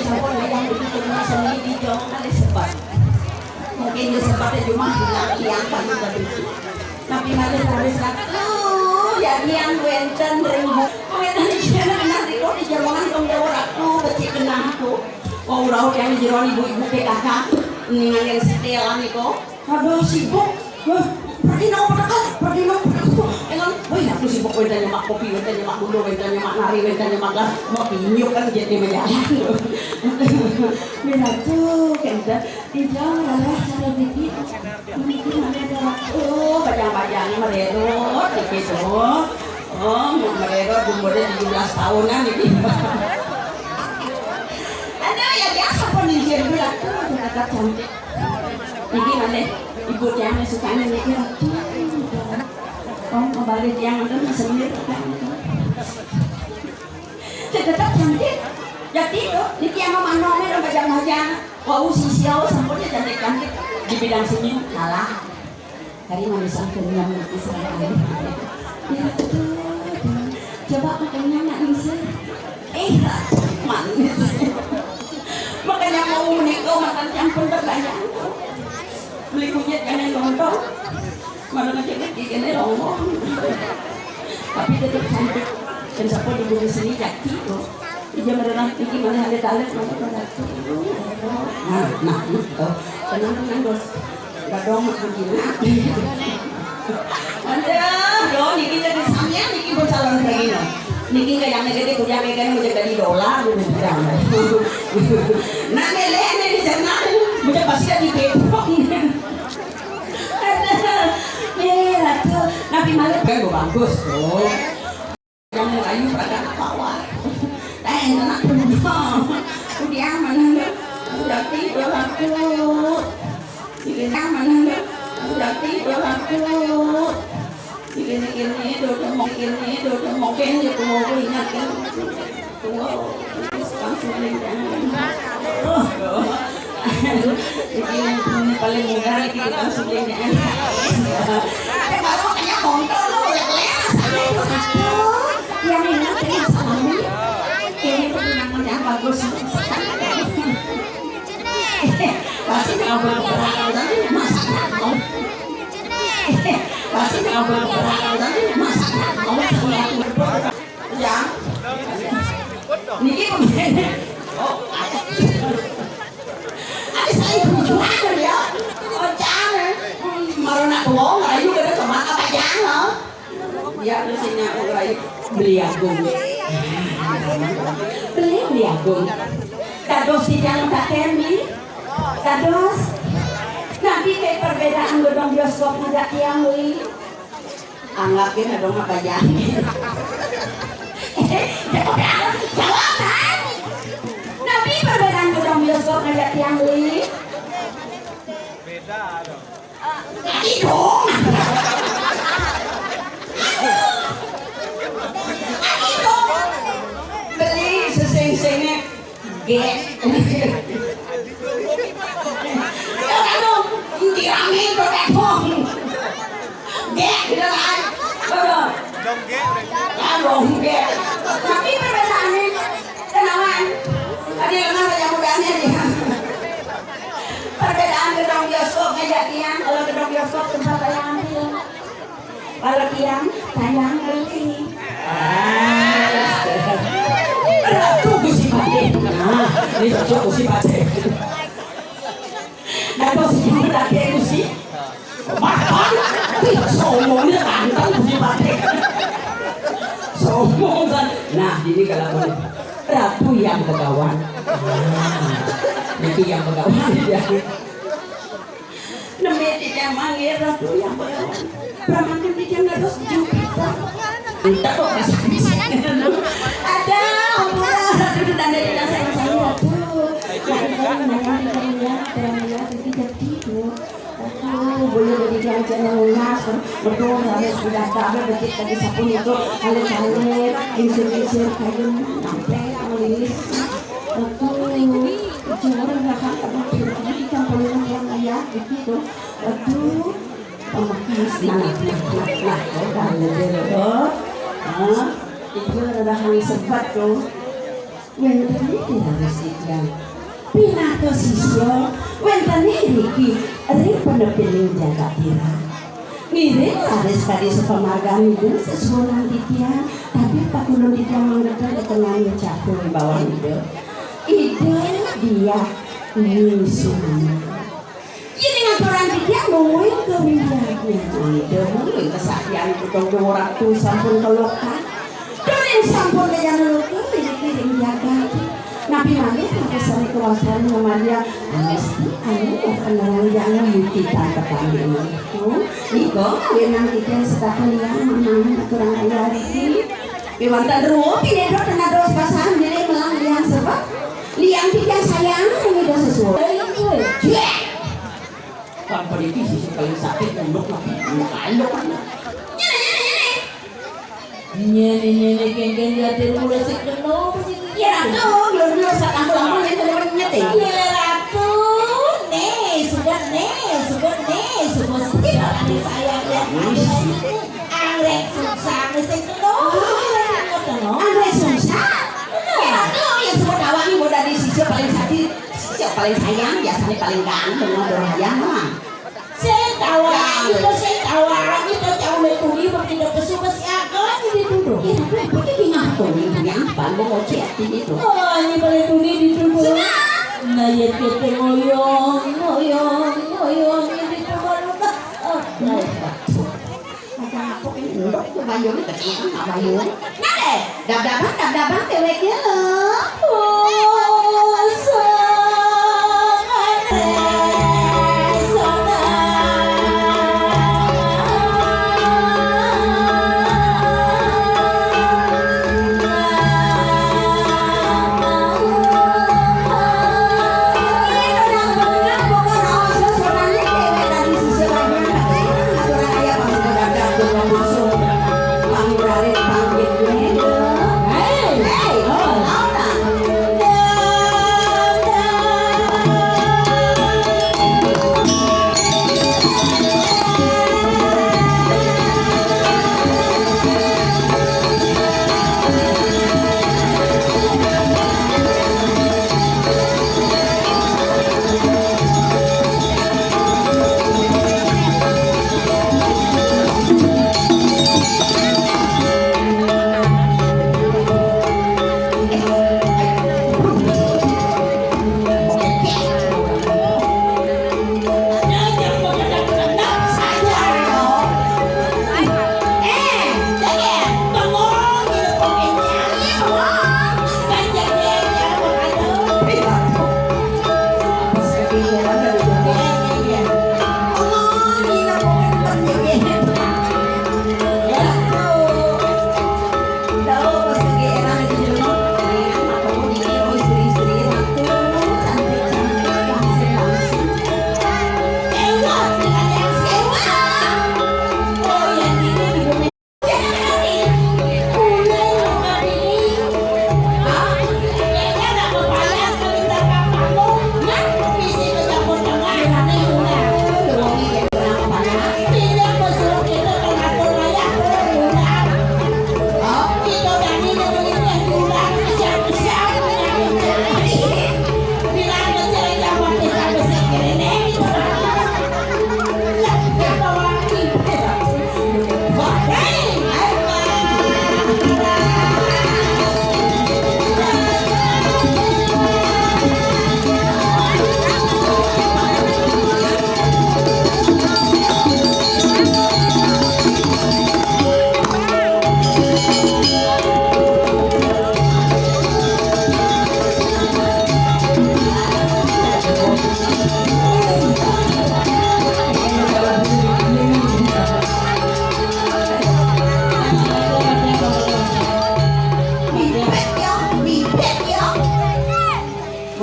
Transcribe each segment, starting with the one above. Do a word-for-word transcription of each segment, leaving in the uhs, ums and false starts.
Sampun yang begitu seni di jong kali sebat. Mungkin dia sebatnya cuma hilang, hilang, tapi, tapi. Tapi malah harus, aduh, ya, yang wenten ring bu-, wenten siang nanti kok di jaman tong jawab aku, becik kenah aku. Oh, urau yang di jeroan ibu-ibu P K K, ningan yang setelan iko. Aduh, sibuk. Wah, pergi nang pada kau, pergi nang pada kau. Enggak, woi, aku sibuk, wenten nyemak kopi, wenten nyemak gula, wenten nyemak nari, wenten nyemak gas. Mau pinjuk kan jadi majalah. Mira tuh, kenta, ijang, rara, cara bikin. Mungkin ada, oh, bajang-bajang, mererot, gitu. Oh, mererot, umurnya tujuh belas tahunan ini. Ada ya biasa pun izin bilang, tuh, tetap cantik. Niki malih ibu tiang sukanya niki ratu. Oh, kembali tiang itu sendiri kan. Saya tetap cantik. Jadi itu, niki yang manongnya dan bajang-bajang. Wah, usi siau sampurnya cantik-cantik di bidang seni kalah. Hari manis aku yang ngerti sekali. Ya, betul. Coba makanya anak Nisa. Eh, manis. Makanya mau menikah, makan campur terbayang. Beli kunyit kan yang nonton. Malah ngecek gigi ini lombong. Tapi tetap cantik. Dan siapa di bumi seni jati tuh. Iya, mereka iki malah ada talent, mana pada tuh. Nah, nah, nah, tuh. Tenang, tenang, Bos. Badong mak begini. Aduh, do, niki jadi sampean niki bocah lan begini. Niki kayak yang gede, kuliah kayak mau jadi dolar, gitu. Nah, lele, ini di sana, udah pasti ada di Depok. Aduh, eh, ratu, nabi malah kan bagus tuh. Yang ayu pada ketawa. Eh, enak bener. Udah mana lu? Udah tidur aku. Ini mana lu? Udah tidur aku. Ini, ini, udah mau, ini, udah mau, kayaknya tuh mau ingat kan. Tuh, langsung jangan. Oh, ini paling mudah, ini langsung jangan. Baru kayak kontol lu, boleh kelihatan sama itu. Yang ini, ini sama ini. Ini pemandangannya bagus. Pasti kalau berkeberatan tadi, masa nggak mau? Pasti kalau berkeberatan tadi, masa nggak mau? Ya. Niki pemain. Oh, ada. Ada saya bujuan ya. Oh, jangan. Marana tuwa, ayu kada cuma apa jangan. Ya, terus ini aku lagi beli agung. Beli, beli agung. Kados sidang Kak Kerni. Kados. Nanti kayak perbedaan gedung bioskop juga tiang, Wi. Anggapin ada mah bayang. Jawaban. Nabi perbedaan gedung bioskop ngajak tiang beli. Beda dong. Lagi dong. Lagi dong. Beli seseng-sengnya. Gek. Aduh, diramin tuh tepung. Gek, gitu kan. Aduh. Aduh, gek. Tapi perbedaannya, kenalan. Tadi lengah saja mudanya dia. Perbedaan gedung bioskop meja tiang, kalau gedung bioskop tempat saya ambil. Kalau tiang, tayang ngerti. Ah, Ratu Gusti Patih. Nah, ini cocok Gusti Patih. Dato Sri Patih Gusti. Bahkan, ih, sombongnya ganteng Gusti Patih. Sombong kan. Nah, ini kalau Ratu yang Begawan. Nah, nanti yang Begawan ya. Neme tidak manggil Ratu yang Begawan. Pramanten tidak harus Jupiter. Entah kok kasih. Ada, ampun, Ratu itu tanda tidak sayang saya, Ratu. Nah, itu namanya tidak melihat, tidak melihat, itu jadi tidur. Aduh, boleh jadi jangan lunas. Betul, harus sudah tahu, betul tadi sapun itu, kalau cair, kincir-kincir, kayu, sampai, tulis. Aduh, jangan, jangan, teman-teman, ikan puluhan yang ayah, begitu. Aduh, pemekis, nah, nah, nah, nah, oh, dah, dah, dah, dah. Ah, itu adalah hal sebat tuh. Wénten niki raris titiang pinaka sisya, wénten niki ring penepining jagat Tirang. Ngiring raris kadi sapamargan Ida sesuunan titiang, tapi pakulun titiang manggihin kakenang catur wibawan Ida. Ida Diah Nisumana. Yén ngaturang titiang mungguing kawinjagnya. Ida mungguing kesaktian Ida Déwa Ratu sampun kalokan. Dumun sampun kajana loka, niki ring jagat. Napi malih, napi sané kawasan ngamargiang angesti anu kanerang jana yuti tan petani itu. Nika, ngawinang titiang setata liang mamang ngaturang ayah riki. Kéwanten rua, pinedo tenados basan diri melang liang sebab liang titiang sayang ring Ida sesuunan. Jék! Kan pada iki sisi paling sakit unduk napi unduk ayo kan. Nyéné, nyéné, nyéné. Nyéné, nyéné, kéngkén jati mula sing kena. Ya Ratu, lur-lur sak ampun-ampun yang kena menyet ya. Ya Ratu, né, suket né, suket né, suket. Ane sayang ya. Anggrek susah né sing kena. Anggrek susah. Ya Ratu, ya suket awak ini udah di sisi paling sakit. Sing paling sayang, biasanya paling ganteng, motor hayang, mah. Sing tawang, kita sing tawang, kita jauh dari tuni, begitu kesuka siaga, ini dituduh. Ya, tapi apa dia ngaku ini, yang paling mau cek ini tuh. Oh, ini paling tuni dituduh. Nah, ya, kita ngoyong, ngoyong, ngoyong, ini tuh baru dah. Oh, baik. Macam apa ini? Endok tuh bayun, kecil tuh nggak bayun. Nade, dab-daban, dab-daban, dewek ya. Oh, sangat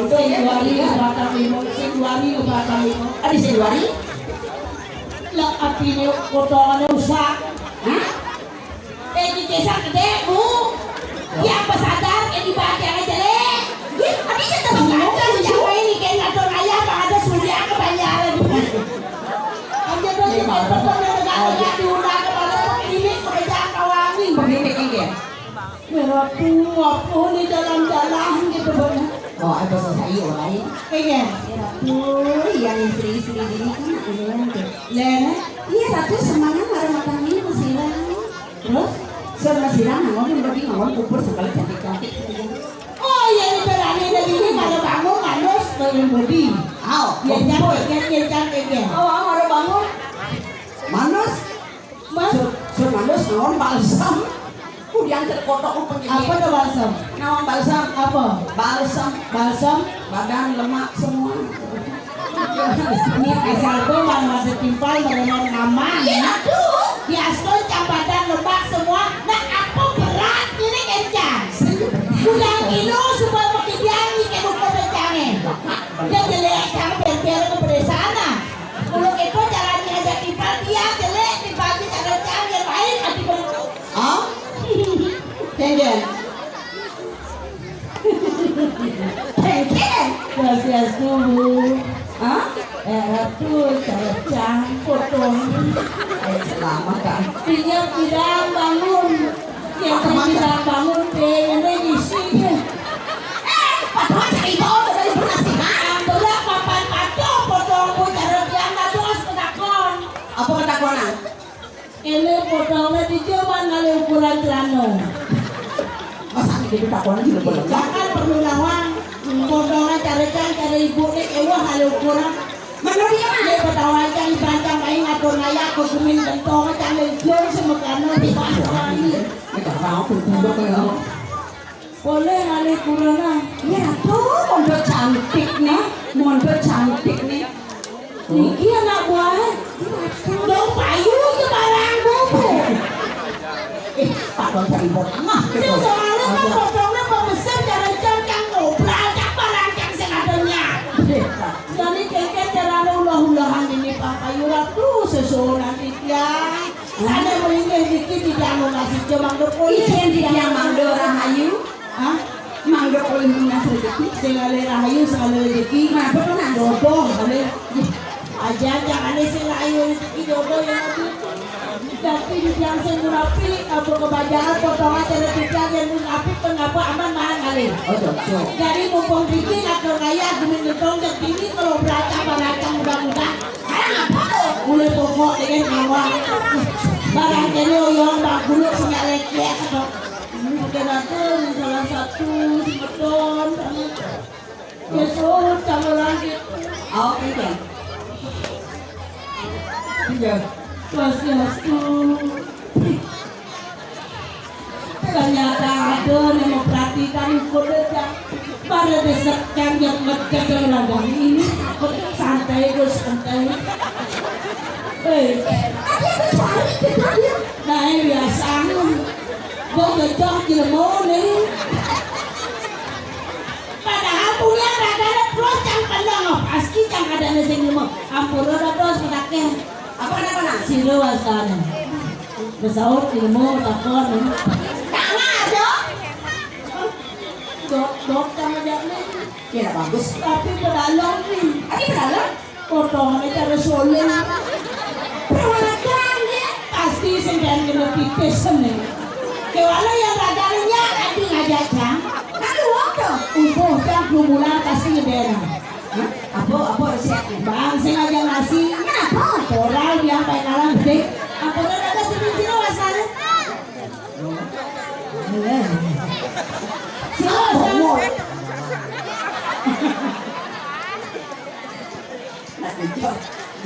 Sing duari ngebatang lima, sing duari ngebatang lima. Adi sing duari? Lah, artinya potongannya usah. Hah? Eh, di desa gede, Bu. Yang pesadar, yang dibaca aja, Le. Ih, adi saya tak pesadar, Bu. Yang ini kayak ngatur ayah, Pak, ada sudah kebanyaran. Aja tuh, jadi betul, negara diundang kepada pemilik pekerjaan kawangi. Pemilik, iya. Merah putih. Wah, oh, ini dalam-dalam gitu, Bang. Oh, ada selesai orang lain. Iya. Tuh, yang istri-istri ini kan ada yang tuh. Len, iya, Ratu semangat ada makan ini masih hilang. Terus, saya masih hilang, ngomong bagi ngomong kubur sekali cantik-cantik. Oh, iya, ini berani ada ini, kalau bangun, manus, bangun budi. Aw, ya, kubur. Cantik, ya, ya, cantik, ya. Oh, ada bangun. Manus. Mas? Sur, sur manus naon balsam? Ku diangkat kotok ku penting. Apa tuh balsam? Naon balsam? Apa? Balsam. Balsam? Badan lemak semua. Ini asal tuh mana ada timpal merenang nama. Iya tuh. Di asal badan lemak semua. Nah, apa berat ini kencang? Udah kilo supaya pakai dia ini kayak buku kencangnya. Dia jelek kan biar-biar ke pedesaan. Kalau itu caranya ngajak timpal, dia jelek, timpal dia cara cari yang lain, nanti beli. Hah? Tenggen. Tenggen. Swastiastu, Bu. Hah? Eh, Ratu, cara campur dong. Eh, selamat, Kak. Dia tidak bangun. Yang saya bilang bangun, pengen lagi sih. Eh, padahal cerita udah dari pernah sih, ha? Berat papan patok, potong pun cara dia nggak tuas penakon. Apa ketakonan? Ini potongnya di zaman kali ukuran celana. Masa gitu ketakonan juga boleh? Jangan perlu nawang. Potongnya cara cara ibu nih, ewah kali ukuran. Menurut dia mah? Dia ketawa cari bantang main atur ngaya, aku gumin gentong, cari jong semekana di bawah ini. Ini tak tahu pun tunduk ya. Boleh ngalih kuruna. Ya tuh, mondo cantik nih, mondo cantik nih. Niki anak buah. Dong payu ke barang buku. Eh, Pak Don cari buat tengah gitu. Soalnya kan potongnya pembesar cara cang cang ngobral cang barang cang senadanya. Jadi kengken cara ulah-ulahan ini Pak Payu Ratu sesuunan titiang. Sana melinggih dikit di dalam nasi cemang depul. Ijen di dia mangdo rahayu. Hah? Mangdo ulih lunas rezeki. Sing alih rahayu, sing alih rezeki. Kenapa tuh, Nas? Jodoh, alih. Aja, jangan sing rahayu rezeki jodoh yang ada. Tapi di tiang sing rapi, apa kebanyakan potongan cara tiga yang rapi, kenapa aman mahal kali. Oh, cocok. Jadi mumpung dikit atau kaya, demi ngetong dan ini kalau beraca beraca mudah-mudahan. Ayo apa tuh? Mulai pokok dengan awal. Barang kene oyong bangkulo sing lek-lek to. Ini bukan aku, ini salah satu si Beton. Yesus, kamu lagi. Oke, Bang. Iya. Swastiastu. Ternyata ada yang memperhatikan ikut aja. Pada desakan yang ngecek yang lagi ini, santai, Gus, santai. Eh, ada yang cari kita dia. Nah, ini biasa. Gua gejok jelema nih. Padahal punya ragana terus yang tenang, oh, pasti yang ada sing jelema. Ampura dah terus pakai. Apa kenapa, Nak? Sira wasana. Besaut ilmu takon. Tangan aja. Dok, dok, sama jane. Kira bagus. Tapi pedalem nih. Adi pedalem? Potongannya cara soleh. Perwalakan dia. Pasti sing kena pipis nih. Kewala yang radarnya tadi ngajak cang. Kan uang dong. Ubuh cang dua bulan pasti ngeberan. Hah? Apa, apa resepnya? Bang, sing aja nasi. Kenapa? Koral dia sampai kalah gede. Apa ada sini sini wasana? Sini wasana.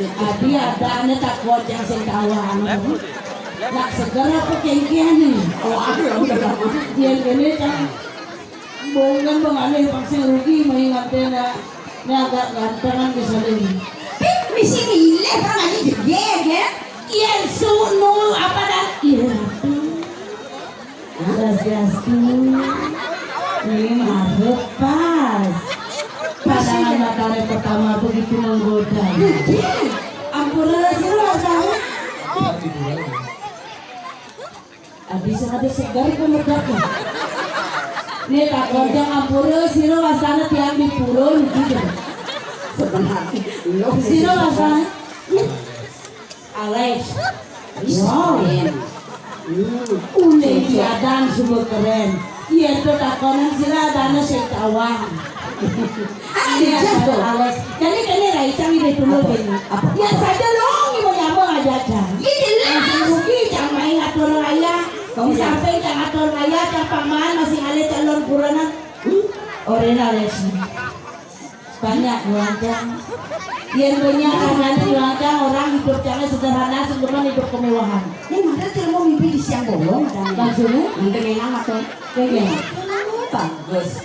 Adi ada ane tak kuat yang sing tawang. Nak seger apa kengkian nih? Oh, aku ya udah. Yang ini kan Bongkan bang alih pasti rugi mengingat dia. Ini agak gantengan bisa ini. Pik, misi milih orang aja jeger ya. Iya, sunu apa dah? Iya. Swastiastu. Ini harus pas. Pasangan matahari pertama begitu menggoda. Ampun, Rasul, Rasul. Abis ada segar pun meledak. Nih, tak kerja ampura, sira wasana tiang di pura niki. Sebenarnya, lo sira wasana. Alex. Wow. Hmm. Ulih jadan sungguh keren. Iya, to takonan sira dana sing tawang. Ah, iya, iya, to. Alex. Jadi kene ra icang ide dulu kene. Apa? Iya saja lo ngimo nyambo aja aja. Iya jelas. Rugi cang main atur raya. Di samping cang atur raya, cang paman masih ada calon kurana. Hmm? Orena Alex. Banyak nyuancang. Yen punya anak nyuancang, orang hidup jangan sederhana, sebelum hidup kemewahan. Ini mana tuh mau mimpi di siang bolong, kan? Maksudnya? Nanti ngenang atau kayak gini. Bagus.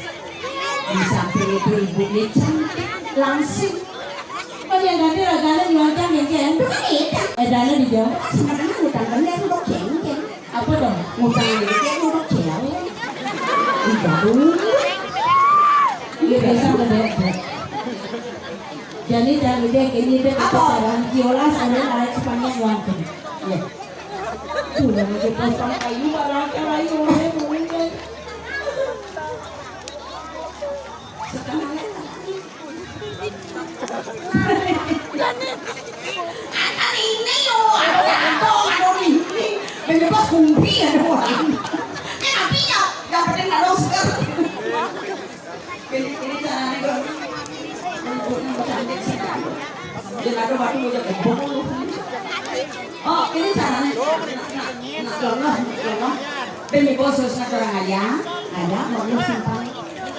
Di samping itu ibu ini cantik, langsing. Oh, yang ganti raganya nyuancang, ya, Ken? Bukan itu. Eh, dana di jauh. Sebenarnya utang bener, udah jengkel. Apa dong? Ngutang duit ya, ngutang cewek. Iya, dulu. Iya, biasa gede. Jadi, jangan gede, ini deh, apa? Kata orang Kiola, saya naik sepanjang waktu. Iya. Tuh, yang gede, potong kayu, barang kayu, oleh, oleh. Setengah liter. Anak ini yo, aku yang tahu, aku ini. Menyebab kumpi ada orang. Ini apinya, yang penting ada Oscar. Ini, ini caranya, Bro. Ibunya cantik sekali. Dia ada waktu mau jadi bom. Oh, ini caranya. Nah, nah, nah, nah, nah. Demi khusus orang aja, ada mau simpan.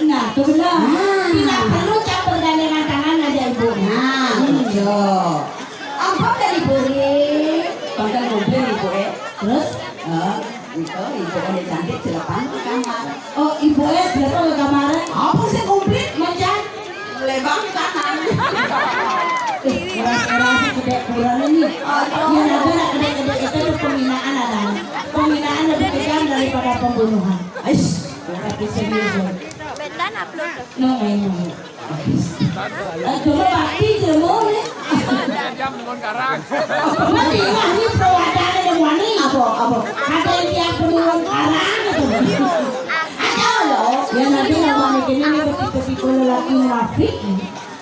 Nah, itu benar. Nah. Tidak perlu campur gandengan tangan aja, Ibu. Nah, hmm, betul. Apa dari Ibu ini? Pangkat mobil Ibu, eh. Terus? Eh, itu Ibu udah cantik, silakan ke kamar. Oh, Ibu, eh, silakan ke kamar. Apa sih komplit? Macan. Lebang tahan. Eh, keras-keras gede kurang ini. Aduh. Yang ada nak gede-gede itu tuh penghinaan ada. Penghinaan lebih kejam daripada pembunuhan. Ais, tapi serius, loh. Bentan upload. No, main, main. Ais. Eh, coba bakti, coba, nih. Jam dengan karang. Nanti, wah, ini perwakilan yang wani. Apa, apa? Ada yang tiap perlu karang, gitu. Ada, loh. Ya, nanti yang wani ini, ini betul-betul lagi munafik.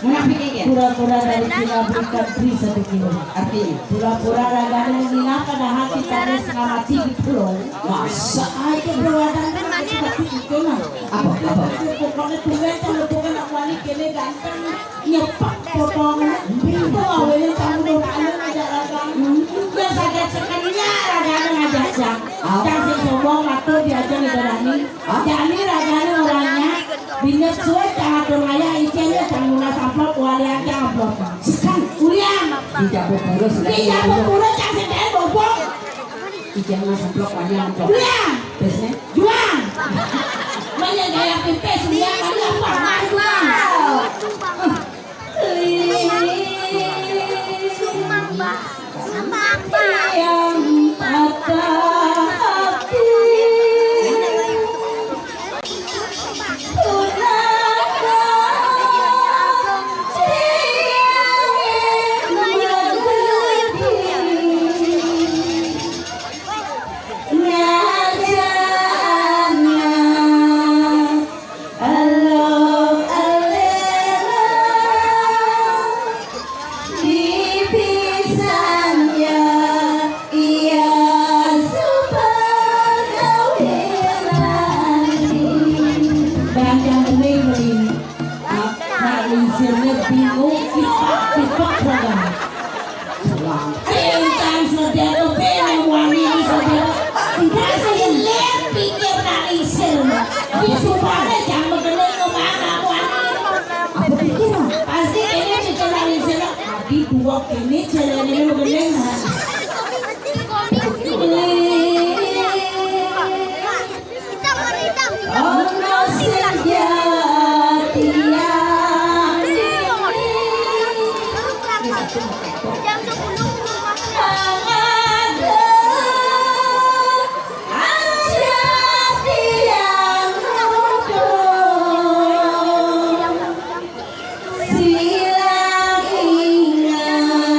Munafik iki. Pura-pura dari Cina berikan beri satu kilo. Artinya? Pura-pura ragane ngina padahal kitane setengah mati gitu loh. Masa aja perwakilan kan kita gitu nah. Apa? Apa? Pokoknya tulen kalau bukan aku wani kene ganteng nyepak potongan. Itu awalnya kamu dong kalian aja raga. Ya sadar sekalinya ragane ngajak. Apa? Kasih sombong waktu diajak ngedarani. Hah? Jani ragane orangnya, binget suwe cang atur raya, icene cang nunas amplop, walian cang amplop. Sekan. Ulian. Dijabut terus. Dijabut terus, cang sendiri bobong. Icene nunas amplop, walian amplop. Ulian. Terusnya? Juang. Menyegaya pipis, ulian, kali apa? Mari, Juang. Sumpah, Mbak. Sumpah, Mbak. Yang patah hati. Alo, alena, dipisan ya, iya, sepengawinane. Baca mending, mending. Nak, nak lingsirne bingung, kipak-kipak, saudara. Entang saudara, bene wani saudara. Kasih lihat pikir nak lingsir. Di supaya jangan begini kemana wani. Apa pikir? Pasti ini pikir nak lingsir. Adi dua ini jalan ini begini. Kita mau hitam, hitam. Ono sing jati ati. Jam sepuluh. Ada aja tiang muda. Silang ingat.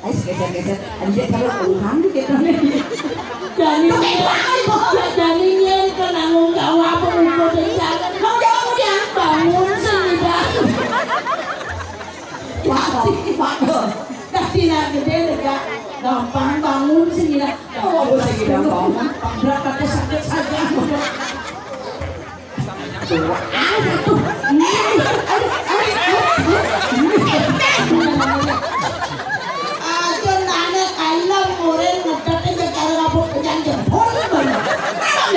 Ais geser-geser. Anjir, kalau kurang dikit nih. Jani, jani nyén kan nanggung jawab, ngumpul desa. Mau jawab dia? Bangun sing ida. Waduh, waduh. Dah tina gedé deh, Kak. Gampang bangun sing ida. Oh, sing ida bangun. Pabrak kata sakit saja. Aja nane kaila murid ngedet ing cara ngabuk penyang jempol. Nah,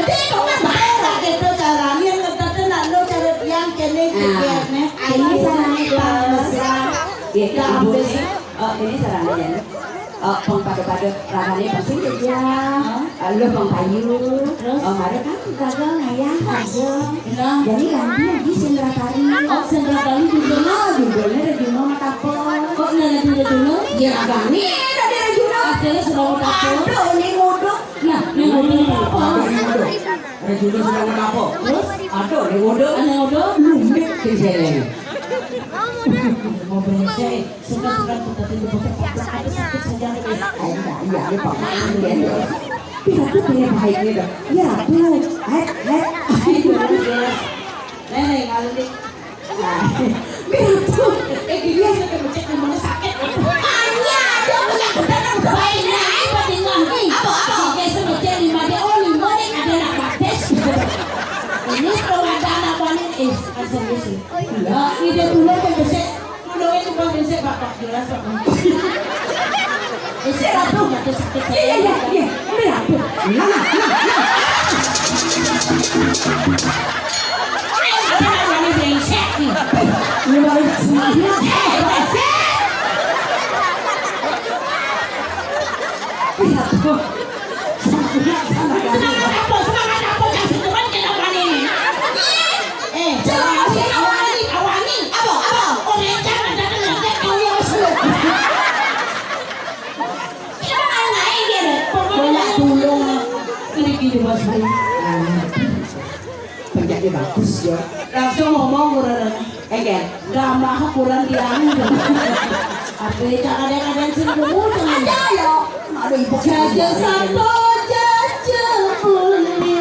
gede kok kan bayar lah gitu carane ngedet nak lo cara tiang kene Ah, kene. Ini sarane Pak Mesra. Ya, Ibu. Eh, ini sarane ya. Eh, pang pada-pada ragane bersih ya. Eh, lu pang payu. Terus? Eh, mari kan gagal ngayah aja. Nah. Jadi ganti lagi sendratari. Oh, sendratari juga. Ah, juga nih ada Juno mata apa? Kok nggak ada Juno? Ya, agak nih ada Juno. Akhirnya sudah mau apa? Aduh, ini nguduk. Nah, ini nguduk apa? Ada Juno sudah mau apa? Terus? Aduh, ini nguduk. Ada nguduk? Lumit ke jalan. Mau benceng. Suka-suka kita tuh bocah paplak ada sakit saja. Ayo, iya, iya, Pak. Iya, iya. Kita tuh punya baiknya dong. Ya, tuh. Eh, eh. Ayo, jelas, jelas. Nenek, kalau di Nah, Miratu. Eh, dia sudah kebecek di mana sakit. Hanya ada punya benar baiknya. Apa tinggal nih? Apa, apa? Oke, sebetulnya lima dia, oh, lima nih ada anak baptis. Ini kalau ada anak paling, eh, asal sih. Ya, ide dulu yang besar. Mulai itu Bang Insek, Pak, Pak, jelas, Pak. Insek, Ratu. Jatuh sakit. Iya, iya, iya, iya. Ini Ratu. Nah, nah, nah. Ini Bang Insek nih. Ini Bang Insek. Semangat. Eh, Bang Insek. Iya, tuh. Semangat apa? Semangat apa? Jangan semangat kita panen. Eh, jangan si awani, awani. Apa? Apa? Orang yang jangan datang nanti kau yang masuk. Kita main-main dia deh. Pokoknya tulung. Ini gini, Mas Bro. Penjadi bagus ya. Langsung ngomong kurang. Enggak. Gak mah kurang dianu. Apa itu kadang-kadang sing ngomong. Ada ya. Ada ibu. Jaja satu, jaja buli.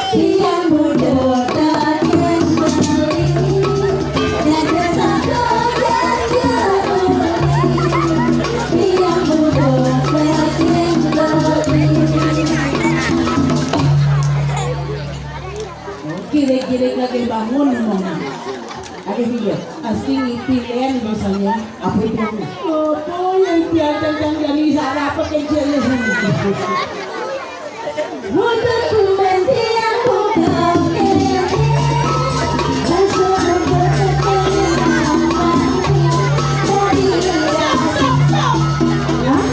Tiang bodoh datang beli. Jaja satu, jaja buli. Tiang bodoh datang beli. Kirik-kirik lagi bangun ngomong. Ada video. Pasti ngipi kan biasanya. Apa itu? Apa yang biasa yang dari sarap kecilnya sini? Butuh tumben tiang buka. Langsung buka. Hah?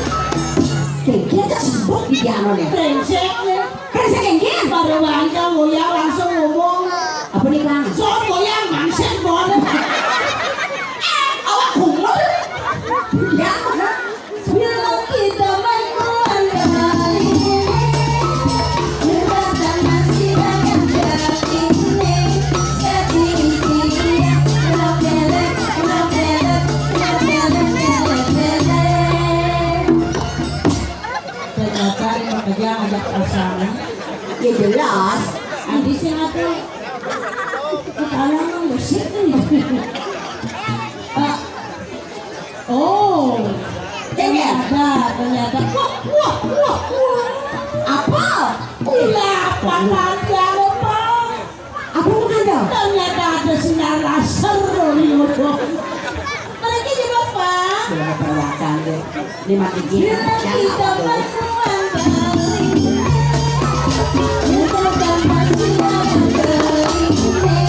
Kayak dia sebut di piano nih. Brengsek nih. Kan saya kengkeng. Pada bangka ngoyang langsung ngomong. Apa nih, Kang? Soal ngoyang mangsen, Bon. Eh, awak kumur. Ya, mana? Sebelum kita main bola kali ini, jembatan masih banyak dari ini. Jadi dia, belok belek, belok belek, belok belek, belok belek. Ternyata dia pekerja ngajak pasangan. Ya jelas. Adi sing atuh. Kepala emang bersih nih. Pak. Oh. Ternyata, ternyata. Wah, wah, wah, wah. Apa? Gila, apa lagi ada, Pak? Apa mau ada? Ternyata ada sinar laser loh di ujung. Mereka juga, Pak. Sudah perawatan deh. Ini mati gini. Kita pertemuan kali ini. Kita tambah sinar kali ini.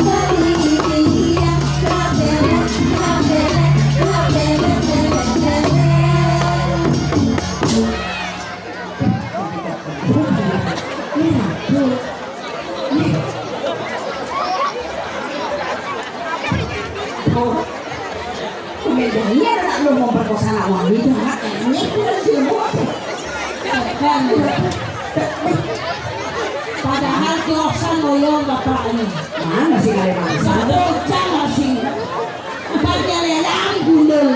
Kali ini ya. Rabele, rabele, rabele, rabele. Iya, anak lu mau perkosa anak wanita, anak ini pun masih mau. Padahal kiosan loyong bapaknya. Mana sih kalian? Satu jam masih. Pakai lelang gundul.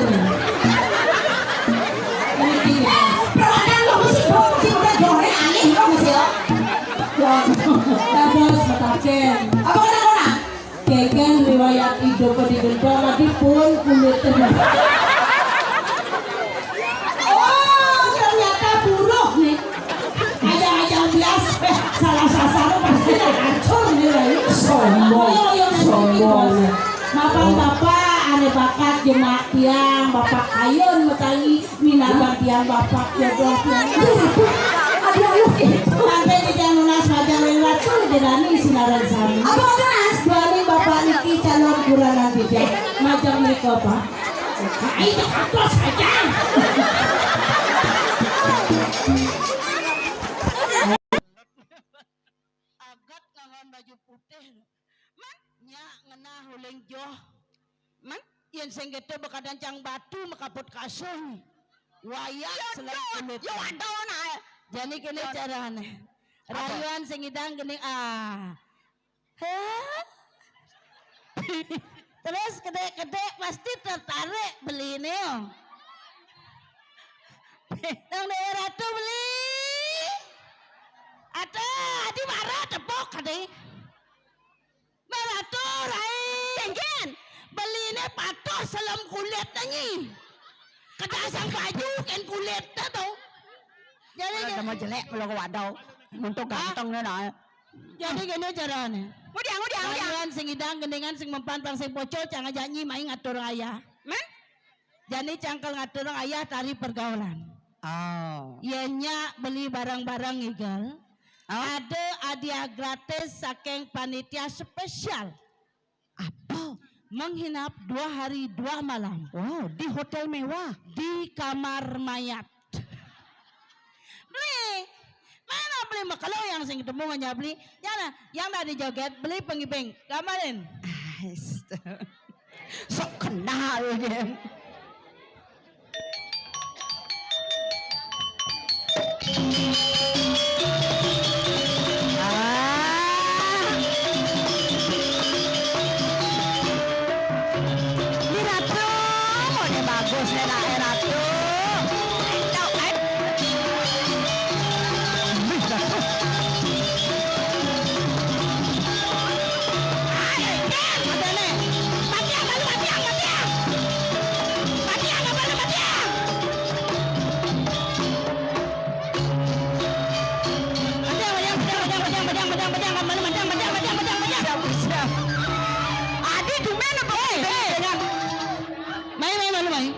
Coba digentok mah dipun kulitnya. Oh, ternyata buruh nih. Aja-aja bias, eh, salah sasaran pasti hancur nih, Rai. Sombong. Ayo, ayo, nanti sombong. Mapan Bapak, ada bakat jemaat tiang, Bapak Ayun Metangi. Minat bantian Bapak jodoh. Aduh, aduh, aduh, aduh, gitu. Sampai di nunas majang lewat tuh, Denani sinaran sami. Apa nunas? Duani Bapak niki calon kuranan tidak. Majang menika, Pak. Ayo, terus aja. Agat nganggon baju putih. Man, nya ngenah uling joh. Man, yen sing gitu bekadan cang batu makaput kasung. Wayah selek kulit. Yo, waduh, nah. Jani kene carane. Apa? Rayuan sing idang geni, ah. Hah? Terus kedek-kedek pasti tertarik beli ini, oh. Nang daerah tuh beli. Ada, di mana tepuk tadi? Baratur, ai. Tenggen. Beliné patuh selem kulit nyi. Kedasang baju kén kulit to. Jadi, kalau mau jelek, kalau ke wadau. Untuk ganteng nih, nah. Jadi gini carane. Udiang, udiang, udiang. Kalian sing idang gendingan sing mempan pang sing poco, cang aja nyi main ngatur ayah. Men? Jani cangkel ngatur ayah tari pergaulan. Oh. Yenya beli barang-barang igel. Oh. Ada hadiah gratis saking panitia spesial. Apa? Menginap dua hari dua malam. Wow, di hotel mewah. Di kamar mayat. Beli. Mana beli makelo yang sing ketemu ngenya beli. Yang, yang dari joget beli pengibing. Gambarin. Sok kenal dia. Ah. Ini Ratu, mau dia bagus nih, nak, eh, Ratu. Ayo, ayo. Ayo, Ken, ada nih. Matiang, malu, matiang, matiang. Matiang, malu, matiang. Matiang, matiang, matiang, matiang, malu, matiang, matiang, matiang, matiang. Siap, siap. Adi, tumben apa? Eh, eh. Mai, mai, malu, mai.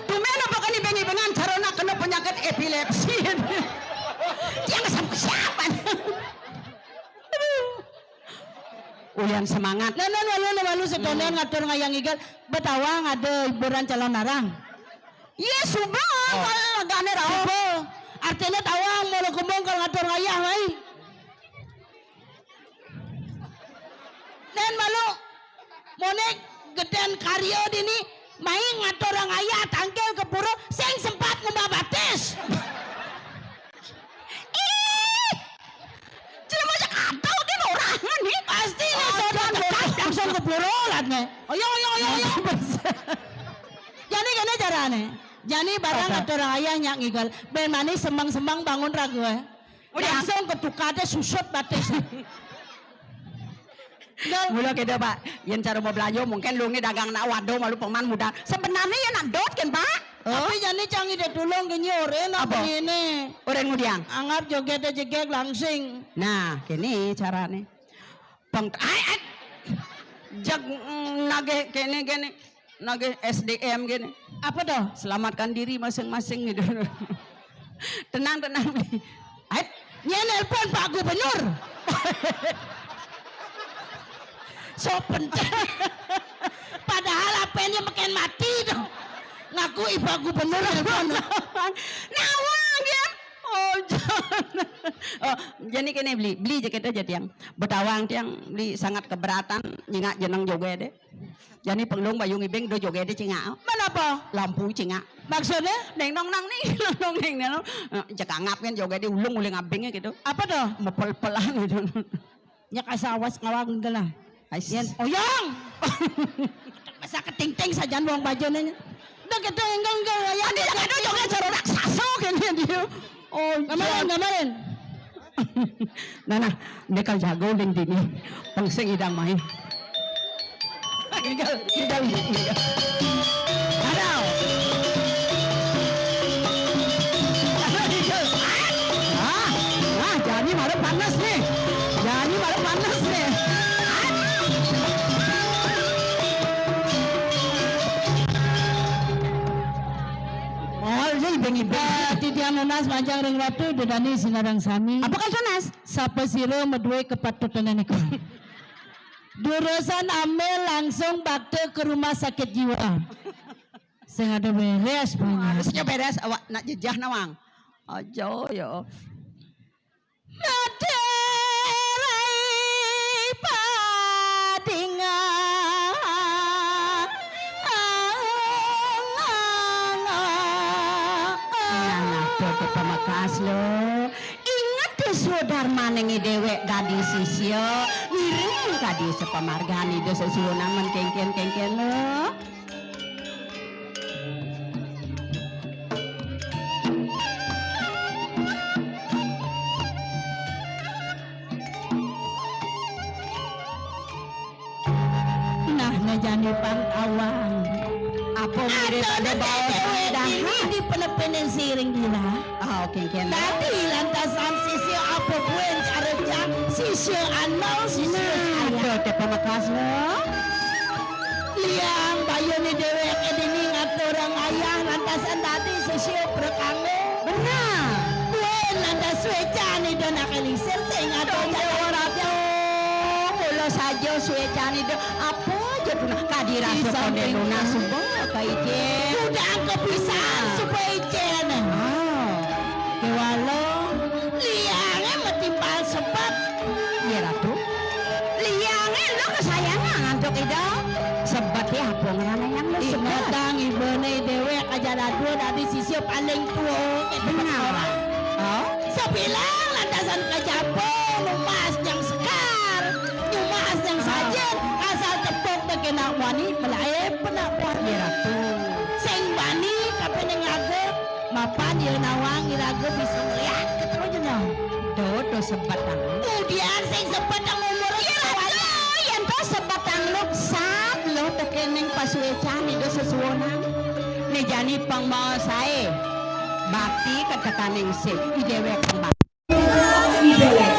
Tumben apa kan ibeng-ibengan carana kena penyakit epilepsi. Dia nggak sama siapa. Aduh. Ulian semangat. Nah, nah, malu, nah, malu sedonean ngatur ngayah ngigel. Betawang ada hiburan calon arang. Iya, suba, oh, kalau lagane rauh. Suba. Artinya tawang, mau kumbung kalau ngatur ngayah, mai. Dan malu, monek geden karyo dini, mai ngatur ngayah tangkil ke pura, sing sempat ngembah batis. Ih, jelema cek atau dia orang nih. Pasti nih, oh, soda jangan dekat, bodoh, langsung ke pura, latne. Ayo, ayo, ayo, ayo. Jadi gini carane. Jadi barang apa? Ngatur ayah nyak ngigel. Ben manis semang-semang bangun ragu, eh. Udah. Langsung ketukar deh susut batis. Mula kita, Pak, yang cara mau belanja mungkin lu ngi dagang nak waduh malu peman muda. Sebenarnya ya nak dot kan, Pak? Oh. Tapi jani canggih deh tulung gini oren apa ini? Oren ngudiang. Anggap joget aja jegeg langsing. Nah, gini carane. Peng, ai, ai. Jag, mm, nagih kene, kene. Nagih S D M gini. Apa tuh? Selamatkan diri masing-masing gitu. Tenang, tenang. Ai, nya nelpon Pak Gubernur. So penting. Padahal apanya makin mati tuh. Ngaku Pak Gubernur nelpon. Nawang ya. Oh, jangan. Oh, jadi kene beli, beli jaket aja tiang. Betawang tiang beli sangat keberatan nyingak jeneng joget deh. Jadi penglung bayu ngibing do joget deh cingak. Mana apa? Lampu cingak. Maksudnya? Neng nong nang nih, nong neng neng. Eh, cekangap kan joget deh ulung uling abingnya gitu. Apa tuh? Mepel-pelan gitu. Nya kasawas ngawang kena. Ais. Yen oyong. Masa ketingting sajan wong bajone. Udah gitu enggak enggak ya. Adi ada joget cara raksasa kene dia. Oh, gambarin, jangan. Gambarin. Nah, nah, ini kalau jago ding dini. Pengsing idang main. Tinggal, tinggal, tinggal. Aduh. Aduh, tinggal. Ah, ah, ah, jani mara panas nih. Jani mara panas nih. Ah. Oh, iya, ibeng-ibeng. Eh, titiang nunas majeng ring Ratu, Ida Dané sinareng sami. Apa kan tunas? Sapasira madué kapatutan nika? Durusang ambil langsung bakta ke rumah sakit jiwa. Sing ada beres banyak. Harusnya beres, awak nak jejah nawang. Aja ya. Mati rai padinga. Nah, nah, tuh, tuh, pamekas lo. Inget tuh swadarmaning déwék dadi sisya, ngiring kadi sapamargan Ida Sesuwun amen kénkén-kénkén lo. Nah, nah jani pang awang. Apa mirip ada bawa déwék dah, ini ha? Di penepenin siring gila. Ah, oke, oke. Dadi lantasan sisya apa buin cara jang sisya anol sisya nah, ayah. Ada te pamekas lo. Liang bayuné déwék dini ngaturang ayah lantasan dadi sisya prekanggo. Benar. Buin lantas suécan Ida nak elisir sing ada dong jalan Déwa Ratu. Mula saja suécan Ida apa aja tunas kadi rasa kondén lunas suba ka icén. Sudah kepisah suba icén. Ah. Kéwala liangé matimpal sebet. Iya, Ratu. Liangé lo kesayangan antuk Ida. Sebet ya apa ngeranayang lo sebet. Ingetang ibané déwék aja dadua dadi sisya paling tua. Benar. Oh. Sabilang lantasan kajaba numbas nyang sekar, numbas nyang sajén, asal tepuk tekenak wani, melaé penak wani. Iya, Ratu. Sing wani kapining raga, mapan ya nawang iraga bisa ngeliat keterunyana. Do, do sebetang. Kemudian sing sebetang umur iya, Ratu, yén to sebetang lu sat lo tekening pasuécan Ida Sesuwunang. Né jani pang mau saé. Bakti ketekaning sih, i déwék kang bakti. I déwék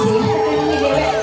sih, i déwék.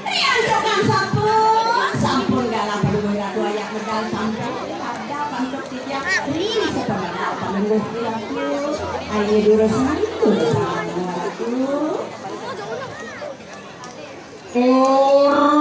Riantukan sampun, sampun galah paduka ratu ayak medal sampun, pada pantuk titiang ri sepenganak panengguh ratu. Ayo durus sampun, ratu. Ri sada kala.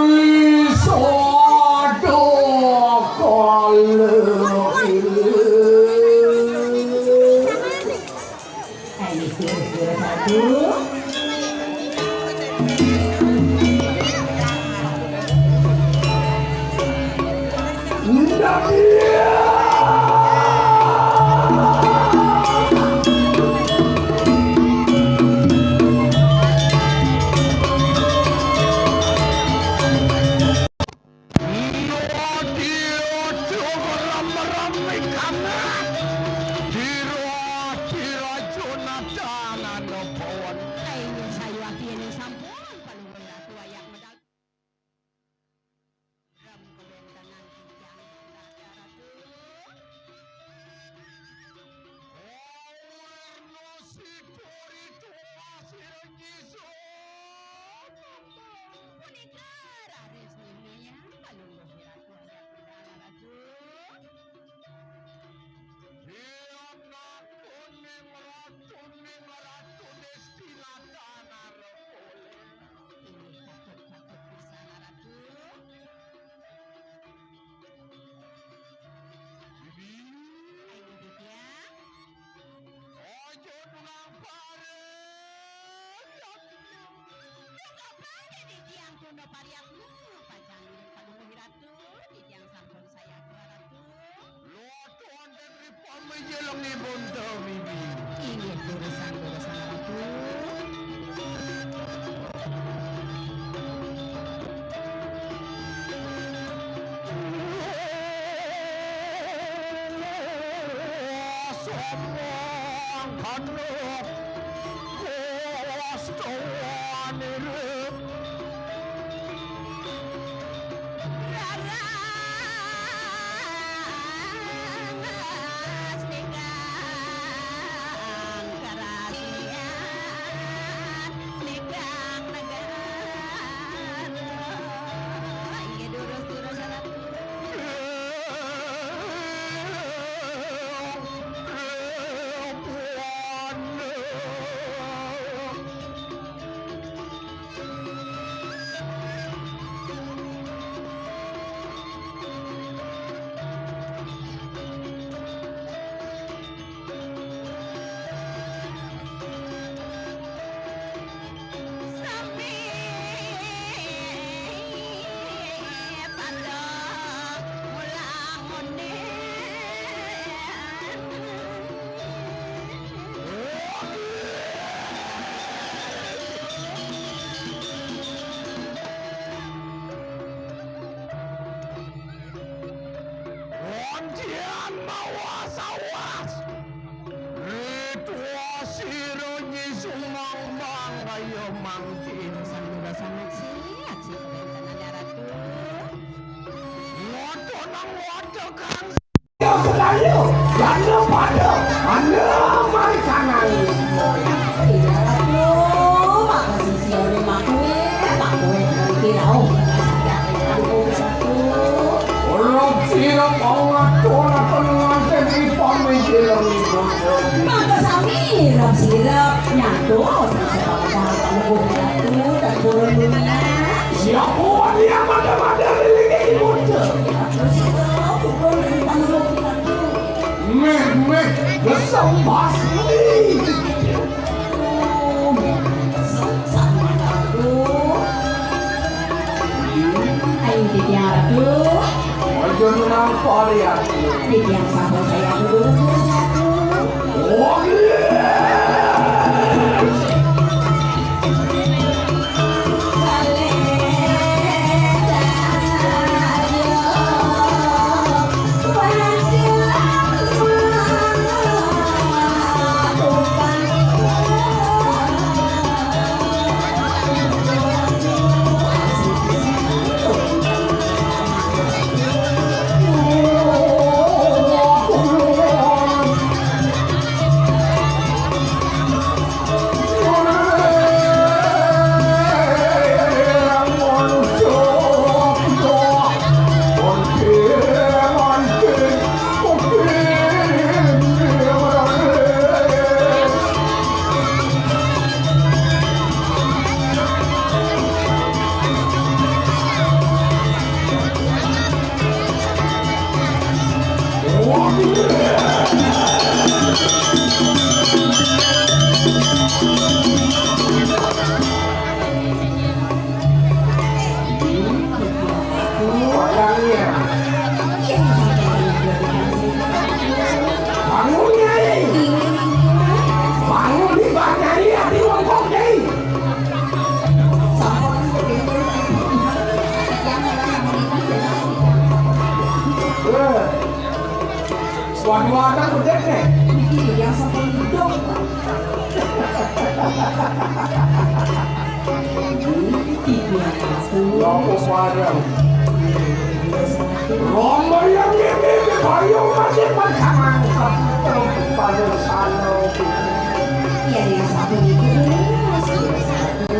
Duh, kapan dadi tiang tunda pariakmu, pacang panuruhi Ratu, titiang sampun sayaga, Ratu. Lot wonten ri pamijelengipun, Bibi. Inggih, durusang, durusang, Ratu. Kondian mawas awas. Ridho sira nyi sumangkaya mangkin. Samira sanaksi, aksi kawéntenan ya Ratu. Ngoto nang watekan. Yo sedaya, ganda pada, ana mari kanan. Iya Ratu, makasih sione makuwe, makuwe ngerti rauh. Uluk sira pangatunaken nganten ipun wijilanipun. Mangga sami sirep-sirep nyatos sesepakatan Ratu dan Purun Dunia. Siapa dia mada-mada lelengipun? Terus itu pukul dari Pangulung Ratu. Meh, meh, gesem basmi. Ayo, Ratu. Ayo, Ratu. Ayo, Ratu. Ayo, Ratu. Oh, iya. Bangun, Nyai. Bangun, di Nyai, ati wong kok, Nyai. Eh. Waduh, anak bedek nih. Iya, sampai hidup. Tiga satu. Lopo padang. Lomba yang ini, ayo masih pertama. Pada sana. Iya, iya, satu itu. Satu.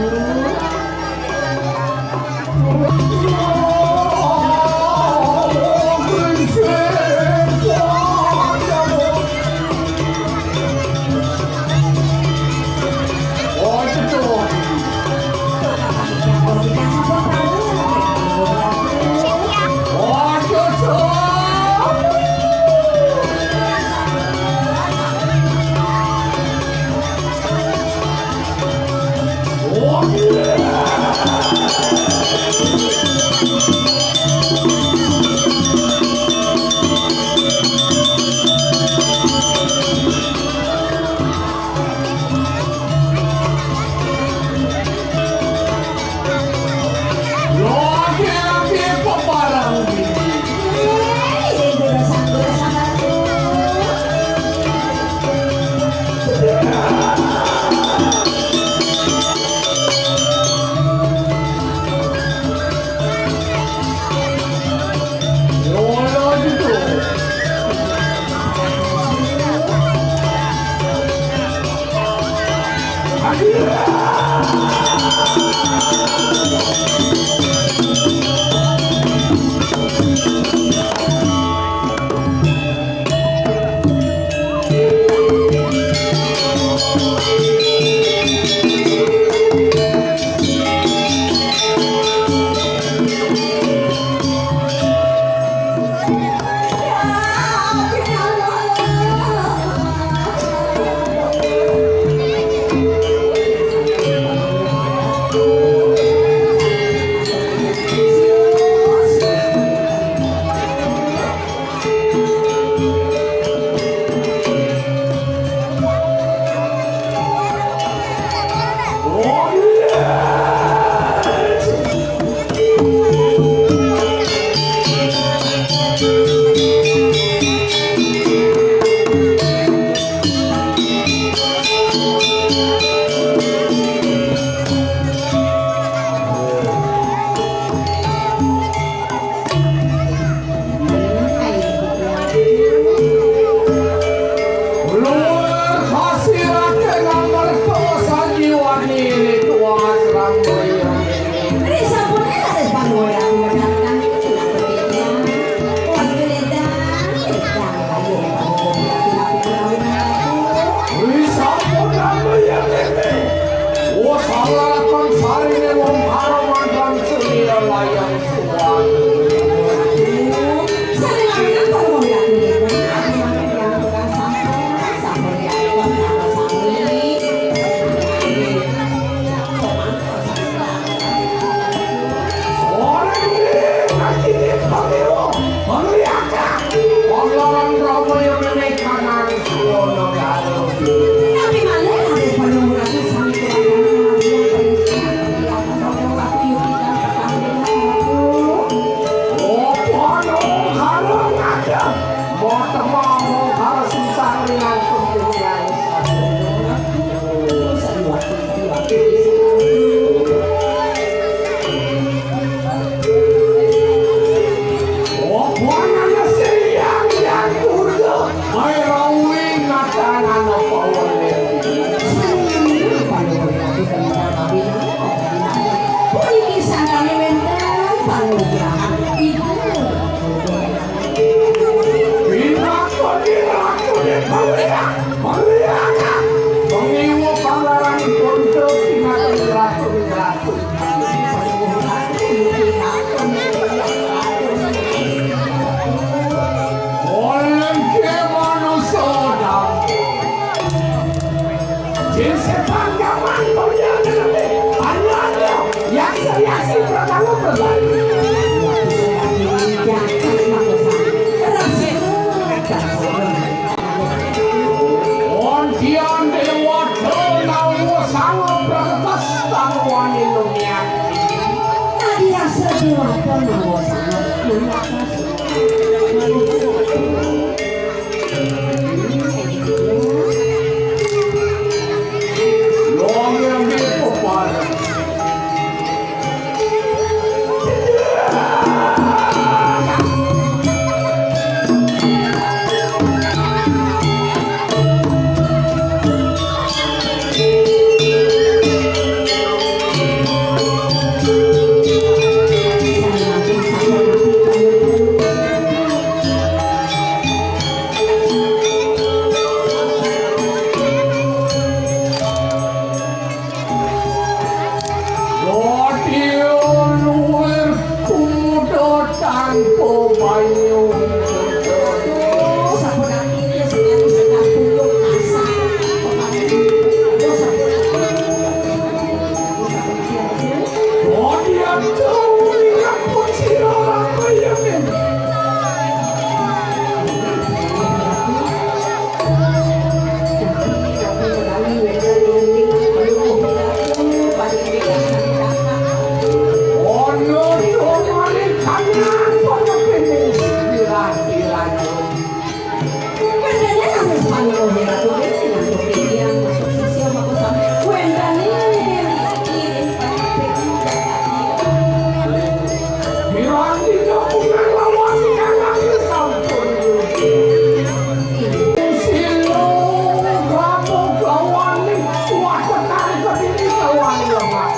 Rama ya menek kanang suwono karo. Tapi malih raris panunggu ratu sami kelantaran marang panunggu ratu yuki kang petang dina ratu. Opo anu karo ngadep? Mboten mau karo sing sami nangkep dunia. Opo anane sing yang yang kudu? Mai rawi ngatanana pawon. Puniki sangkane wenten panugrahan Ida. Pinakoni ratu de Maria, Maria, mengiwo panglarang pun pinakoni ratu, ratu. Oleh ke manusia. Jin setan gaman, tolong, tolong. Anu, anu. Yaksi, yaksi, pertama, pertama. Ondian dewata nawa sanga praketas tanwani lumiati. Tadi rasa dewata nawa sanga praketas. Lumiati peparan. Rodya luwir kumuda tanpa banyu. Sampun ati, ya, sekarang sedang tunduk kasar. Sampun ati. Rodya jauh ireng pun sira ramayane. Piranti gabungan lawas ingkang sampun. Silo ramu gawane kuat tekan kediri lawan lemah.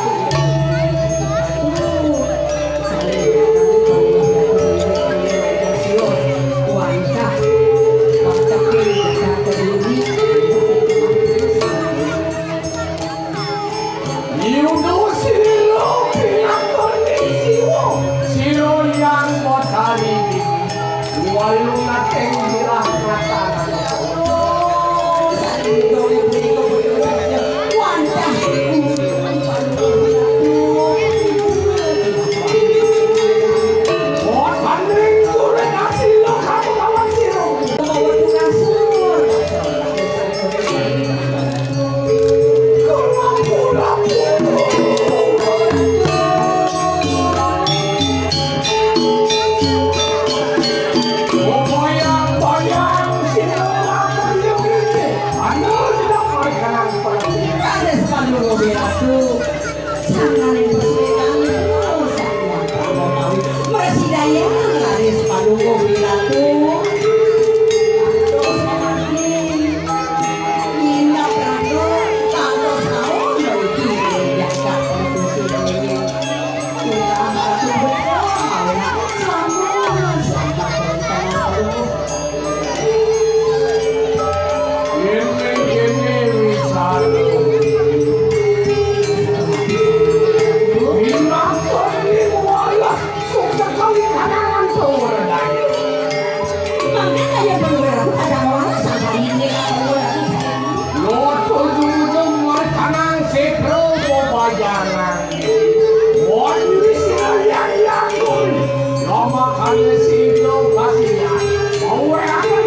Wajah, wajah kediri. Yudo sira pinakoni Siwa, sira yang Betari. Walu ngateng mirah ngatakan. Boten ring kuring asila kapawan sira. Raris Pandhawa Wiratu, sangkaning persuwekan Sang Hyang Pranokawi. Mresidaya Raris Pandhawa Wiratu. Terus mati. Indah Ratu, kantos taun mriki jagat Ratu Sirene. Indah Ratu betul, selamat, selamat bertemu. Yene, yene, wicara. Indah Ratu, wayah. Sukses kawin kanangan tuwur. Mangke kaya penggerak kadang wala sampai ini. Lo tujuh mulai kanang setro bobajanan. Wan wis yang yang kun. Lo makane silo kasihan. Mau akan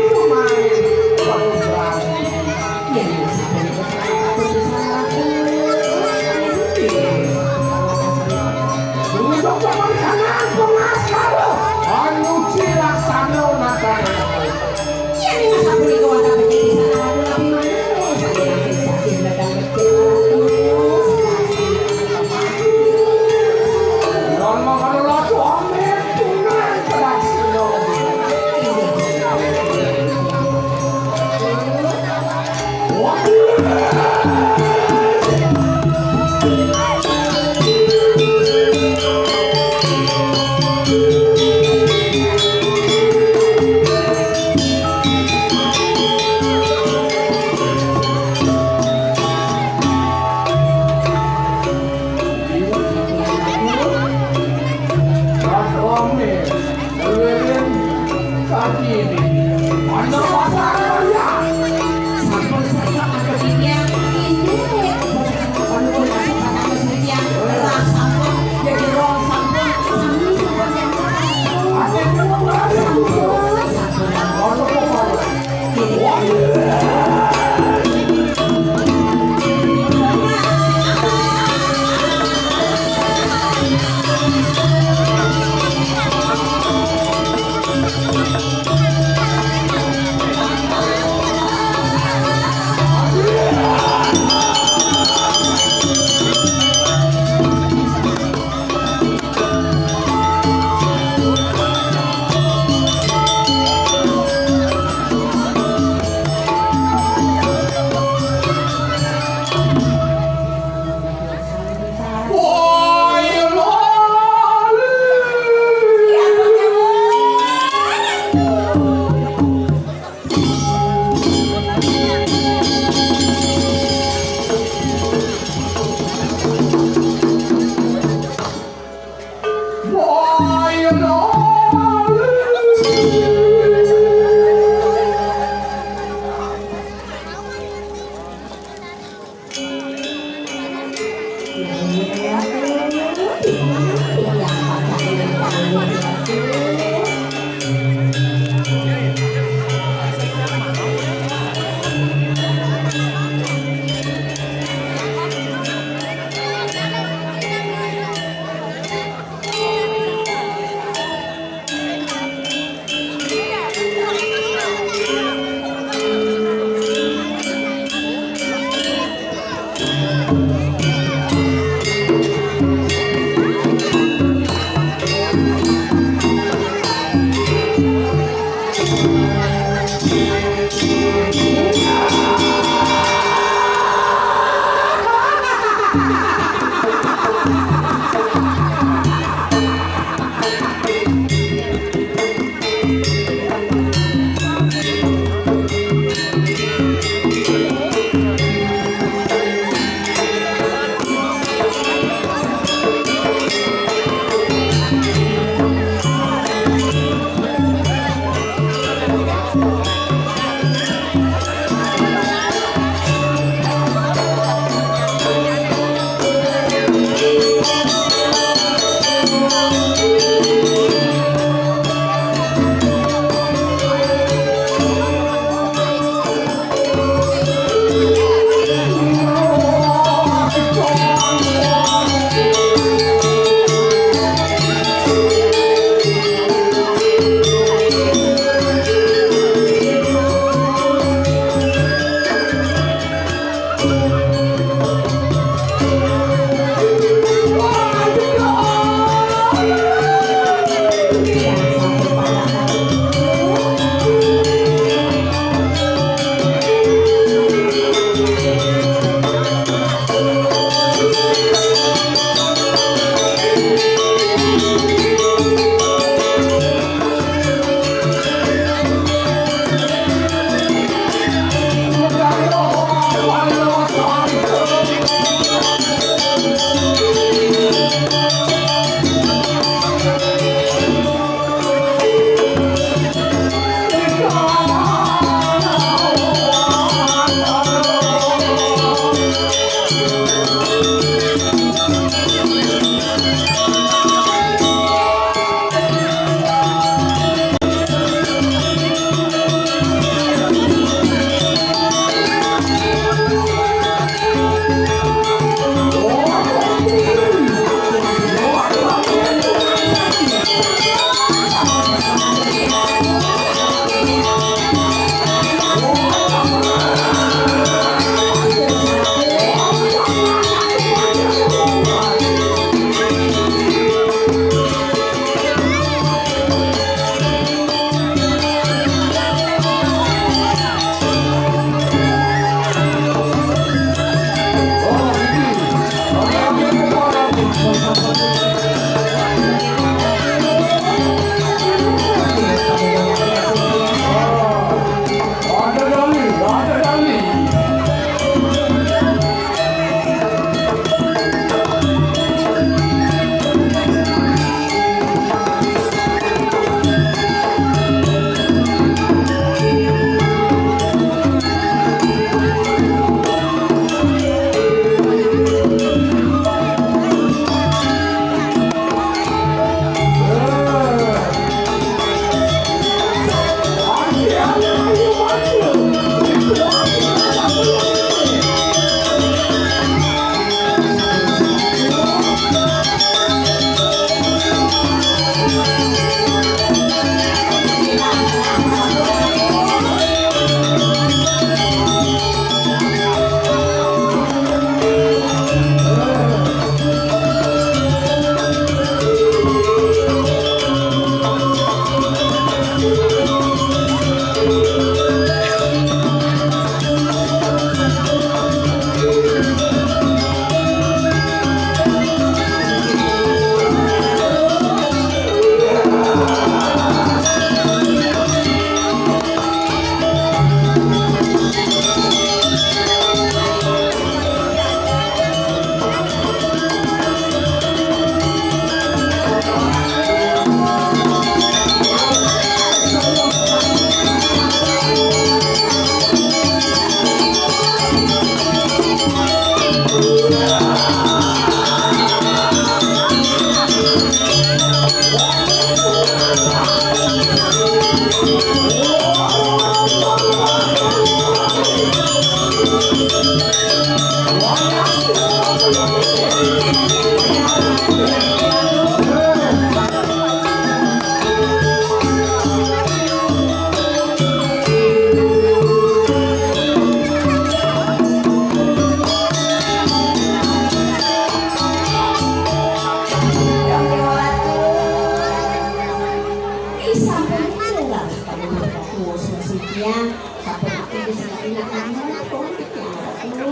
Susian, sampun aku wis ngerti nak anu, pun titiang ratu.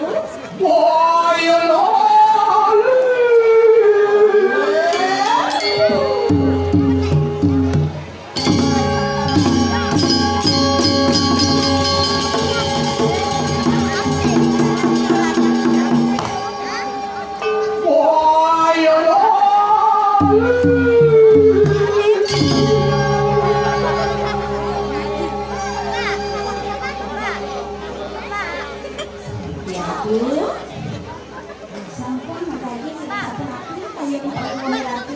Boyolali. Boyolali. Ya, Bu. Sampun, makanya sing sampun aku kaya empat puluh ratu.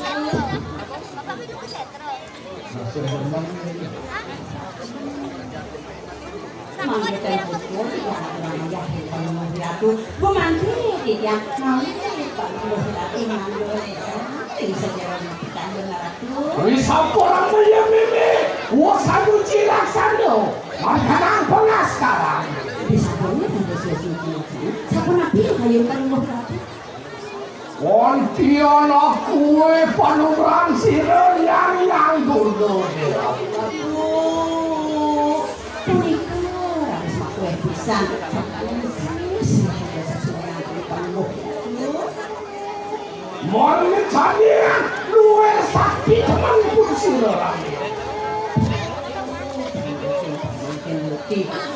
Mangke ten puput, ya, kurang ayah, ya, kalau mau ratu. Bu mangke, ya, mau, kalau mau ratu, mangke, ya. Ini saja, kita, ya, ratu. Wis sampun, ya, Mimi. Wah, satu cilak sando. Makanan pengaskaran. Disampun, ya, susu, susu. Sampun, napi, kaya, kalau mau ratu. Pontianak kuwe panugrahan sira yang yang donya. Aduh, punika raris makuweh pisan. Sampun sing sing sesuai panguh. Mrene jane luwih sakti temen pun sira.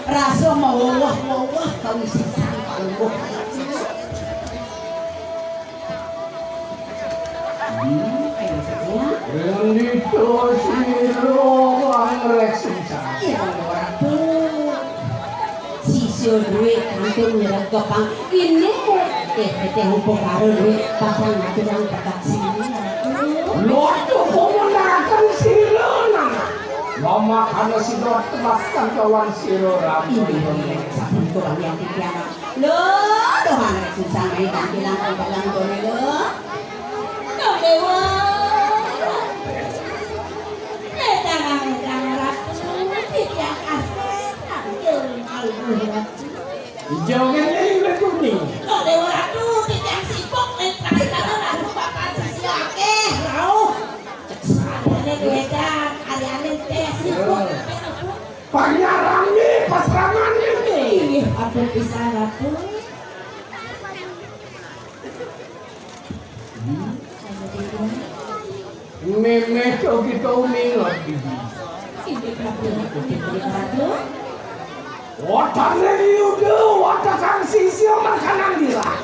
Rasa mewah-mewah kawisisan panguh. Rendito sira anggrek sungsang. Iya, Ratu. Sisya duwe kantun nyregepang ini. Eh, teteh upakara duwe pasang aturan pedak sini, Ratu. Lho, aduh, kok menerakan sira, Nana? Mama kana sira tebakan kawan sira, Ratu. Iya, iya, iya. Sampun kurang yang titiang. Lho, dohan sungsang ae kanthi langkung palang gone lho. Lho, Dewa. Letang, letang, ratu, titiang asih, ratu, aluh, ratu. Ijo ngene iki kuning. Lho, Dewa Ratu, titiang sibuk, letang, letang, ratu, bapak sisi akeh, rauh. Cek sadane duwe kan, ari-ari teh sibuk. Panyarami pasrangan ini. Inggih, atur pisan, Ratu. Mimih to kita umingot, Bibi. Inggih, Ratu. Inggih, Ratu. Watane yuda, watakan sisya makanan dirah.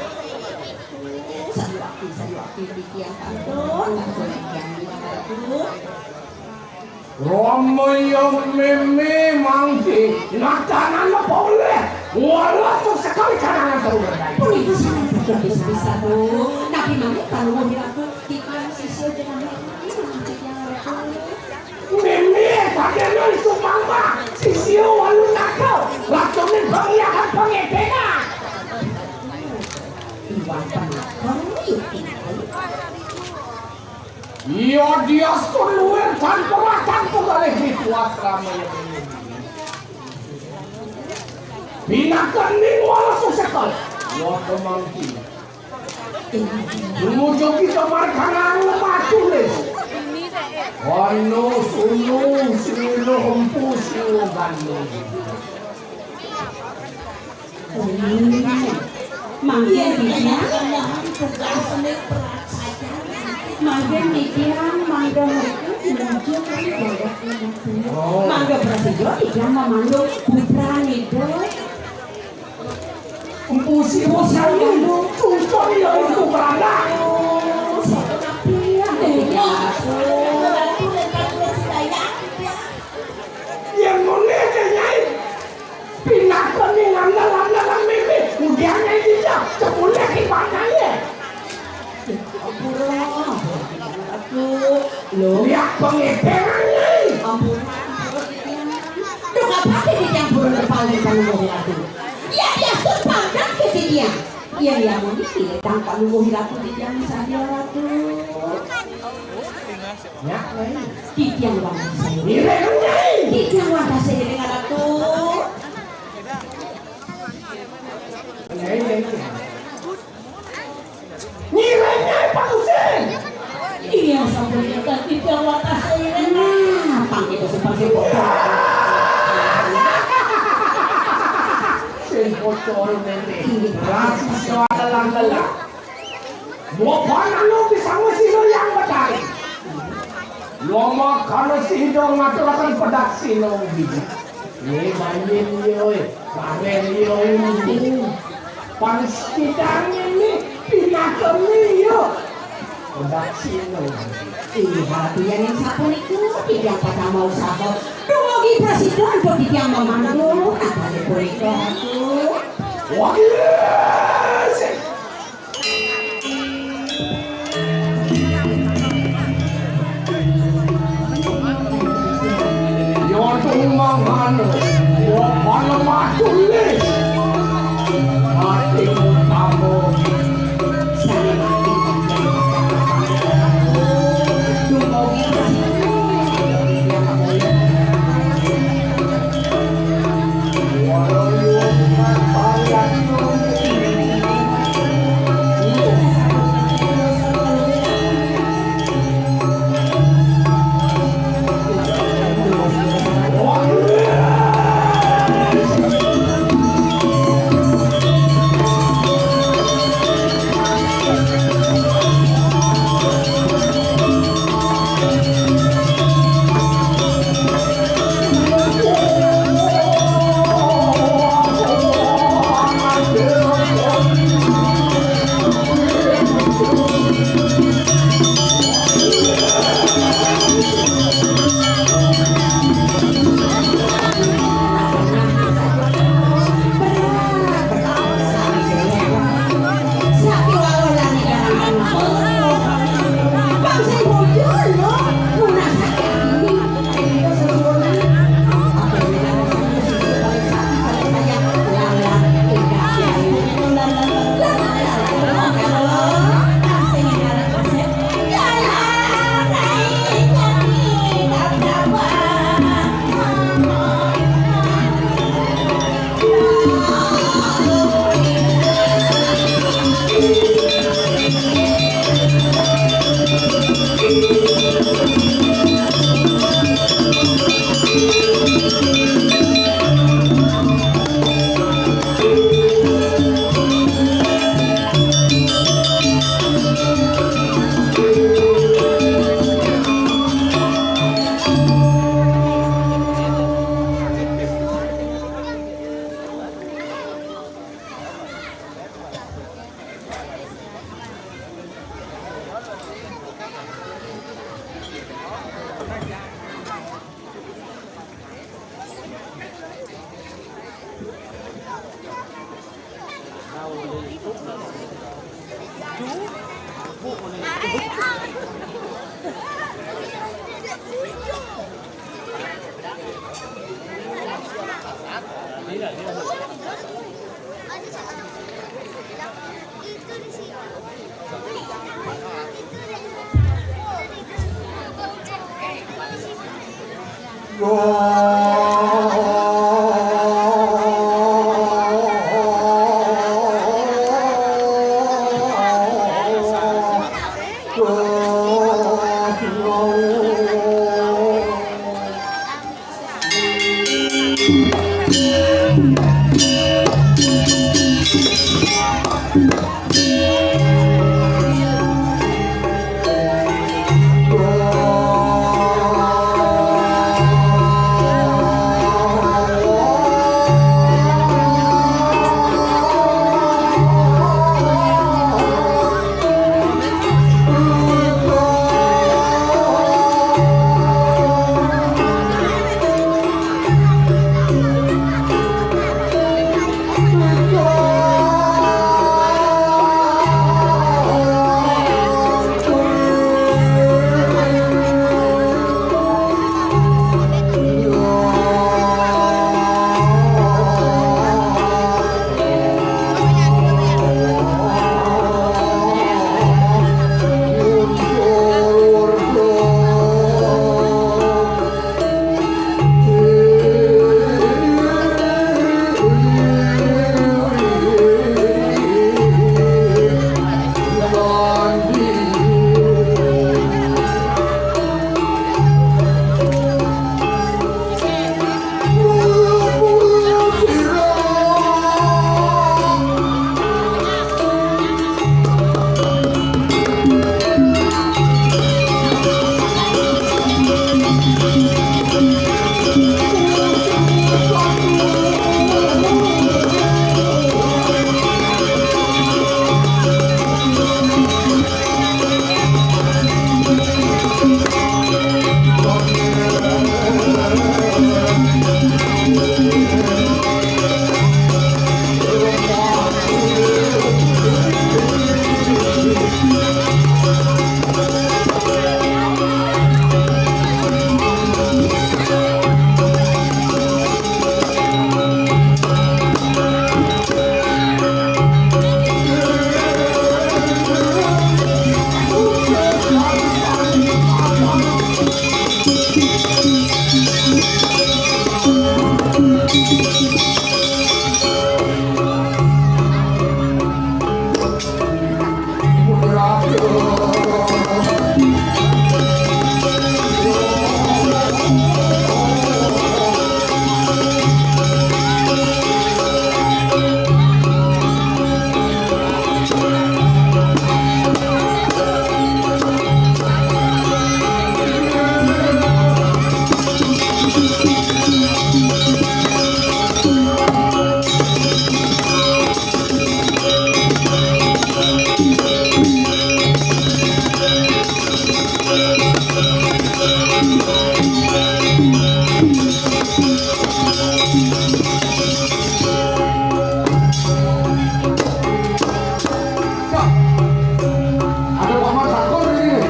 Sariwakti, sariwakti, titiang kantun, kantun titiang, Ratu. Rama ya meme mangke, natanan apa oleh? Walah, tuh sekali karangan tahu berdaya. Punika sangat bagus pisan, Bu. Nabi mangke panuwun Ratu, titiang sisya jenengan. Meme, padahal itu mama, sisya walu nakal, ratunin bangyakan pengedengan. Iwan penakal, yuk tinggal. Iya, dias tur luwir tan peratan tunggalih ritual ramaya ini. Binakening walas sekel. Wah, kemangki. Tumuju kita markanang lemah tulis. Wano sunu sinu empu sinu gandum. Mangke titiang, mangke titiang, mangke mriku menuju kali Barat Lima Puluh. Oh. Mangke prasaja titiang memandu putra ngidul. Empu si Empu Sari, Sari. Tuntun ya Empu Prana. Oh, sapa napi ya? Wah, aku lepas sedaya. Yang ngene, Nyai. Pinakoni ngandel-andelan mimih, udiane iya, sepulih ki pangaye. Ampura, ampura, Ratu. Lho. Ya pengeperan, Nyai. Ampura, ampura, titiang. Duh, apa titiang purun kepala panuwun Ratu? Ya, ya, sun pandang ke titiang. Ya, ya, muni, tang panuwun Ratu titiang sadya, Ratu. Ya, Nyai. Titiang wantah sairing. Ngiring, Nyai. Titiang wantah sairing, Ratu. Nyai, Nyai. Ngiring, Nyai, Pak Husin. Iya, sampun kita titiang wantah sairing. Nah, pang kita simpang simpang. Turun ente. Ratu Siwa lelang-lelang. Dua panah lo bisa ngesi lo yang betari. Lo makan si hidung ngaturakan pedak si lo biji. Ye banyen yo, eh. Banyen yo, eh. Panis kidangnya nih, pinakem nih yo. Udah sini. Iya, biar yang sapu niku, tiang pada mau sapu. Dumugi prasida untuk tiang memandu, apa niku niku aku. Wah, iya, sih. Yo tumang anu, yo malemah tulis. Mati mutamo. Ada Paman Sakur ini.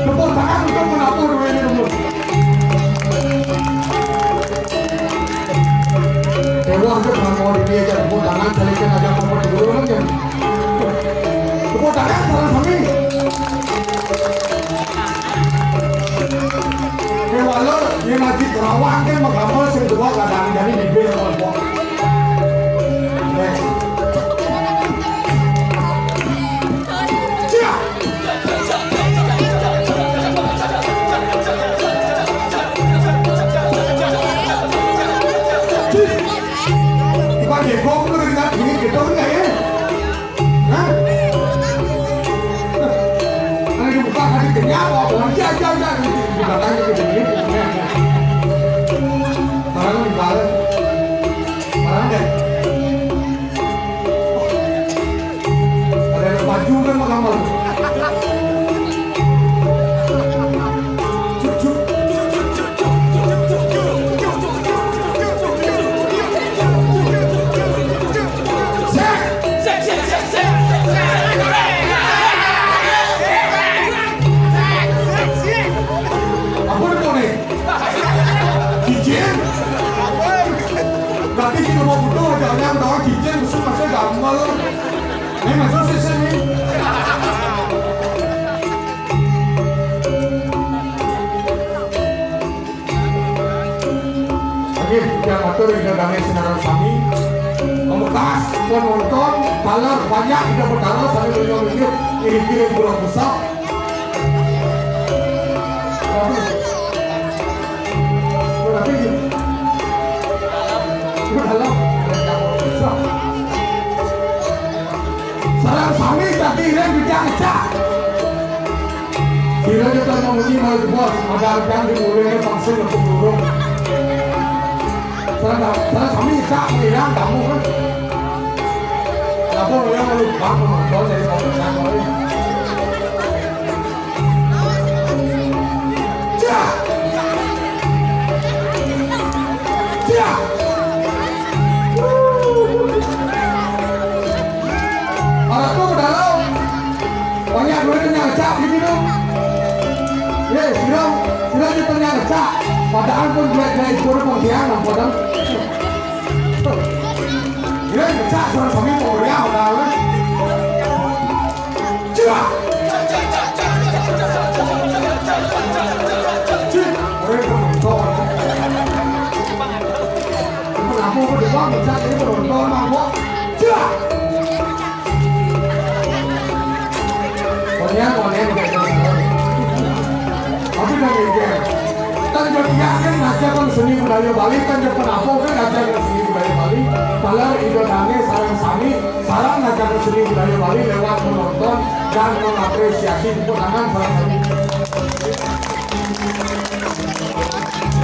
Tepuk tangan untuk penabuh dulu ini dulu. Dewa itu kalau mau dia aja tepuk tangan, saling aja mau dulu kan ya. Tepuk tangan salah sami. Dewa lo, dia ngaji terawang kan, mau kamu sing dua kadang jadi bibir sama. Ibu Jengkong tuh dengan ini gitu enggak ya? Hah? Ada dibuka, ada kenyang, mau jajan, jajan, di belakangnya gitu, gitu. Barang dibalik. Barang deh. Ada yang maju kan mau gambar. Apa dia ni? Cincin? Berarti kita mau butuh, jangan tahu cincin, mesti masuk gambar. Ni masuk sisi ni. Oke, yang atur ida damai sinaran sami. Memekas, penonton, taler banyak ida betara sami beliau mikir, iri-iri kurang besar. Tapi, tapi, dalam. Sareng sami dadi iring titiang kecak. Kira kita memuji malu bos, ada yang di mulai langsung untuk burung. Sareng, sareng sami kecak, iring kamu kan. Apa yang lupa penonton dari penonton kali. Cak! Cak! Orang tu berdalam. Banyak duit kenyang cak gitu tu. Ye, sira, sira je kenyang cak. Padahal pun duit-duit sepuluh pun tiang, nampak dah. Duit cak, suara kami mau beriah, padahal. Cak! Cik, orang penonton. Kenapa aku dengar macam ni penonton, Mak? Cak! Konya, konya, konya. Tapi dah mikir. Tak Yakin ngajakan seni budaya Bali, kan jakan apa kan ngajakan seni budaya Bali. Malah Ida Dane sareng sami, sareng ngajakan seni budaya Bali lewat menonton dan mengapresiasi, tepuk tangan sareng sami.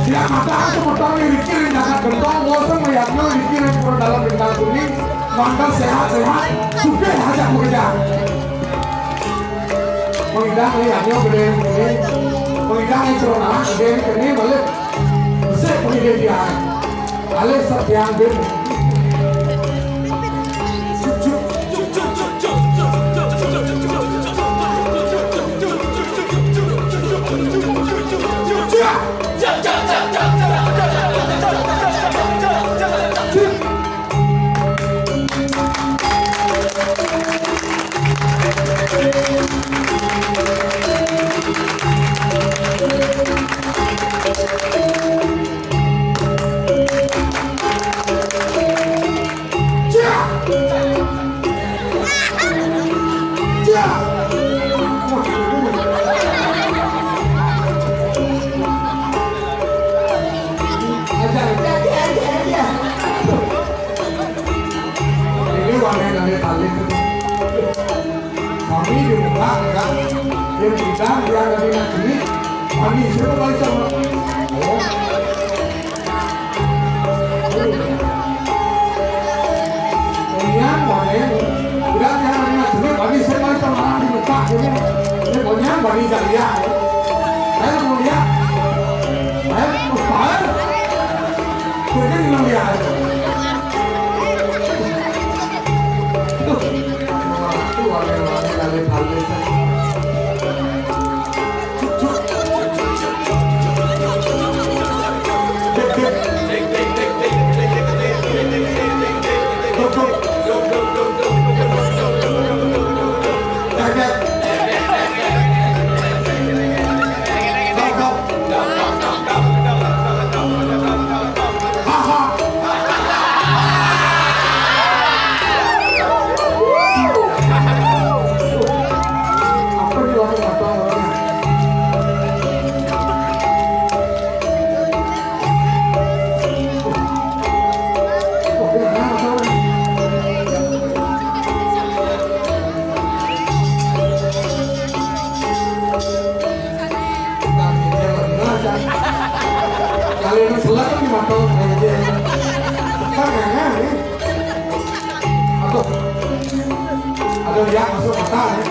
Tidak masalah semeton ngriki ring jagat gentong, bosen ngeliatnya ngriki ring pura dalam bintang kuning, mangga sehat-sehat, sugih aja bekerja. Pengidang nih, hanya gede ini. Pengidang yang suruh anak gede ini, kene balik. Besik pengidang dia. Alih setiang bin. Ini warnanya dari tali. Kami di muka, ya. Yang kita, yang dari negeri. Kami semua baca. Oh. Onyang, wane. Udah, yang dari negeri. Kami semua baca malah di muka. Ini, ini onyang, bani jaya. Ayo, mau lihat. Ayo, mau lihat. Jadi, mau lihat. Kalian selatan di mata aja. Kan nggak nih. Aduh. Ada lihat masuk mata ya.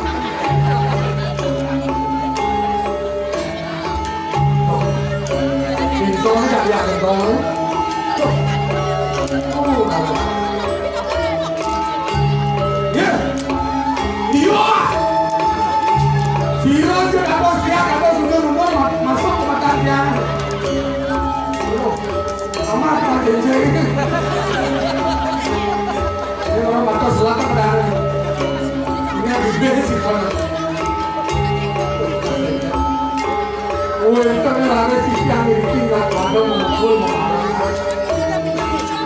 Bintangnya tak lihat bintangnya. Tuh. Oh, udah. Ya. Iya. Sira aja apa siap apa sudah rumah ma- masuk ke mata dia. Aduh. Sama sama jeje ini. Ini orang mata selatan pada hari ini. Ini ada bibir sih, Pak. Wénten laré sisian ngriki nggak pada mukul memarang.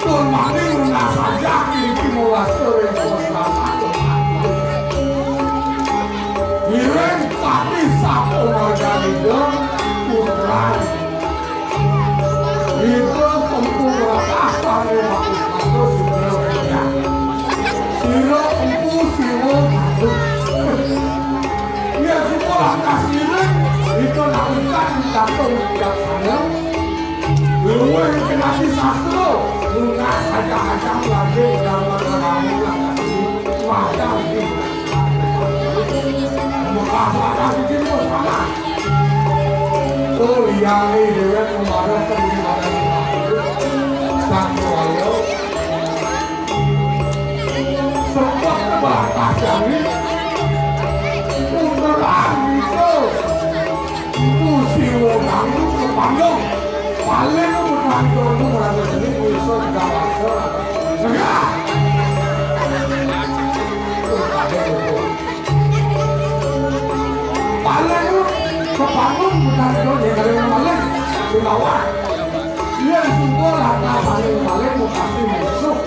Tur maning lunas aja ngriki mewasta ring sesama. Ngiring pati sapa marganida putra. Ida tempuh rakas sané matus-matus sira. Sira tempuh Siwa Gandum. Yén sira lantas ngiring, ida nawikan wigatun wicaksana. Luwih kenati sastra, lunas acah-acah lagi dalam ramu lantas. Wah, dah, Mekah-mekah iki wis ana. Tur liyane dhewek kemarin terlibat Sang Raya. Sebab kebatas kami puteran itu. Musi wonang kepanggung. Paling puteran itu merasa jenis musuh tidak rasa. Segera. Paling lu kebangun bukan lu ya, kalau yang paling di bawah. Yang sumpah rata paling paling mau pasti musuh.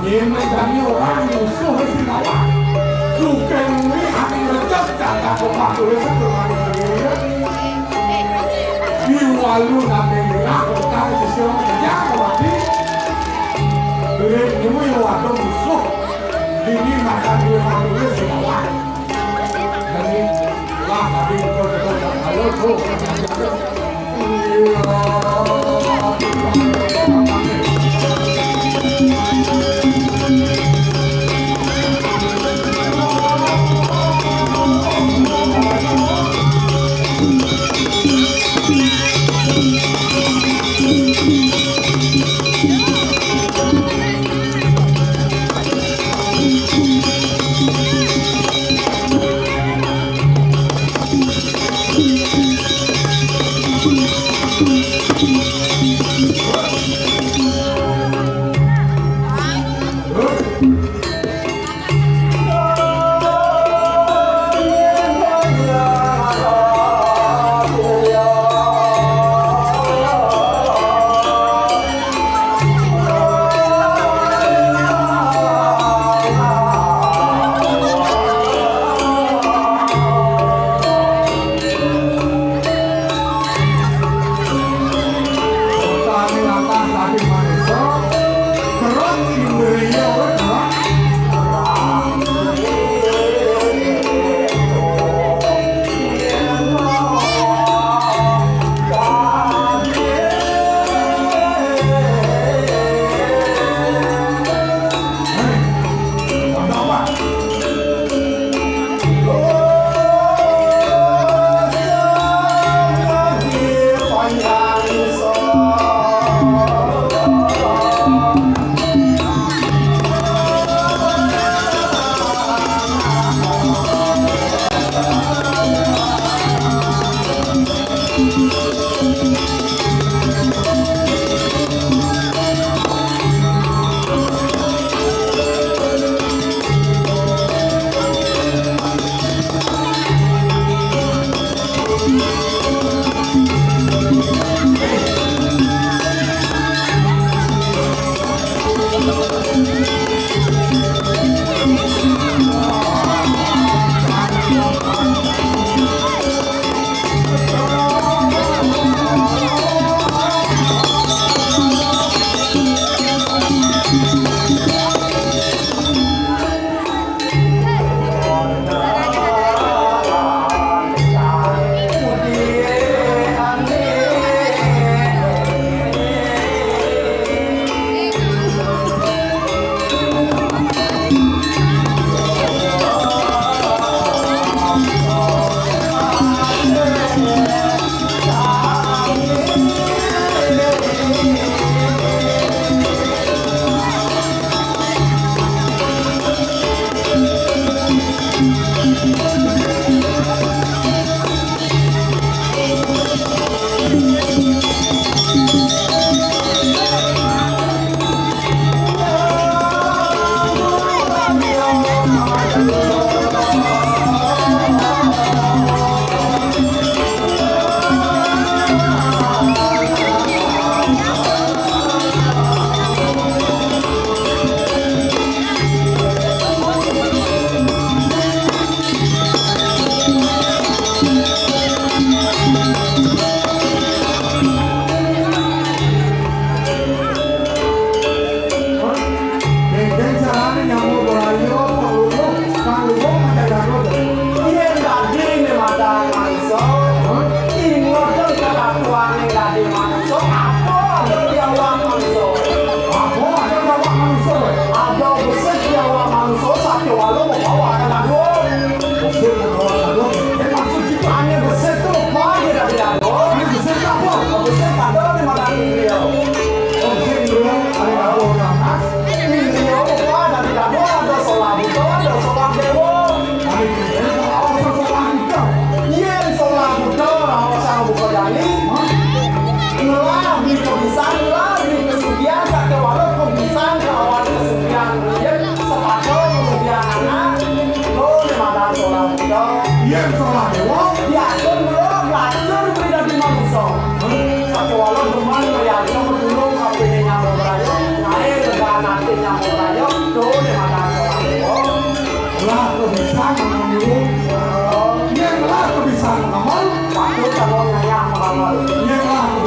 Ini menjadi orang musuh di bawah. Bukan ini hati rejek jatah kepatuhan setelah itu. Lalu nanti mirah, utang sisi orang kerja kemati. Duit nemu yang waduh musuh. Dini makan duit makan duit sing awak. Jadi lah, tapi betul-betul tak tahu tuh. Iya. Dendeng carane nyambut belayu, Pak Luwung, Pak Luwung mencari aku. Yen dadi ne madang manungsa, ingot dong kelakuane dadi manungsa, apa ada di awak manungsa? Apa ada di awak manungsa? Ada besit di awak manungsa, sakewalu mabawa akan aku. Besit mabawa akan aku. Eh, maksud kita? Ane besit tu apa aja dadi aku? Ane besit apa? Besit ada di madang indria. Oh, besit indria, ane aku orang mas. Indria apa dadi aku? Ada solah buta, ada solah dewa. Yen solah buta raosang buka jani, ngelah beli kebisan, ngelah beli kesugihan, sakewalu kebisan kelawan kesugihan yen sepatu kesugihan anak, lo ne madang solah buta. Yen solah dewa, diatur ngelah belajar beli dadi manusa. Sakewalu demen meriaga betulung kapene nyamuk rayo, nae lega ati nyamuk rayo, lo ne madang solah dewa. Lah kok bisa ngomong dulu? Yen lah kok bisa ngomong? Waktu kalau nanya ngomong. Yen lah kok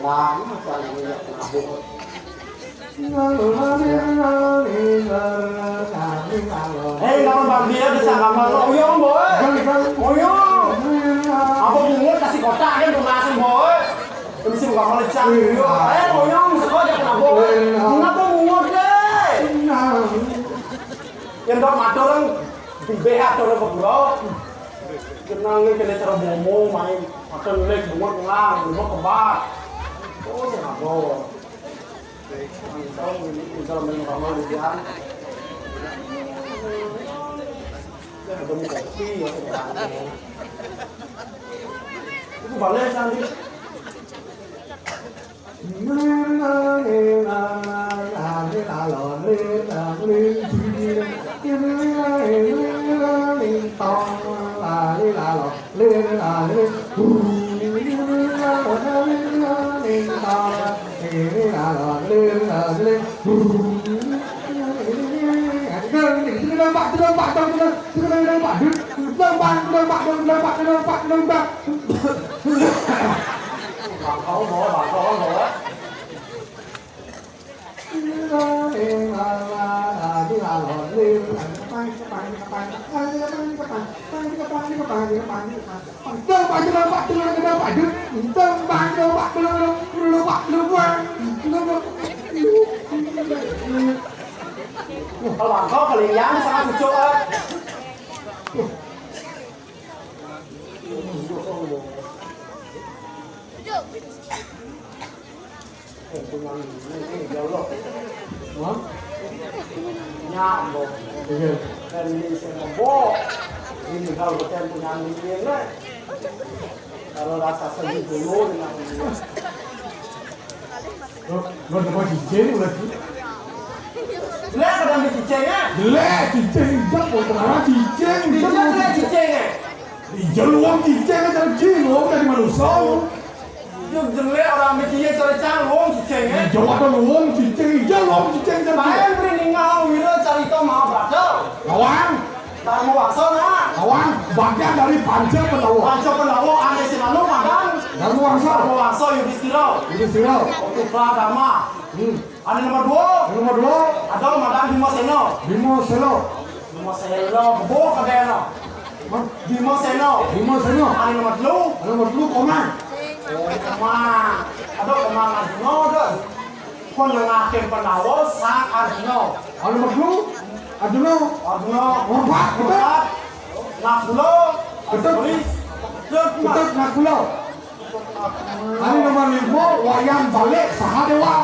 Hei, kamu Bang Dia bisa gambar lo? Uyong, boy. Uyong. Apa bungut kasih kotak kan tunasin, boy? Ini sih bukan malecak. Uyong. Eh, uyong, sekolah aja kena, boy. Kenapa bungut deh? Yang dok matur kan di B H turun ke guru. Kenal nih kena cara bomo main. Makan lek bungut ngelang, bungut kembar. Oh, saya nggak bawa. Tahu ini kalau main sama Ludian. Ya, ada mau kopi ya. Itu balik nanti. Kalau bangkok, kalau yang sama cucuk, eh. Hah? Nyak, Mbok. Iya. Dan ini saya Mbok. Ini kalau bukan punya ini, lah. Kalau rasa sedih dulu dengan ini. Lo, lo dapat cicing lagi? Jelek ada ambil cicingnya? Jelek, cicing, tidak mau terang cicing. Tidak jelek cicingnya. Iya, luang cicing aja, cicing, luang dari manusia. Yo jelek orang mikirnya cara calon cicing, eh. Jawab dong, wong cicing, iya, wong cicing, kan. Main beri ningau wira carita Mahabharata. Lawan. Dharma Wangsa, nah. Lawan, bagian dari Panca Pandawa. Panca Pandawa, ane sing anu, Madan. Dharma Wangsa. Dharma Wangsa, Yudhistira. Yudhistira. Putra Dharma. Hmm. Ane nomor dua. Nomor dua. Ada Madan Bima Sena. Bima Sena. Bima Sena, kebo kadena. Hah? Bima Sena. Bima Sena. Ane nomor telu. Ane nomor telu, Komang. Oh, Komang. Ada Komang Arjuna, ada. Kon nengahke Pandawa, Sang Arjuna. Ane nomor telu, Arjuna. Arjuna. Nomor empat, betul. Empat. Nakula. Betul. Betul, Nakula. Ane nomor lima, Wayan Balik Sahadewa.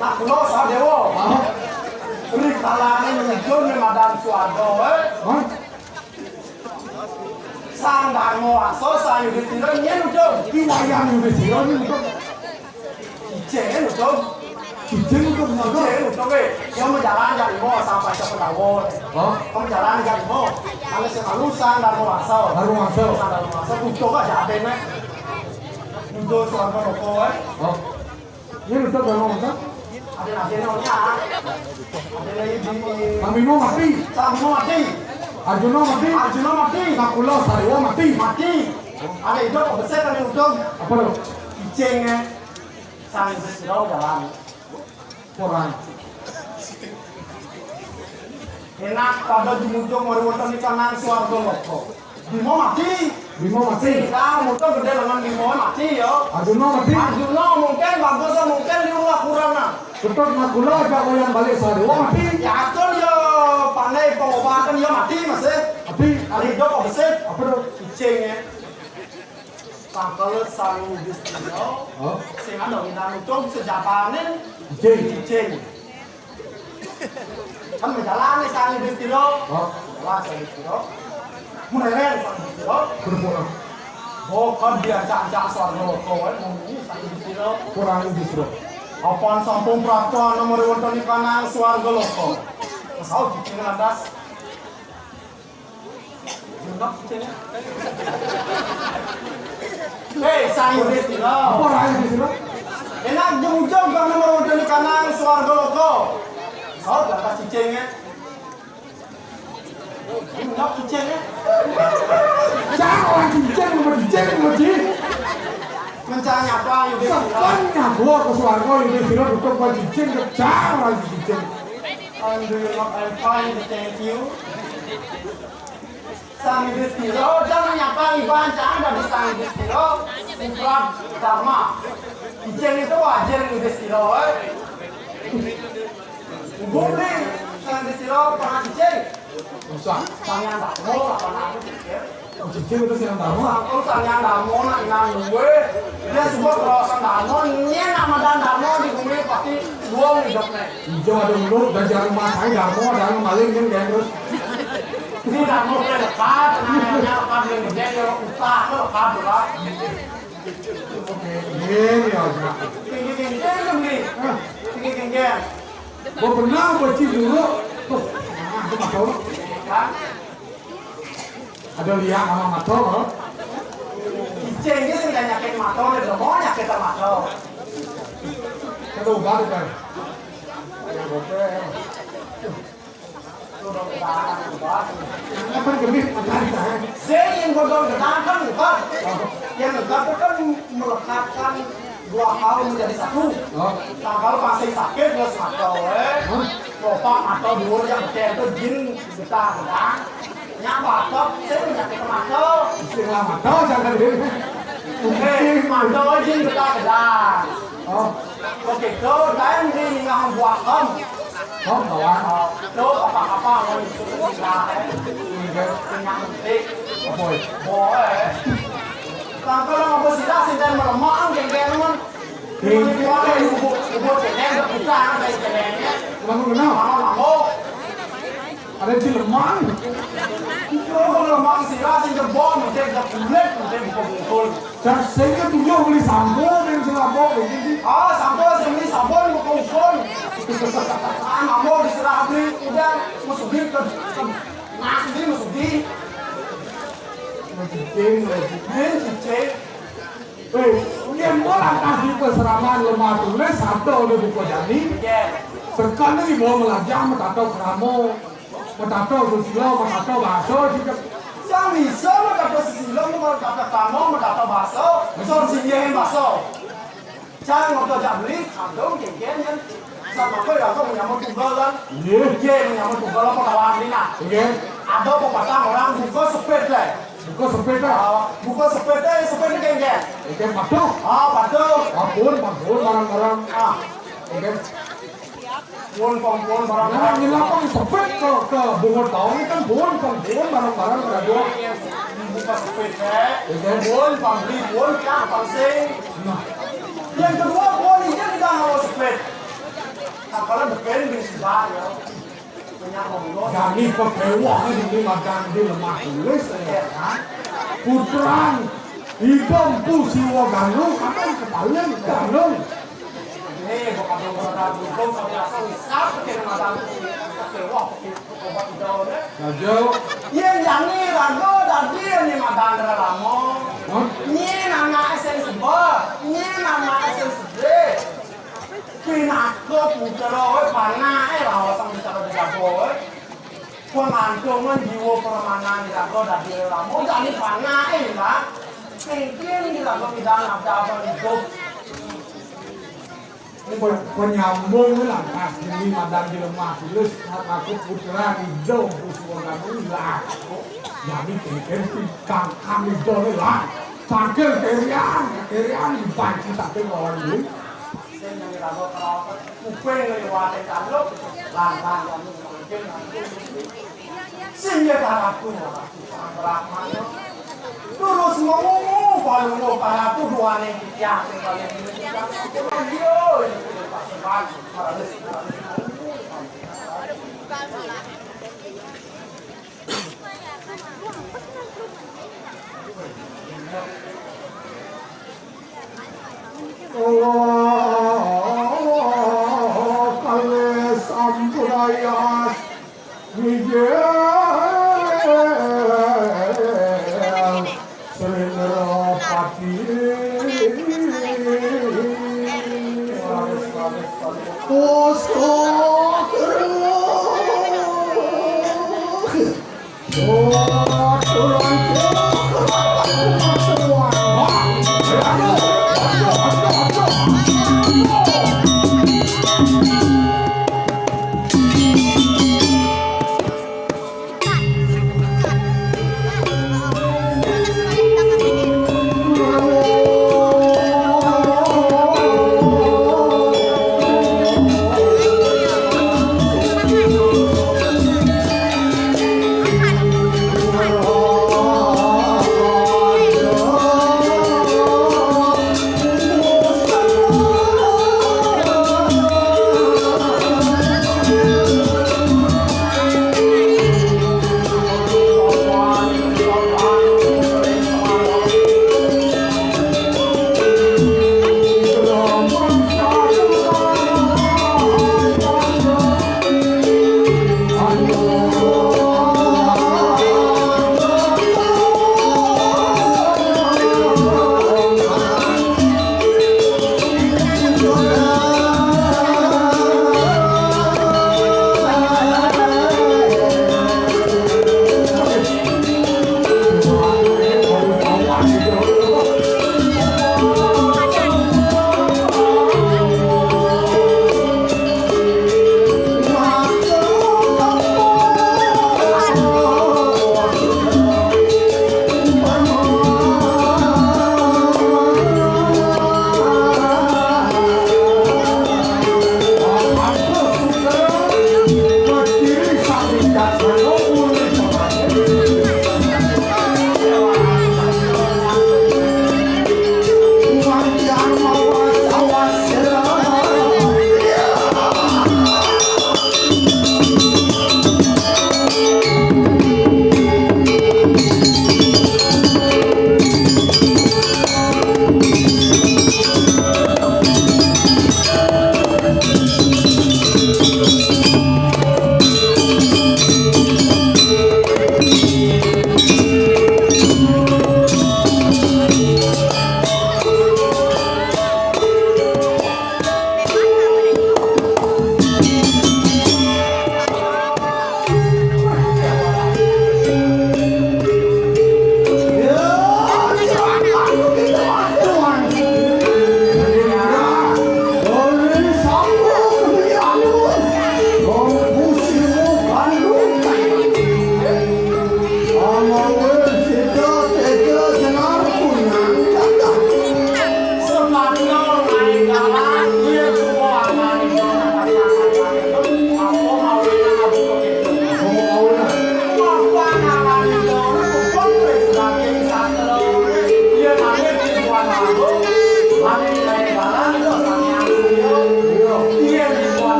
Nakula Sahadewa. Ah. Ri kalane nyucun ning madan swarga, eh. Hah? Sang Dharma Wangsa, Sang Yudhistira, nyen ucun. Ki Wayan Yudhistira nyen ucun. Ijeng, Dong. Ijeng untuk sapa? Ijeng untuk kowe. Yang menjalan jak limo sampai ke Pendawa. Hah? Kamu jalan jak limo. Ane sing malu Sang Dharma Wangsa. Dharma Wangsa. Sang Dharma Wangsa, butuh aja adene. Butuh suara kowe. Hah? Ini udah Dharma Wangsa? Ada adene nya. Ada lagi di Sang Bima mati. Sang Bima mati. Arjuna mati. Arjuna mati. Nakula Sahadewa mati. Mati. Ada hidup, besar kali utuh. Apa tuh? Ijeng, eh. Sang Yudhistira jalan. Orang. Enak pada jumujug mari wonten ing kanan swarga loka. Bima mati. Bima mati. Nah, muter gede lengan Bima mati ya. Arjuna mati. Arjuna mungkin bagus mungkin di ulah kurang nah. Ketut Nakula ajak Wayan Balik Sahadewa mati. Ya atur ya pandai pengobatan ya mati masih. Mati. Kali hidup apa sih? Apa tuh? Ijeng ya. Pangkal Sang Yudhistira. Oh. Sing ana nginan ucung sejabane. Ijing. Ijing. Kan menjalani Sang Yudhistira. Oh. Jalan Sang Yudhistira. Mereren Sang Yudhistira. Berpura. Oh, kan diajak-ajak swarga loka wae mung ini Sang Yudhistira. Kurang Yudhistira. Apan sampun prapta nomor wonten ing kanang swarga loka. Saut ditinggal atas. Hei, Sang Yudhistira. Apa Sang Yudhistira? Enak jujur bang nomor wonten ing kanang swarga loka. Saut bakas cicing ya. Enak cicing ya. Cang orang cicing, nomor cicing, nomor cicing. Mencang nyapa Yudhistira? Sekan nyawa ke swarga Yudhistira tutup kau cicing, kejar lagi cicing. I'm doing what I'm fine, thank you. Sang Yudhistira, jangan nyapa iban, jangan dari Sang Yudhistira. Putra Dharma. Cicing itu wajar Yudhistira, eh. Gumli, Sang Yudhistira pernah cicing. Usah. Sang Hyang Darma, apa nak aku cicing? Cicing itu Sang Hyang Darma. Sang, oh, Sang Hyang Darma nak nang gue. Dia sebut kalau Sang Darma, ini nama dan Darma di bumi pasti buang hidupnya. Hijau ada mulut, dan jangan rumah saya Darma, ada maling kan, kan, terus. Ini Darma udah lekat, nah, yang lekat yang gede, yang utah, lekat, lekat. Oke, ini ya, Kak. Tinggi, tinggi, tinggi, tinggi. Hah? Tinggi, tinggi. Gua pernah baca dulu. Tuh, nah, aku mata lu. Ada lihat sama mata lu. Cicing dia sudah nyakit mata, dia mau nyakit mata. Kita ubah, kan? Ada gope, ya. Apa yang lebih menarik, ya? Saya yang godol gedang kan bukan. Yang gedang itu kan melekatkan dua hal menjadi satu. Oh. Nah, kalau masih sakit, terus mata, eh. Hah? Lopak mata dua yang betul itu jin getah gedang. Nyapa apa? Saya penyakit mata. Istilah mata, jangan deh. Eh, mata jin getah gedang. Oh. Oke, itu lain di ninggal buah kom. Kom, kawan. Oh, itu apa-apa, mau disuruh istilah, eh. Iya. Penyakit. Apa itu? Boy. Tangkal apa sih, dah, sih, dan melemah, geng-geng, man. Geng. Ini gimana, ibu, ibu, cengeng, bukan, kayak cengengnya. Kenapa, kenapa? Lama-lama. Ada di lemang. Itu lemang sira sing jebol, mesti ada kulit, mesti buka bungkul. Jar sing ketujuh beli sampo, ning sing apa, iki, iki? Ah, sampo sing beli sampo, buka bungkul. Ah, mambo diserah beli, udah, masuk di ke, ke, nasi di, masuk di. Masuk di, masuk di. Masuk di. Eh, yen kok lantas di peseraman lemah tulis, satu di buku jani. Iya. Sekarang ini mau belajar, mau tato keramo. Metato susila, metato baso, cicak. Sang bisa metato susila, metato tamo, metato baso. Son sing dia yang baso. Cang moto jak beli, aduh, genggen, kan. Sama apa ya, aku menyambut tunggal, kan? Iya. Iya, menyambut tunggal, apa kawan ini, nah? Iya. Ada pepatah orang buka sepet, lah. Buka sepet, lah. Ah, buka sepet, eh, sepet ini genggen. Oke, patuh. Ah, patuh. Ampun, ampun, barang-barang. Ah. Oke. Pun, pun, pun, barang. Nah, ini lapang sepet ke, ke bungut taun ini kan pun, pun, pun, barang-barang pada dua. Buka sepet, eh. Iya. Pun, pun, beli, pun, kan, pun, sing. Nah. Yang kedua, pun, ini kita mau sepet. Nah, kalau depan, beli sebar, ya. Punya monggo. Jani pekewa ini magang di lemah tulis, ya, kan? Putran, hidup pu siwa ganu, kapan kepala ganu? Nih, bukan dong, bukan dong, bukan dong, sampai asal hisap, pakai nama tadi. Oke, wah, pakai obat daun, ya. Raja. Iya, yang ini raga, tadi ini makan dalam lama. Hah? Ini anak S M sebelah, ini anak S M sebelah. Pinaka putra, weh, panake, lah, sang bicara di jago, weh. Pengantungan jiwa permanan di jago, dadi lama, jadi panake, lah. Singkin di jago, tidak ada apa hidup. Pe-, penyambung lantas ini madan di lemah tulus, aku putra ijo, kuswa gabung lah. Jadi kengkeng kangkang ijo ni lah. Tangkil kerian, kerian dibanci tapi lawan dulu. Sing yang rambut terawat, kuping liwate tanduk, lantan kamu mungkin nanti. Sing ya taraku, Brahmana. Terus mengumu, palu, palu, duane titiang, sing paling ini, titiang, sing paling dia, ini, pasukan, paling, paling. Oh, kale sampurayas mijil Srendra Pati. Pusuk.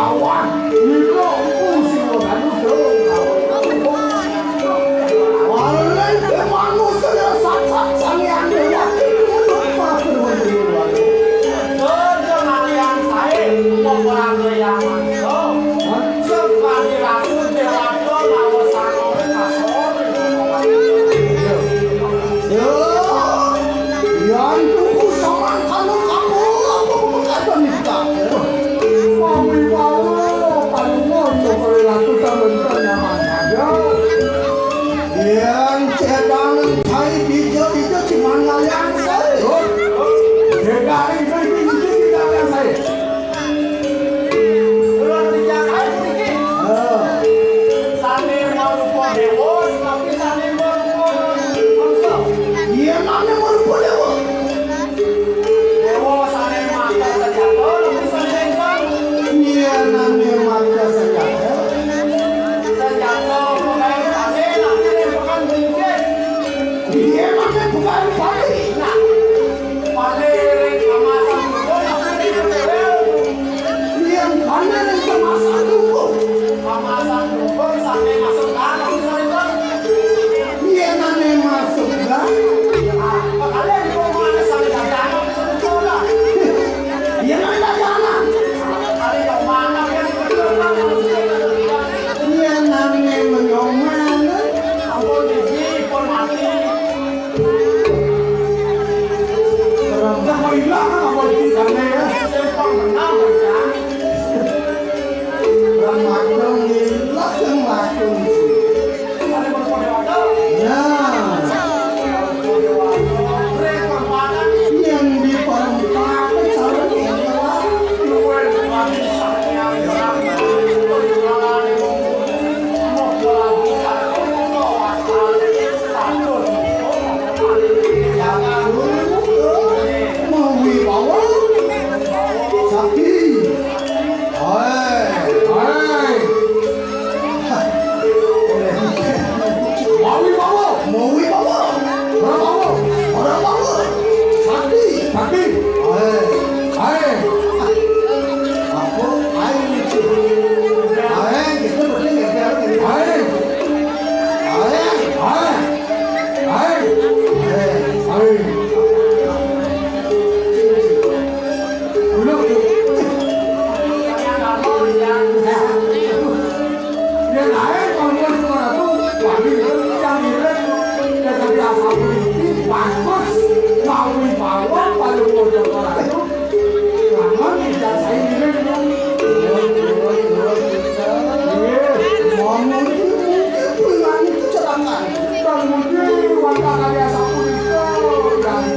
Awan, ira empu sing weganu dong. Paling ke manusia ya saksat sangian dewa. Aja ngalian sae, peperangan yang mangsa. Jeng kami rasul dewata lawas sangoe kasor. Yo, yan tuku samangkana kamu apa pemekadan kita? Mawi wawa, panuwun, coba ratu tamen nyaman aja. Yan cedangan kai dija-dija cimangayan saya. Cedangan kai dija-dija cimangayan saya. Kula titiang ae puniki. Heeh. Sane marupa dewa, tapi sane marupa mangsa. Yen ane marupa dewa. Dewa sane matur sejata, tapi sane ingkang. Yen ane matur sejata. Sejata, pemain sane, tapi ring pekan belincing. Yen ane pekan pati. Nah. Paniring kamasan luhur, tapi dipepéwél. Yén paniring kamasan luhur. Kamasan luhur saking masuk tanah, misalipun. Yén ané masuk gang. Ah, kekalih di rumah ada saling dagangan, misalipun. Yén ané dagangan. Kekalih yang mana yang betul, kan? Yén ané menyoman. Ampun, gigi pun mati. Rembah kok ilang apa iki jane ya? Sing pang menang, Bang. Ramadan ilang yang laku. Ya. Yang di perempatan calon ini. Mawi bawa. Sakti. Hai, hai. Mawi bawa. Mawi bawa. Ora bawa. Ora bawa. Sakti. Sakti. Hai, hai. Apa? Hai, gitu berarti nggak ada. Hai. Hai, hai. Hai. Hai. Hai. Dulu, dulu. Yang lain kalau dia cuma satu, wah, ini yang mirip, ya, tapi asal politik, bagus, mau dibawa, pada mau coba itu. Jangan ijazah ini, iya, mau mungkin, mungkin pulang itu celaka. Bang Budi, warga karya Sapunika, dan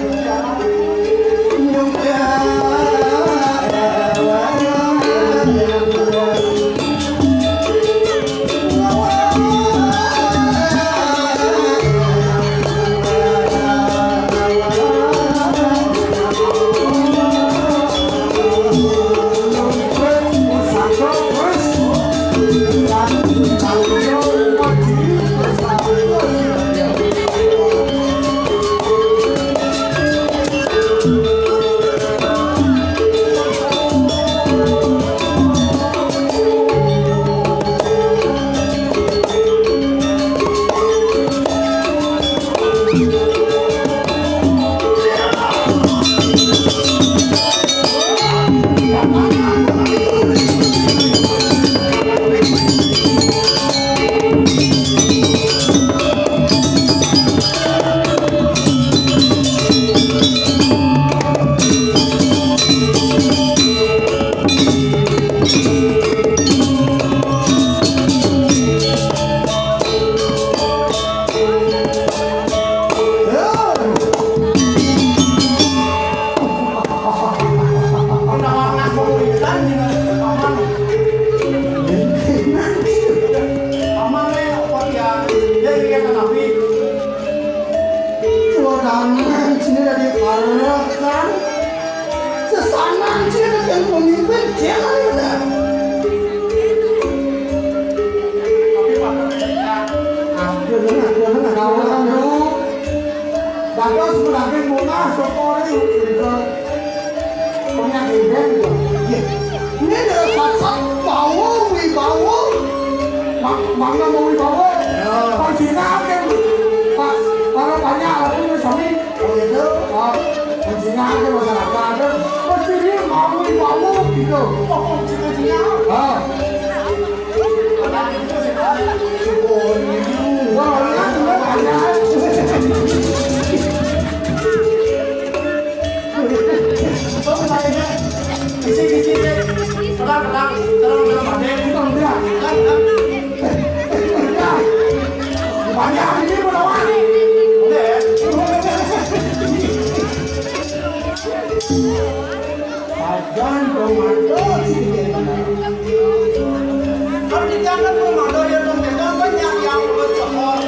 Suara anak sini dari Arab kan? Sesanan sih dengan pemimpin, jangan benar. Dados mendaging munah saka ring punika. Penyakit. Ini adalah saat-saat Mangga mau wibawa. Ya. Pancingan kan. Pak, para banyak lah tuh sami. Oh, gitu. Ah, pancingan kan masyarakat. Mesti dia mau wibawa gitu. Oh, cita-cita. Ah. Wah, ini tuh banyak. Bisi, bisi, bisi. Tenang, tenang. Tenang, tenang, Pak. Tenang, tenang. Banyak ini menawan. Udah ya. Pajan komando sini. Kalau dijangan komando ya, teman-teman, banyak yang bercokol.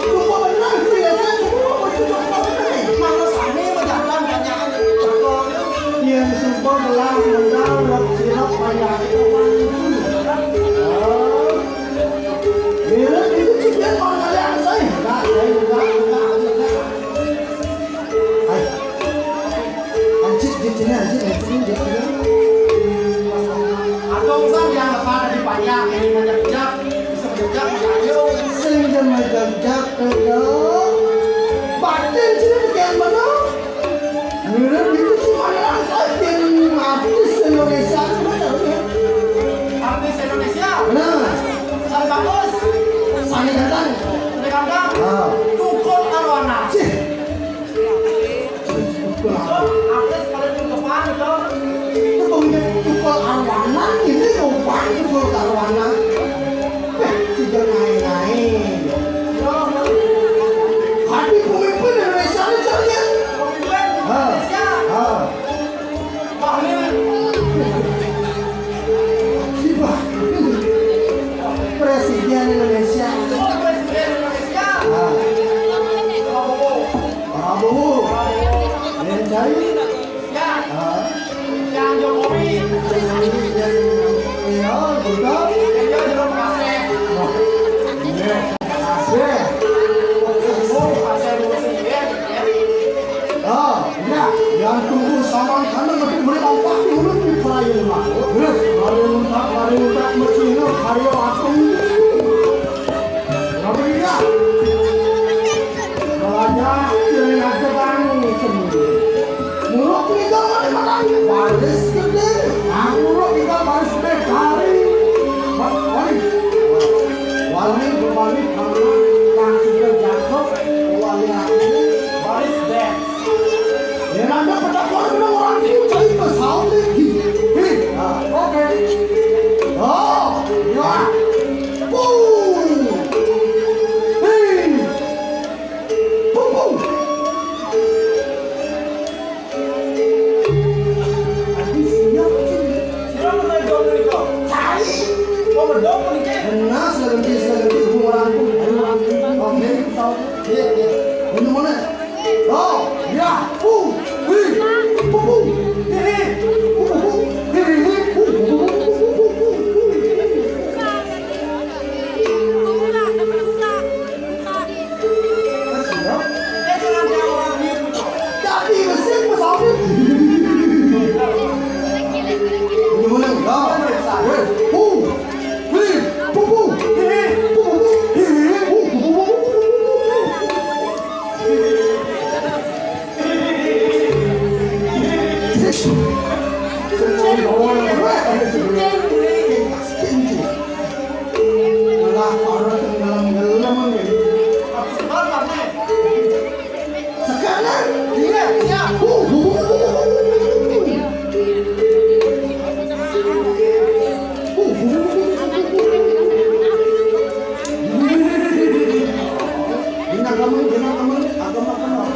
Cuma benar, biasanya cuma bercokol benar. Malah sami menjalan banyak yang bercokol. Yang sumpah belah mendarat silap banyak itu. Oh. Bila itu juga orang kalian saya. Enggak, saya enggak, enggak, enggak. Hai. Anjir, dia sini, anjir, anjir, dia sini. Atau usah yang apa ada di panjang, ini banyak jejak, bisa jejak, ayo. Sing dia banyak jejak, ayo. Batin sini bagian mana? Mirip itu cuma yang bagian artis Indonesia, benar ya? Artis Indonesia? Benar. Sari bagus. Sari ganteng. Sari ganteng. Ah. Tukul Arwana. Cih. Artis paling depan itu. Itu pemimpin Tukul Arwana, ini depan Tukul Arwana. Eh, tidak main-main. Hati pemimpin Indonesia ini cerdas. Pemimpin Indonesia. Ah. Ah. Bahlil. Siapa? Presiden Indonesia. Oh, Presiden Indonesia. Ah. Prabowo. Prabowo. Prabowo. Yang cari? Ya. Ah. Yang Jokowi. Jokowi, yang, ya, betul. Yang dia belum kasih. Nah. Iya. Kasih. Kasih. Kasih. Ah, iya, yang tunggu sama karena lebih meriah empat puluh lebih perayaan lah. Terus, hari untak, hari untak, masih ingat, hari waktu. Tapi iya, belajar, yang ada kamu sendiri. Muluk kita mana makan? Baris gede. Aku muluk kita baris gede, hari. Wali, wali, berbalik, karena yang sudah jatuh, wali aku ini, baris gede. Yang ada pendapat orang itu cari pesawat lagi. Hei, ah, oke. Oh, ya. Boom. Hei. Boom, boom. Habis siap, sini. Sira pernah jawab dari kau? Cari. Kau berdoa pun, Cik? Benar, sudah ganti, sudah ganti. Hubung orang pun. Ayo, orang pun. Oke, pesawat. Iya, iya. Ini mana? Oh, ya. Uh, wih. Uh, uh. Ini. Uh, uh. Ini, ini. Uh, uh. Tapi mesin pesawat. Ini mana? Ya. Wih. Uh. Wih. Uh, uh. Ini. Uh, uh. Ini. Uh, uh. Malah orang tenggelam-tenggelam ini. Sekarang, iya, iya. Ini agama, ini agama, agama, agama.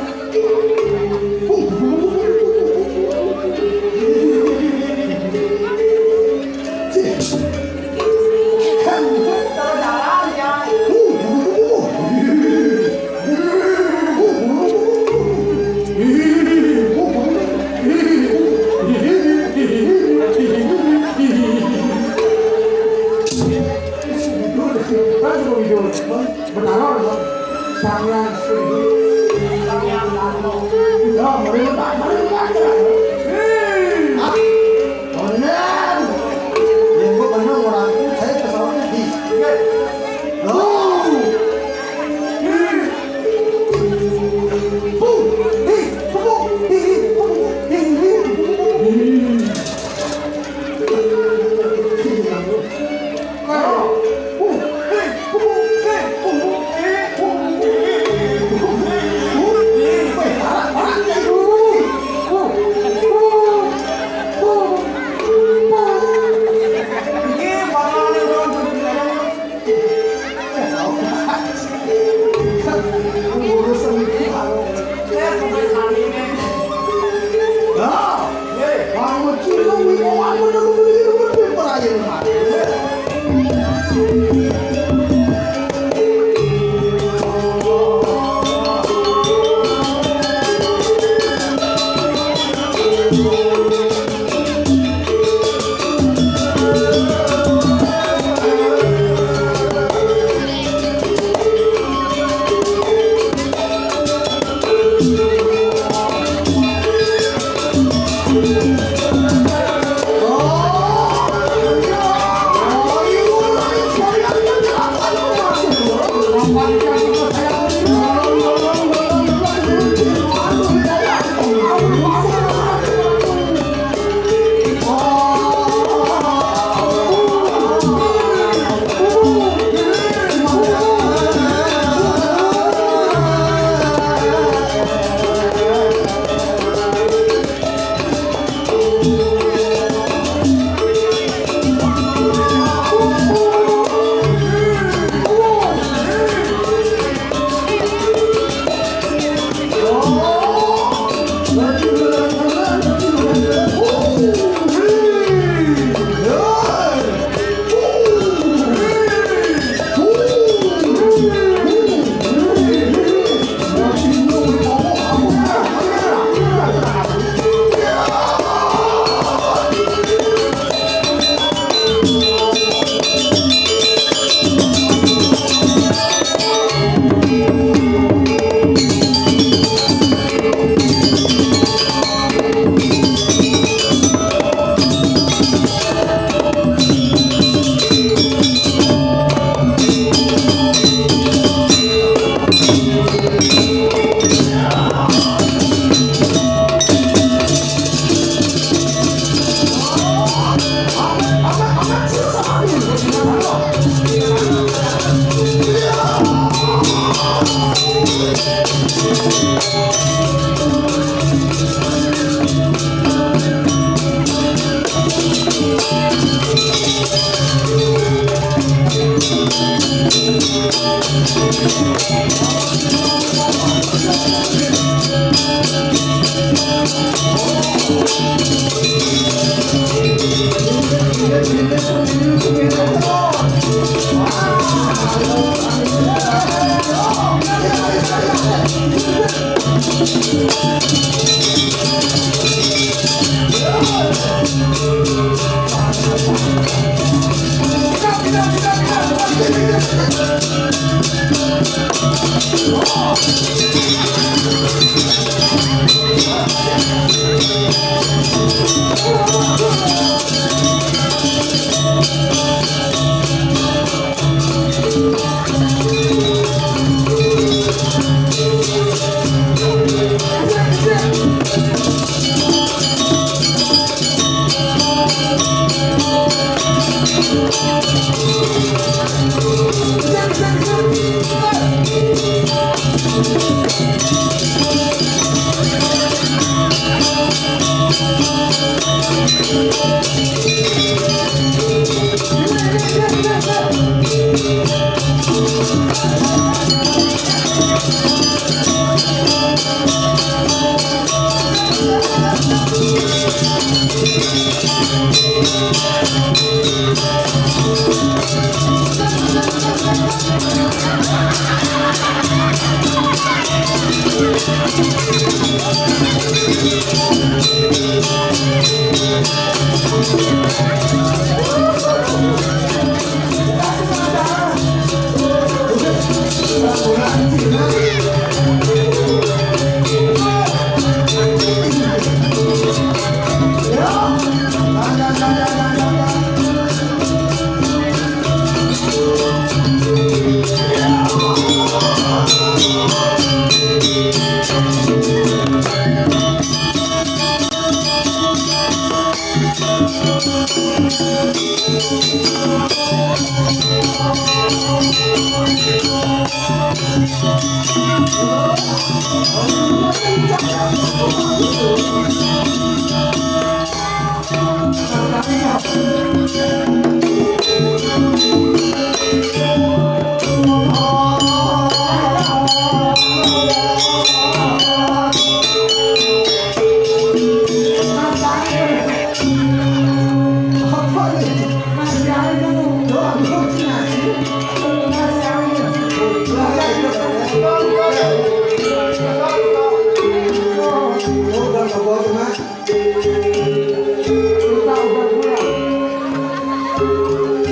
Kita udah pulang.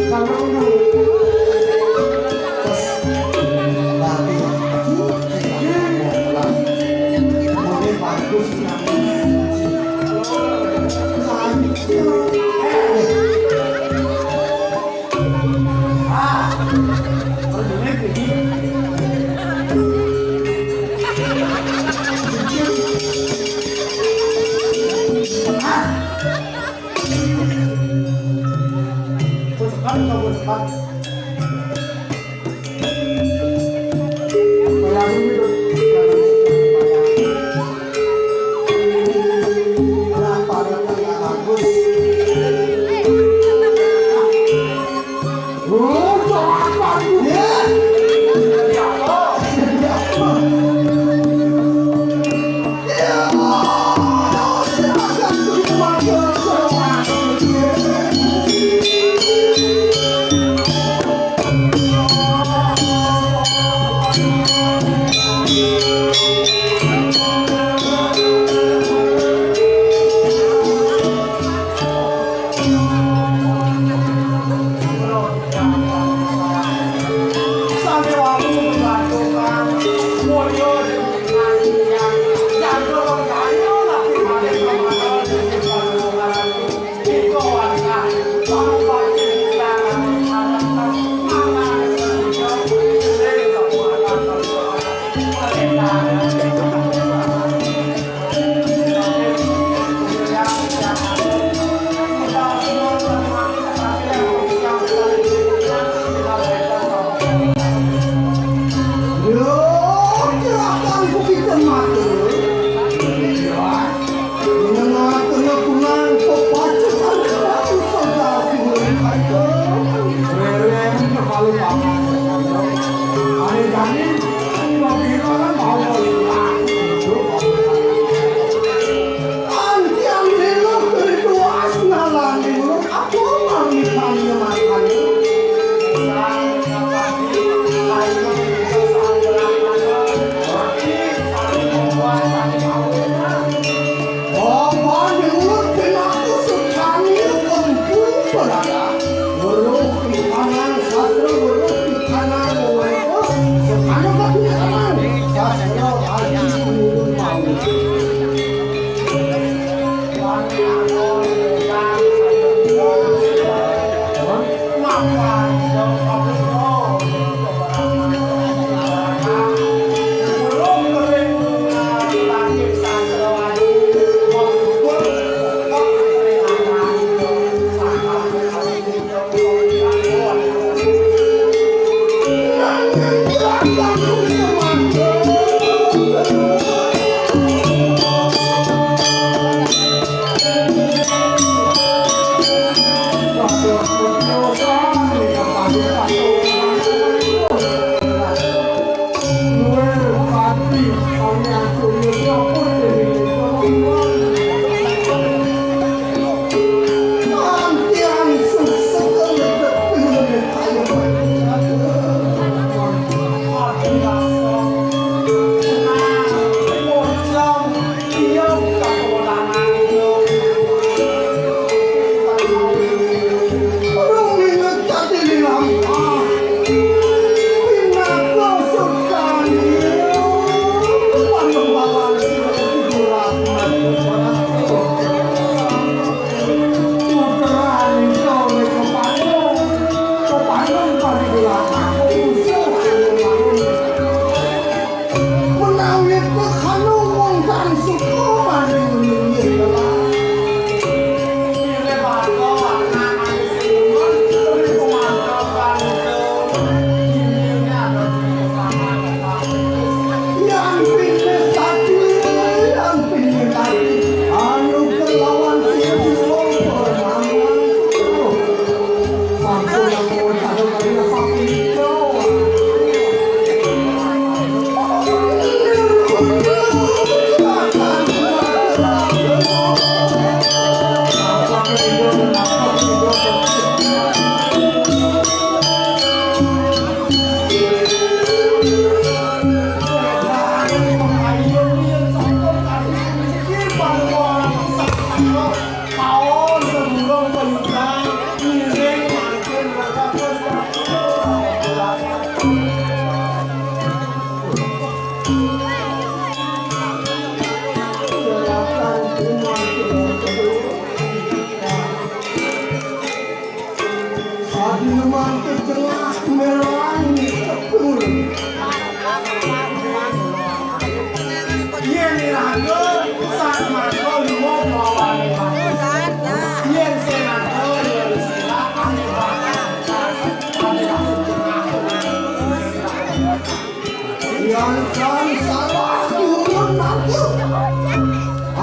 Sampai dulu. Terus latihan. Ini bagus.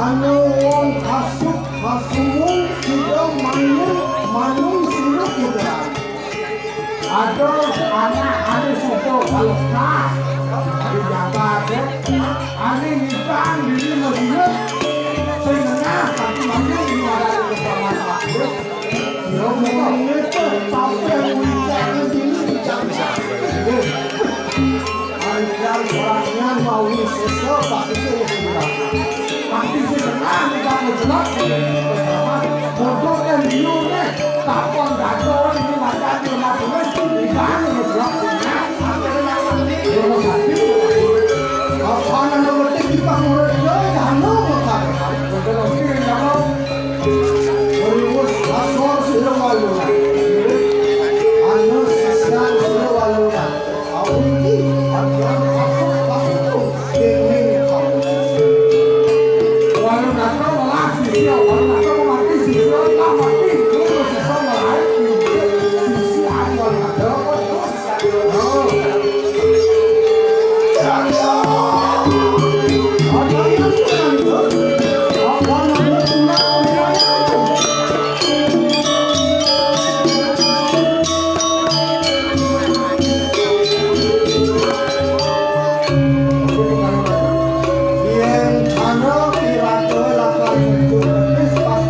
Nuwun kasuk kasuwung sida manung manung sinuh kuda. Ada anak anu suka balekah di jagat, anu nitang diri masiat, sing nengah tapi manung di wadang kesamaan makhluk. Sira mung ngene, tapi anu nitang diri di jagat. Ajar orangnya mau sesa pasti itu yang dilakukan. Tapi sing nengah nitang jelas, bodoh kan liur nih. Takon gado ini macam dia mati wis di mana jelas. Rumah sakit. Apa nama betik kita murid dia anu makan. Betul mungkin kalau berlurus asor sih malu. Anu sisna sih malu. Aku ini adalah masuk masuk. Yen ana pira kowe lakar nyentuh petis pas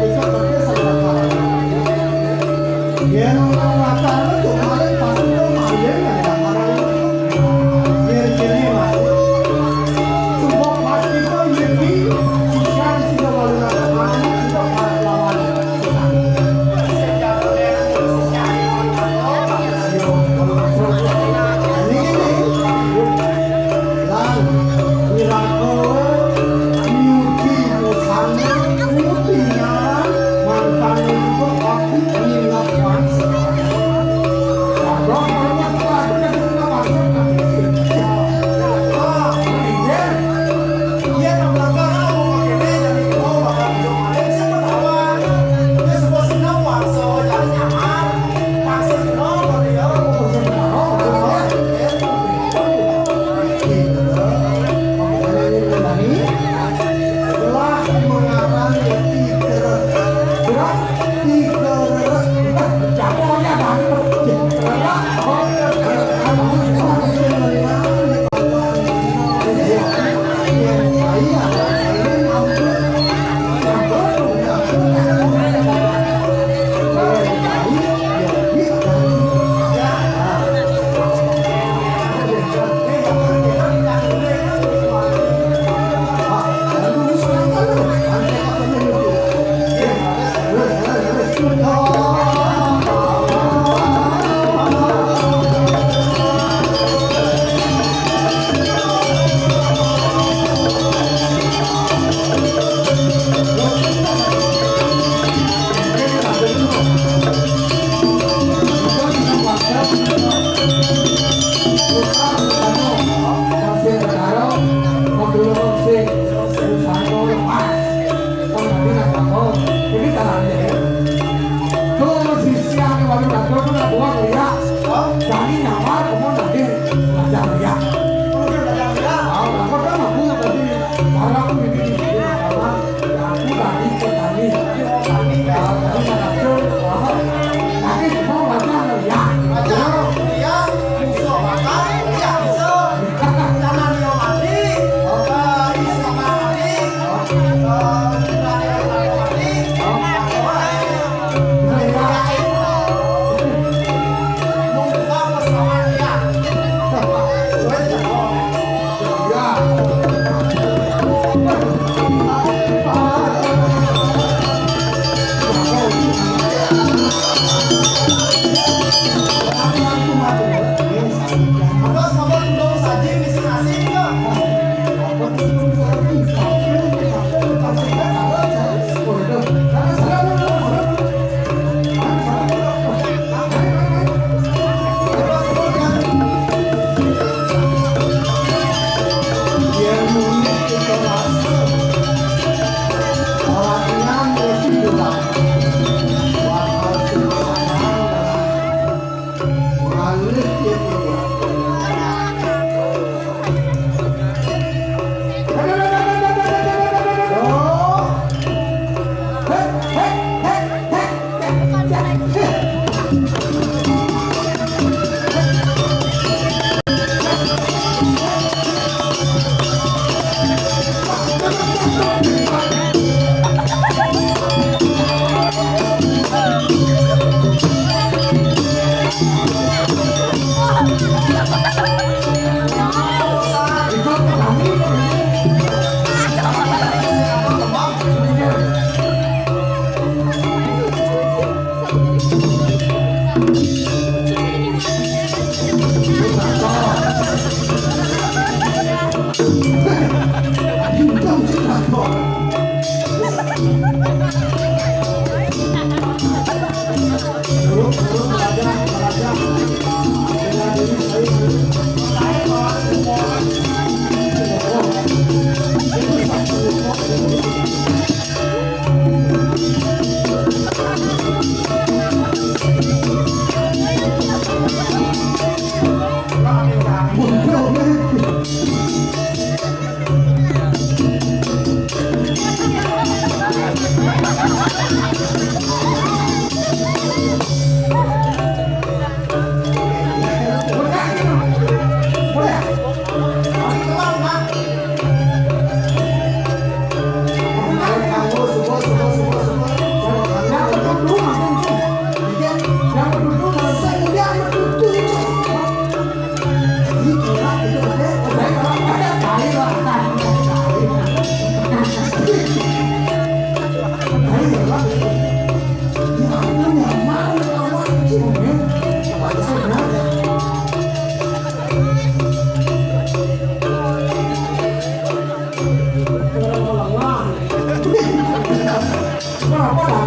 Apa dah?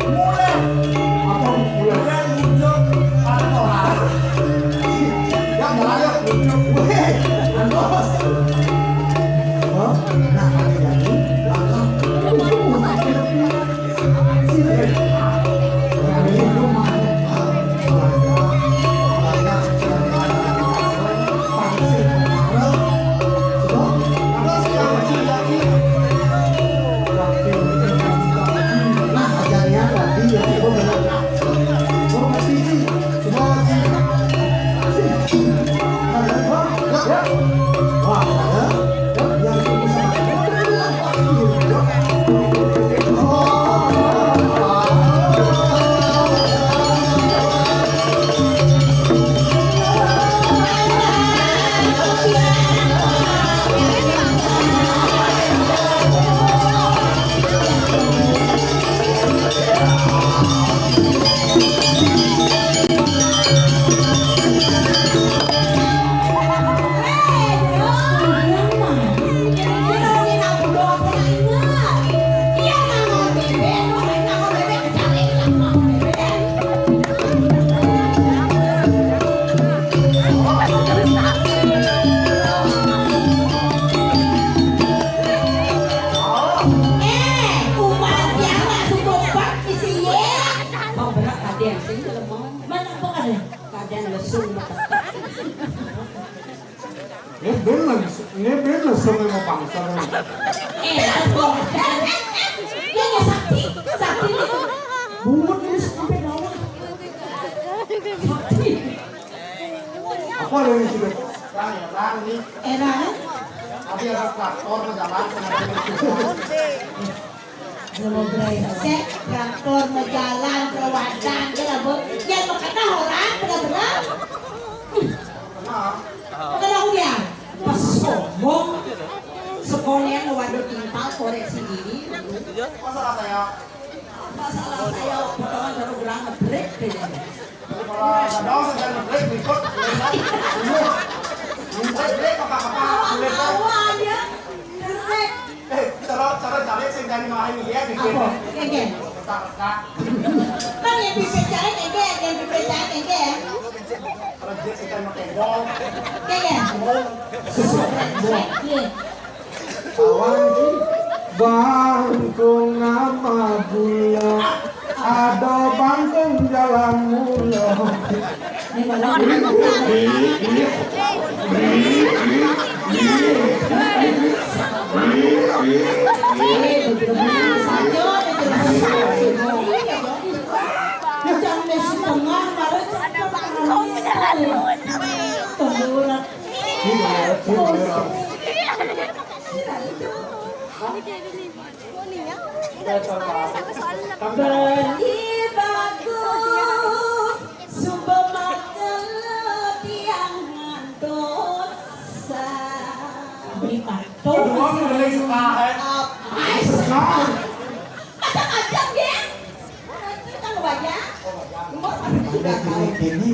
Mulai. Apa mulai? Mulai muncul pada orang. Ya, mulai muncul. Weh, anu. Hah? Nah, ada yang ini. Belakang. Sini. Nah, ini rumahnya. Eh, umat yang masuk kompak di sini. Bang, berat kadén sih, lemah. Mana apa kadén? Kadén lesung. Ini ben lagi, ini ben lesung sama bangsa. Eh, apa? Ini ya sakti, sakti itu. Buat ini sampai bawah. Sakti. Apa ada yang sudah? Bang, ya, Bang, ini. Eh, Bang. Tapi ada traktor mau jalan sama. Kalau brengsek, traktor mau jalan, ke wadah, dia lah, Bu. Jangan mau kata orang, benar-benar. Kenapa? Kenapa dia? Pas sombong, sekolah yang waduh timpal koreksi diri. Apa salah saya? Apa salah saya? Potongan baru bilang ngebrek deh. Kalau ada dong, saya ngebrek, ikut. Ngebrek, ngebrek, apa-apa. Awas, awas, ya. Ngebrek. Eh, cara, cara cari sing dari mana ini ya, di apa? Geng, geng. Retak-retak. Kan yang bisa cari, geng, geng. Yang bisa cari, geng, geng. Kalau dia sing dari Mekendol. Geng, geng. Geng, geng. Kawan, bangkung nama gula, ada bangkung jalan mula. Tunggu. Beli bagus, suba makan tiang ngantos. Beli patok. Apa? Macam-macam, ya. Nanti kan wajah. Umur masih tujuh belas tahun. Ini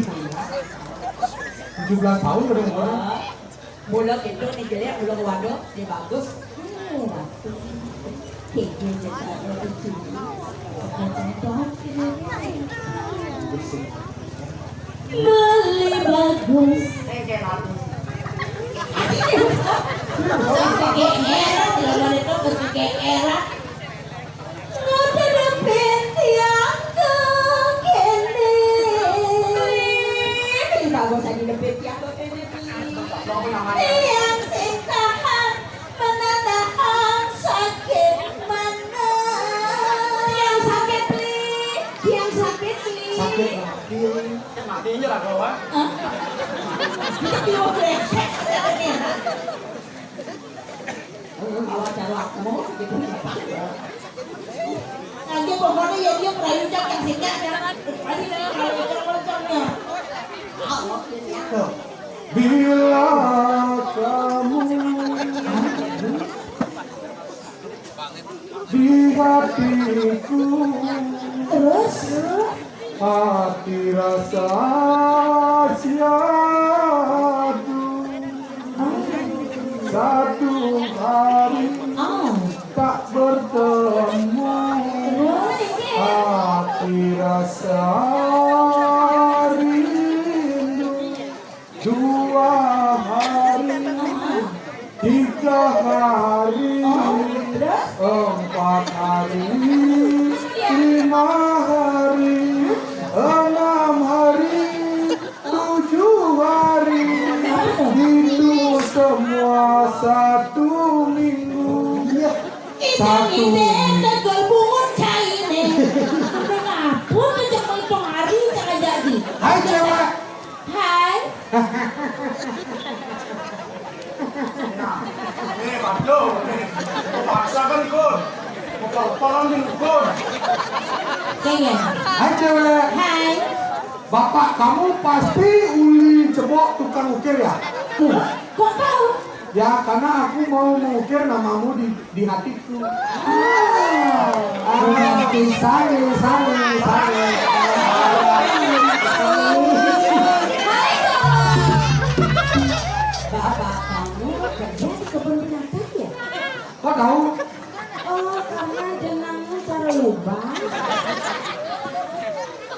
tujuh belas tahun udah umur. Mula pintu ni jelek, mula ke waduk, dia bagus. Hmm, bagus. Tiga je tak ada itu. Sekarang dah kena. Beli bagus. Terus ke era, belum ada terus ke era. Ngadepin tiang ke kene. Ini bagus aja depin tiang ke kene. Tiang sing tahan, menatahan sakit mana. Tiang sakit, Li. Tiang sakit, Li. Sakit mati. Matinya lah, kawan. Hah? Itu tiang brengsek. Kalau cara aku gitu. Nanti pokoknya ya dia perayu cak yang sini ada. Perayu cak macamnya. Tuh. Bila kamu di hatiku, terus hati rasa syadu. Satu hari tak bertemu. Rasa rindu dua hari, tiga hari, empat hari, lima hari, enam hari, tujuh hari. Itu semua satu minggu. Satu minggu. Ini tegol bungut caine. Udah ngapun aja, mau hitung hari, jangan jadi. Hai, cewek. Hai. Nah, ini Pak Jo, ini. Mau paksa kan, Gun? Mau pel-pelan nih, Gun? Iya, iya. Hai, cewek. Hai. Bapak kamu pasti uli cebok tukang ukir ya? Tuh, kok tahu? Ya, karena aku mau mengukir namamu di, di hatiku. Ah, ah, sange, sange, sange. Hai, Kak. Bapak kamu kerja di kebun binatang ya? Kok tahu? Oh, karena jenengmu cara lubang.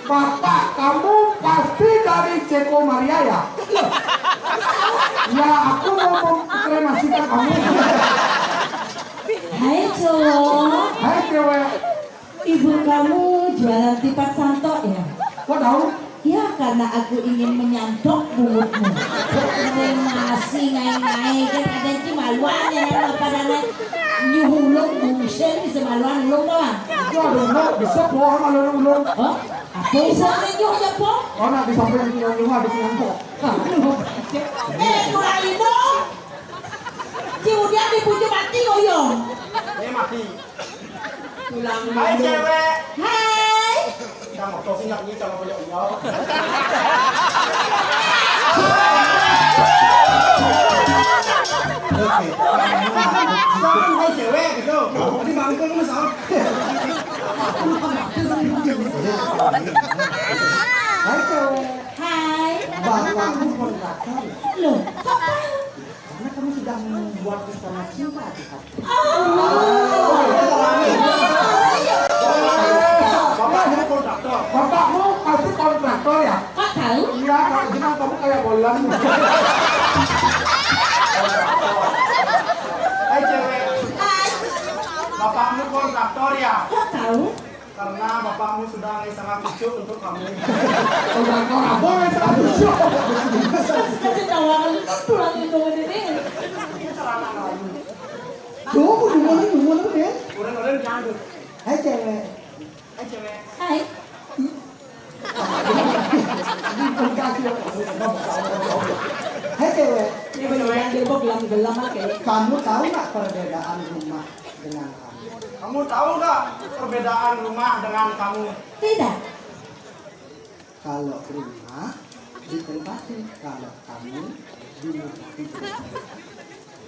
Bapak kamu pasti dari Ceko Maria ya? Ya, aku mau mengkremasikan kamu. Hai, cowok. Hai, cewek. Ibu kamu jualan tipat santok ya? Kok tahu? Ya, karena aku ingin menyandok bungutmu. Ngai nasi, ngai-ngai, kan ada yang maluan ya, apa dana nyuhulung bungsen bisa maluan ulung doang. Itu ada ulung, bisa bohong maluan ulung. Oh, apa bisa nyuh ya, Po? Oh, nak di samping punya nyuh ada punya kok. Aduh. Eh, kurang itu. Si Udian dipuji mati, ngoyong. Ini mati. Pulang. Hai, dulu. Cewek. Hai. Kamu kau sih nggak nyita, kamu punya iya. Oke. Jangan hai cewek gitu. Tadi bangkung lu salah. Hai, cewek. Hai. Bapakmu kontraktor. Loh, kok tahu? Karena kamu sedang membuat istana cinta di hati. Bapakmu kontraktor. Bapakmu pasti kontraktor ya? Kok tahu? Iya, kalau gimana kamu kayak bolang. Hai, cewek. Hai. Bapakmu kontraktor ya? Kok tahu? Karena bapakmu sudah ngai sangat lucu untuk kamu. Kontraktor apa ngai sangat lucu? Kasih tahu aku, pulang itu ini. Ini celana kamu. Tuh, aku duluan, duluan tuh ya. Orang-orang janggut. Hai, cewek. Hai, cewek. Hai. Hai, cewek. Ini beneran dia kok gelam-gelam, oke. Kamu tahu nggak perbedaan rumah dengan kamu? Kamu tahu nggak perbedaan rumah dengan kamu? Tidak. Kalau rumah ditempati, kalau kamu dinempati.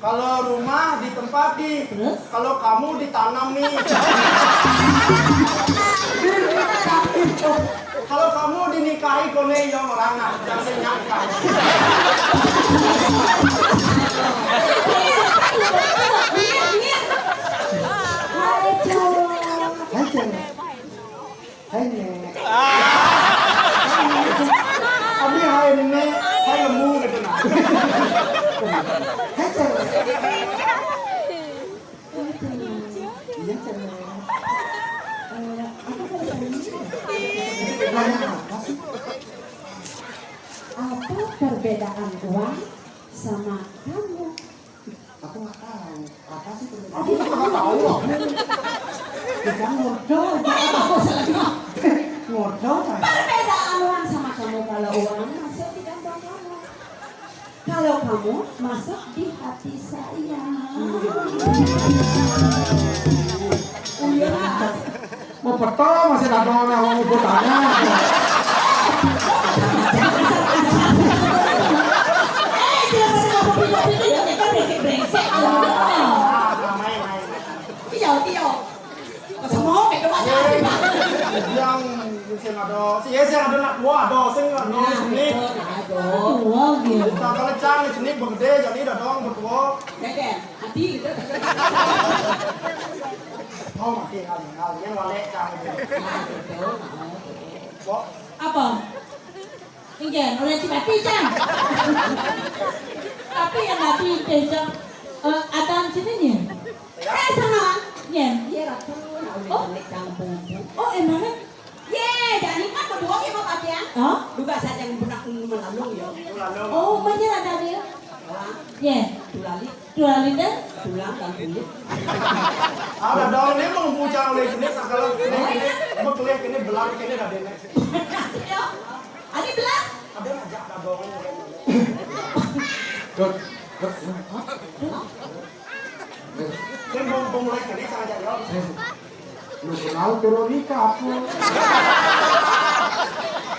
Kalau rumah ditempati, terus? Kalau kamu ditanami. Kalau kamu dinikahi kone yang orang nah, yang senyangka. Hai, cewek. Hai, Nek. Abi hai, Nek. Hai, lemu gitu nah. Hai, cewek. Iya, cewek. Eh, apa pertanyaannya? Nanya apa sih? Apa perbedaan uang sama kamu? Aku nggak tahu. Apa sih perbedaan? Aku juga nggak tahu loh. Kita ngobrol, jangan apa salah juga. Ngobrol, kan? Perbedaan uang sama kamu, kalau uang masuk di kantong kamu. Kalau kamu masuk di hati saya. Iya. Mau betul masih ada orang yang mau bertanya. Eh, tidak ada apa-apa, tidak ada, kita brengsek-brengsek. Iya, iya. Semua itu aja. Yang sing ada, si sing ada nak tua, ada sing ada. Nah, sini. Betul, ada. Tua gitu. Kita kalau cang di sini begede, jadi dadong betua. Dede, hati gitu. Oh, mati kali, kalian walek cang. Nah, gitu. Nah, gitu. Kok? Apa? Inggih, orang Cibati, cang. Tapi yang nabi teh, cang. Eh, ada sini nih. Eh, sana. Yen. Iya, Ratu. Nah, udah Oh. Jelek, cang, bumbu. Oh, emangnya? Ye, jani kan berdua ya mau pakai. Hah? Duga saja yang benak melalung ya. Oh, masih ada dia. Wah, Ye. Tulali. Tulali deh. Tulang dan kulit. Ada daun ini mau bujang oleh jenis segala ini, ini bekelih ini belang ini ada ini. Ya. Ada belang. Ada ngajak ada daun ini. Dot, dot, hah? Ini mau mau mulai kali saya aja ya. Lu kenal Veronica aku.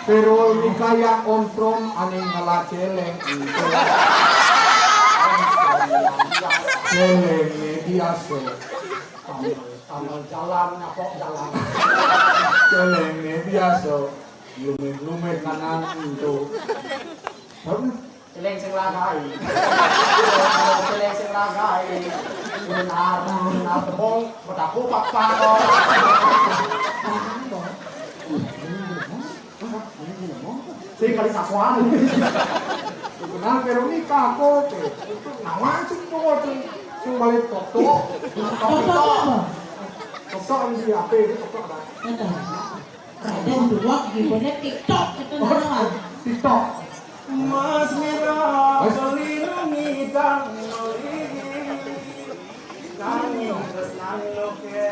Veronica yang ontrong ane ngela celeng. Celeng biasa. Tambel, tambel jalan, ngapok jalan. Celeng biasa. Lumit-lumit kanan itu. Celeng sing lagai. Celeng sing lagai. Benar, benar tepung, betaku pak pak. Sing kali sasuan. Benar Veronica aku. Nawan sing tuh sing sing balik toto. Toto apa? Toto di H P itu toto ada. Raden Duwak gimana TikTok itu nama. TikTok. Mas Mira Mas. Beli ngidang beli. Nanging terus nang loke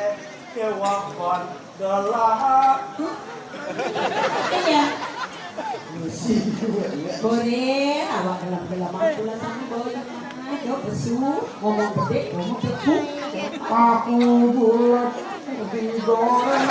kewakon gelah. Iya. Musik juga, iya. Boleh, awak gelem-gelem aku lah sama boleh. Ayo besu, ngomong gede, ngomong gede. Aku bulat digoreng.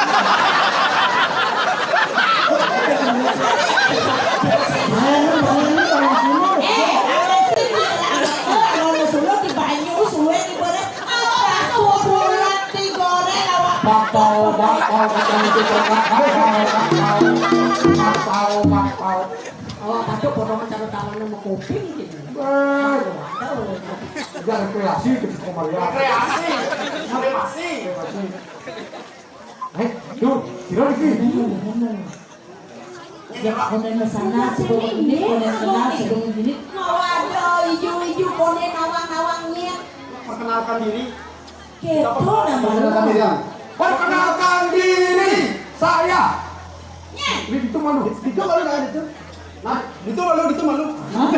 Eh, ada sih malah. Kalau suruh di banyu, suwe di boleh. Apa aku bulat digoreng, awak. Bakpao, bakpao, bakpao itu bakpao, bakpao, bakpao, bakpao. Oh, padahal potongan cara tangannya mau kuping gitu. Wah. Waduh. Udah rekreasi ke Sukamalian. Rekreasi. Motivasi. Motivasi. Eh, tuh, kira lagi. Ya, konen sana sebelum ini, konen sana sebelum ini. Waduh, ijo-ijo konen nawang-nawangnya. Perkenalkan diri. Kepo namanya. Perkenalkan diri, saya. Nya. Di itu malu. Itu malu kan itu. Nah, itu malu, itu malu. Hah?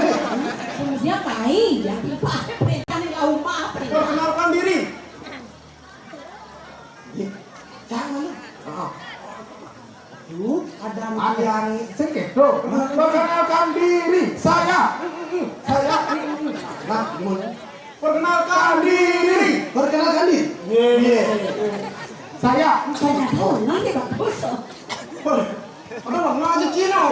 Kemudian main, ya, lupa. Perintah nih, rumah, perintah. Perkenalkan diri. Iya. Jangan malu. Heeh. Aduh, ada yang sengketo. Perkenalkan diri, saya. Saya. Nah, gimana? Perkenalkan diri. Perkenalkan diri. Iya. Iya. Saya. Saya tahu, nanti bagus. Wah, ada warna aja Cina.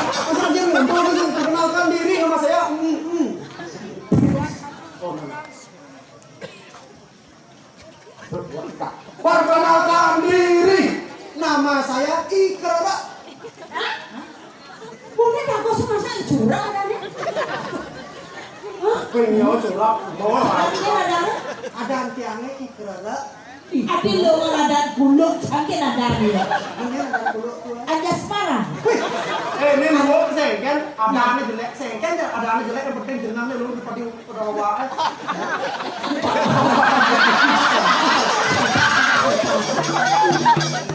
Masa dia nonton itu, perkenalkan diri, nama saya. Hmm, hmm. Oh, nama. Perkenalkan diri. Nama saya Ikrara. Mungkin aku semasa curang kan ya? Hah? Penyo curang, bawa. Mungkin ada. Ada antiange Ikrara. Ih, ati lo ada guluk, sakit ada dia. Mungkin ada guluk tuh. Ada semarang. Wih. Eh, ini lu sengken, ada ane jelek, sengken ada ane jelek, yang penting jenengnya lu dipakai. Udah bawa, eh.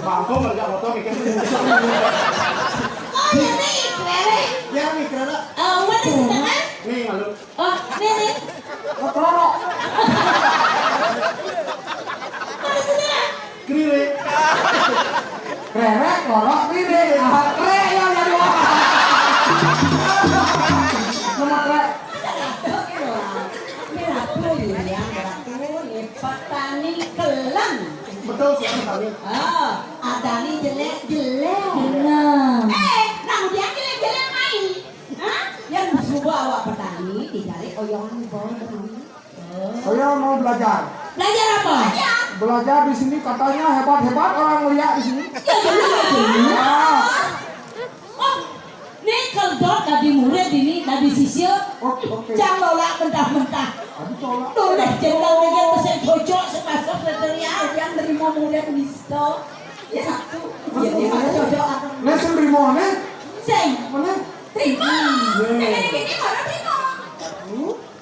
Bangko kerja motor mikir. Oh, iya, nih, Ikrara. Ya, Ikrara. Eh, what is it, kan? Nih, lalu. Oh, nih, nih. Oh, kerorok. What is it, kan? Keriri. Krerek, lorok, riri. Ah, krek, ya, ya, dua. Nomor krek. Ini ratu, ini yang ratu, ini petani keleng. Betul, sih, petani. Ah, adani jelek-jelek. Benar. Eh, nang dia jelek-jelek main. Hah? Yang subuh awak petani di balik oyangan di bawah teman. Saya mau belajar. Belajar apa? Belajar di sini katanya hebat-hebat orang mulia di sini. Ya, benar, benar. Ya. Oh, ini kalau dot tadi murid ini, tadi sisir. Oh, oke. Jangan lola mentah-mentah. Aduh, tolak. Tuh, deh, jenderal lagi yang pesen cocok, sepasang kriteria, yang nerima murid nista. Ya, satu. Ya, ya, ada cocok apa? Nah, sing nerima, nih. Sing. Mana? Terima. Iya. Nah, ini orang terima.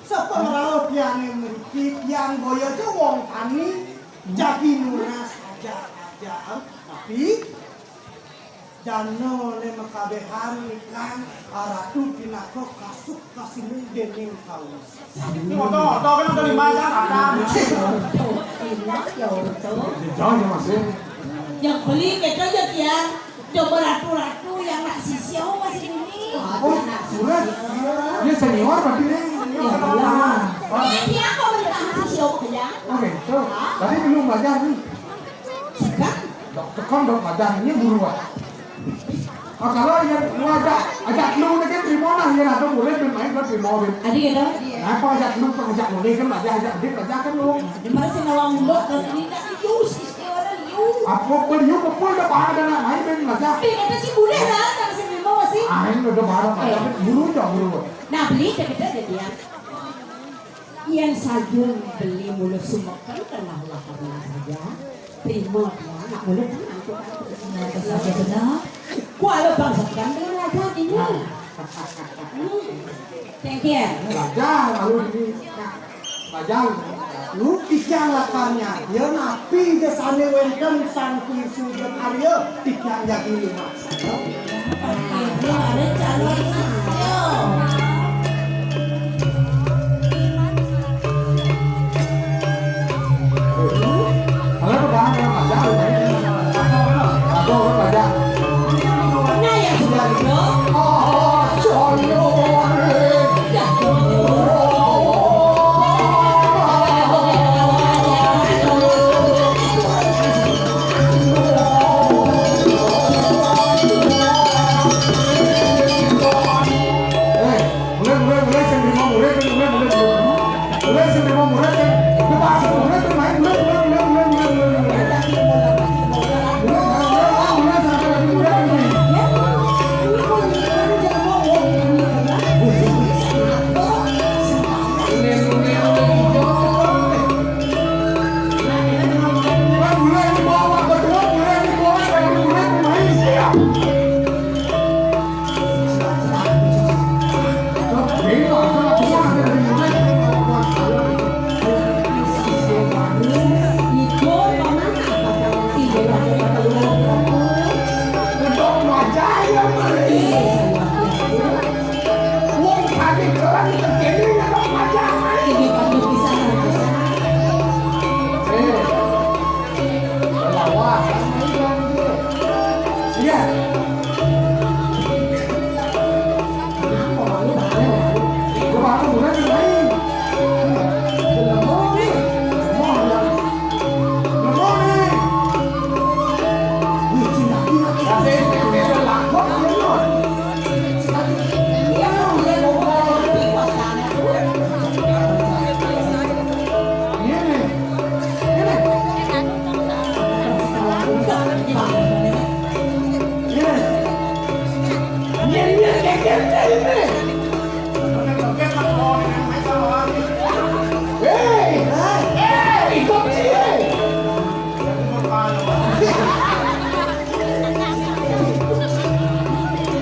Sapa ngrauh tiange mriki, tiang boya aja wong tani, jagi nunas aja-aja. Tapi dana le makabehan ikang aratu pinaka kasuk kasinung dening kaum. Ini motor, motor kan udah lima jam ada. Enak ya, Orto. Jangan ya, Mas, ya. Yang beli kita aja, tiang. Coba ratu-ratu yang nak sisio masih ini. Oh, surat. Dia senior berarti nih. Ya, iya. Ini dia apa berita sisio ya? Oke, tuh. Tadi belum belajar nih. Sekarang? Dok, tekon dok belajar ini buruan. Ah, kalau yang lu ajak, ajak lu nih kan terima lah, yang ada boleh bermain kan terima, Ben. Ada gitu? Nah, apa ajak lu, ajak lu nih kan belajar, ajak dia belajar kan lu. Di mana sih nawang mbok, terus ini tak liu, sisio ada liu. Apa beliau bepul dah, bahar dah nak main, Ben, belajar. Tapi kata si boleh lah, tak sih memang masih. Ah, ini udah bahar, belajar, Ben. Buru aja, buru. Nah, beli dah kita jadi ya. Yang saja beli mulu sumeken kenal lah karena saja. Terima dia, nak mulu kan aku kan. Nah, itu saja benar. Kuala bangsa kan beli belajar ini. Hmm. Thank you. Belajar, lalu ini. Nah, belajar. Lu pikir lakarnya, dia napi dia sana wenten sang kuisu dia karya, pikir jadi lima.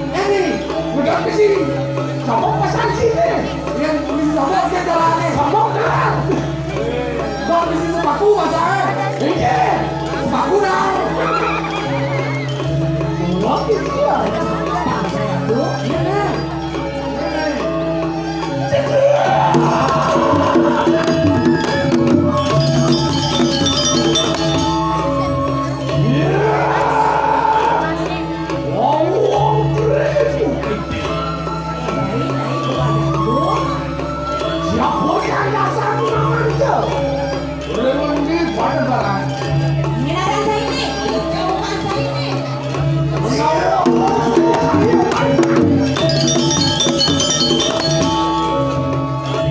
Ini, udah ke sini. Sama pasang sini. Yang bisa sama dia jalannya. Sama kan. Bang, di sini sepatu, Mas, eh. Iya. Sepatu dah. Lagi dia. Iya, nih.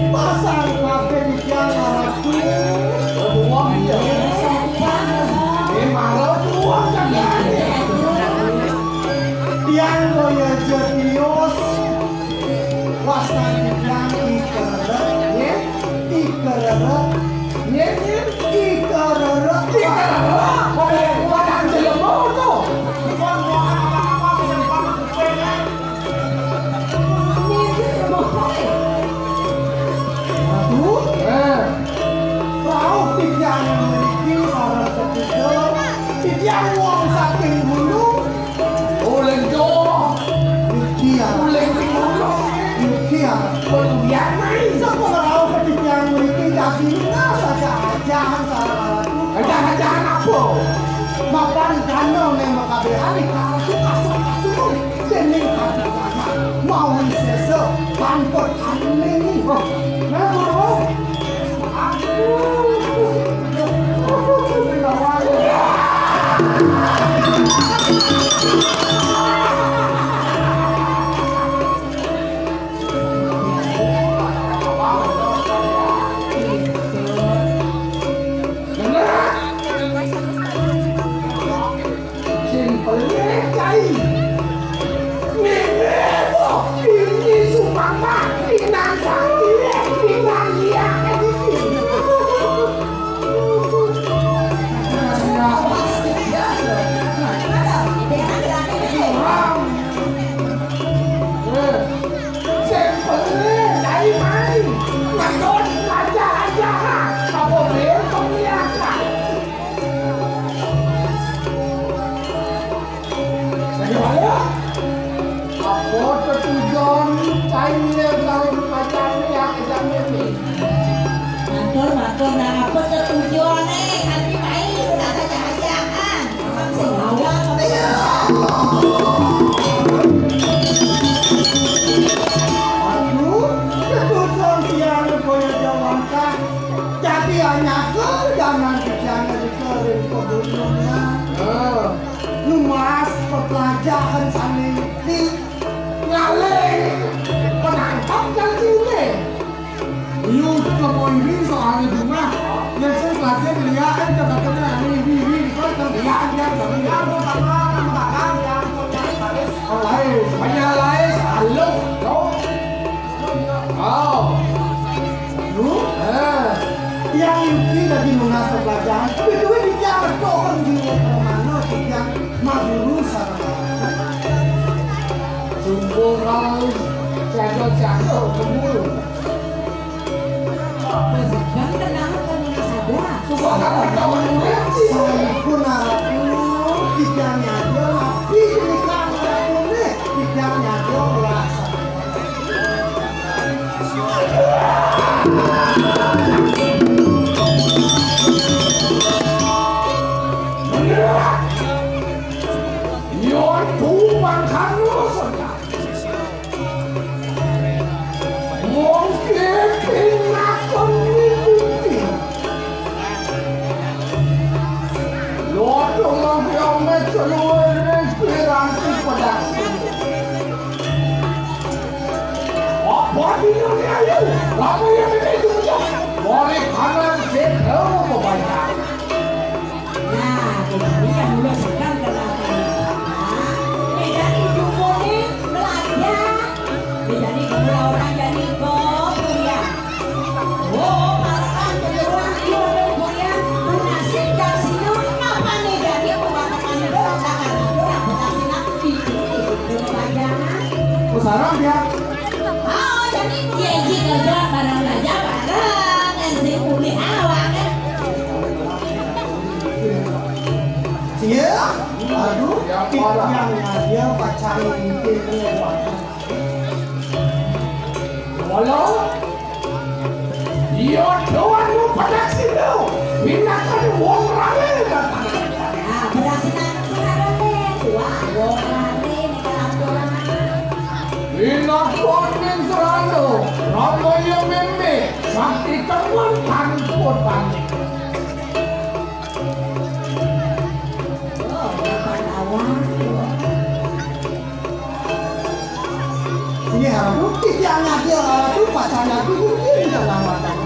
Pasang kabeh iki anak. Wong iya. Tiang kaya jenius. Wastan tiang iki, nggih. Titiang wong saking gunung. Uling Jawa. Titiang. Uling Timur. Titiang. Uling Yamai. Sapa ngrauh titiang mriki dadi saja-ajahan salah. Saja-ajahan apa? Mapan dana ning makabehan iku kasuk-kasuk dening kadang mau sesa tanpa aneh. Nah, Sing pelik cai. Ngene kok, ini sumangga, pinang sakti, pinang liya iki. Kurang. Eh, sing pelik cai mai. Ngandut raja-raja. Apa ben pemilihan? Saya balik. Apa tetujon kain yang kalau dipacang ya kita ini? Matur, matur, nah apa tetujone kanthi main rasa cahayaan? Sing awak apa ya? Aduh, tetujon tiang kaya jawangkah. Jadi anyaku jangan dijana dikerin pegunungan. Numas pepelajahan sane iki ngalih penangkap janjine. Iya, udah mau ini soalnya bunga. Yang saya pelajari lihat kan kata-katanya ini, ini, ini, kan lihat, lihat, lihat. Yang pertama, yang pertama, yang pertama. Lain, banyak lain, halus, no. Oh. Lu? Eh. Tiang iki dadi nunas pelajaran. Duwe-duwe iki arep kok di mana tiang maguru sareng. Sumpung kau jago-jago kemul. Jangan kenal kan ini saja. Sumpah kamu kawan murid sih. Sampun aku tiang nyadar, tapi ini kan aku nih tiang nyadar rasa. Yo, tuh makan lu, saudara. Mungkin pinakon mimpi. Lo tuh mau bilang mencuri piranti pedas. Apa dina ni ayu? Lama yang ini tunjuk. Mari kanan sing tahu kebanyakan. Nah, jadi yang mulai sekarang kenapa? Nah, ini jadi jumbo ni belajar. Ini jadi gula orang jadi kok ya. Oh, malahan penyuruhan dia orang korea. Tunasi kasino apa nih jadi pemakaman itu? Jangan ada yang berkasih nanti. Itu pelajaran. Sarang dia. Oh, jadi iya, iya, kerja bareng aja bareng, kan sing pulih awak, kan. Iya, aduh, yang dia pacaran itu. Walau, iya, doang lu pada sini, pindahkan wong rame datang. Nah, pada sini, sini, wah, wong rame. Inakon ning serana, ramaya meme, sakti temen tanpa tani. Ini harus tiga ngaji, harus pacar ngaji, mungkin dalam makan.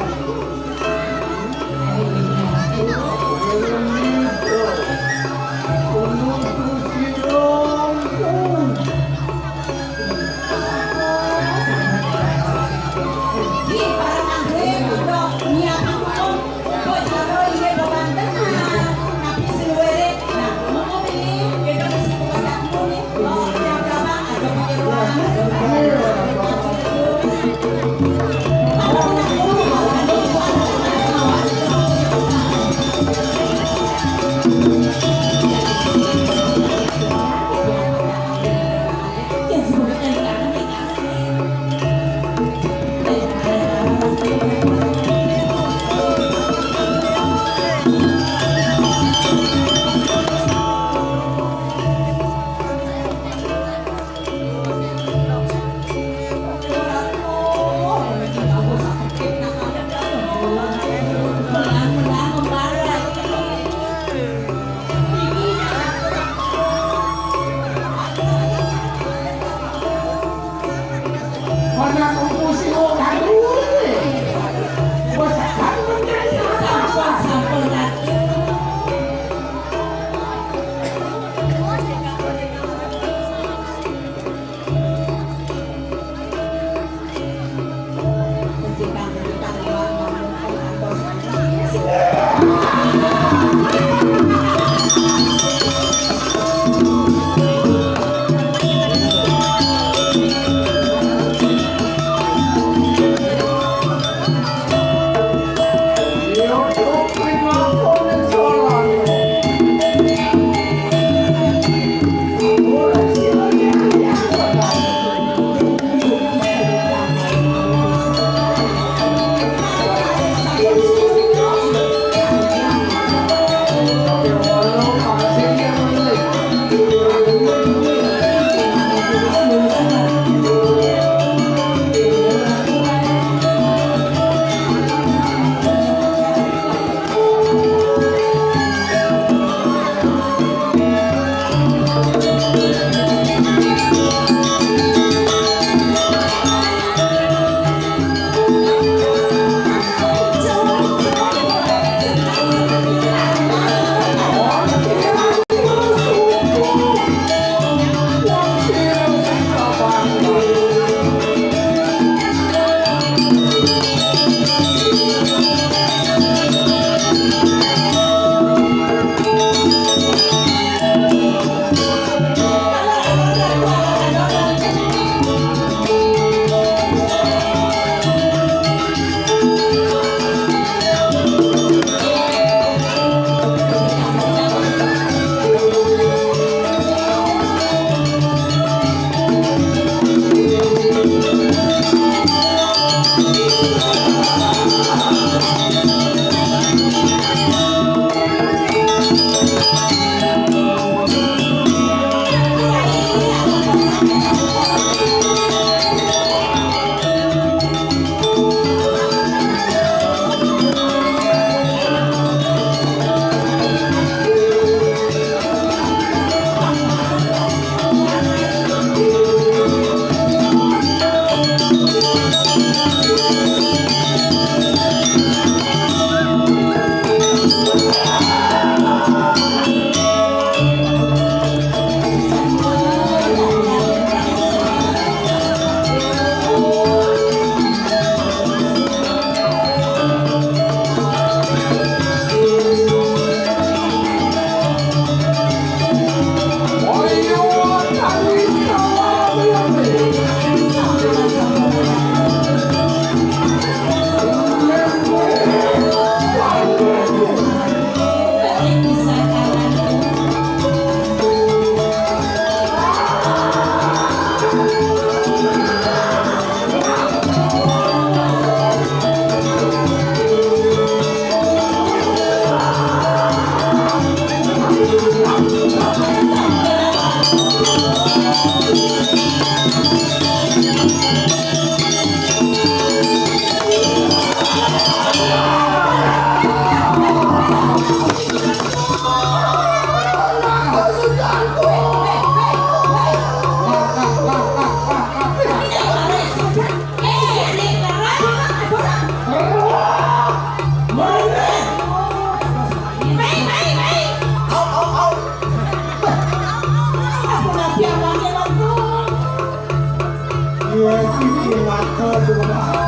Iya, iki mata dua mata.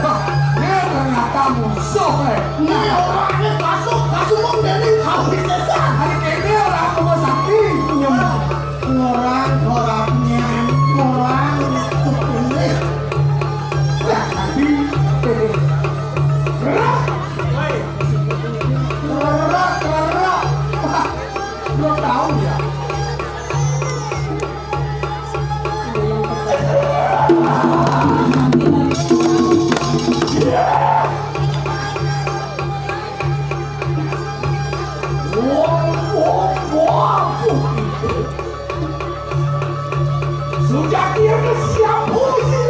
Wah, ini ternyata musuh, eh. Ini orangnya kasuk, kasuk mong dari kawin sesan. Hari ini orang rumah sakit. Nyem. Orang, orang, nyem. Orang, kupingnya. Ya, tapi, eh, gerak. Gerak, gerak. Wah, belum tahu ya. Sudah dia siap polisi.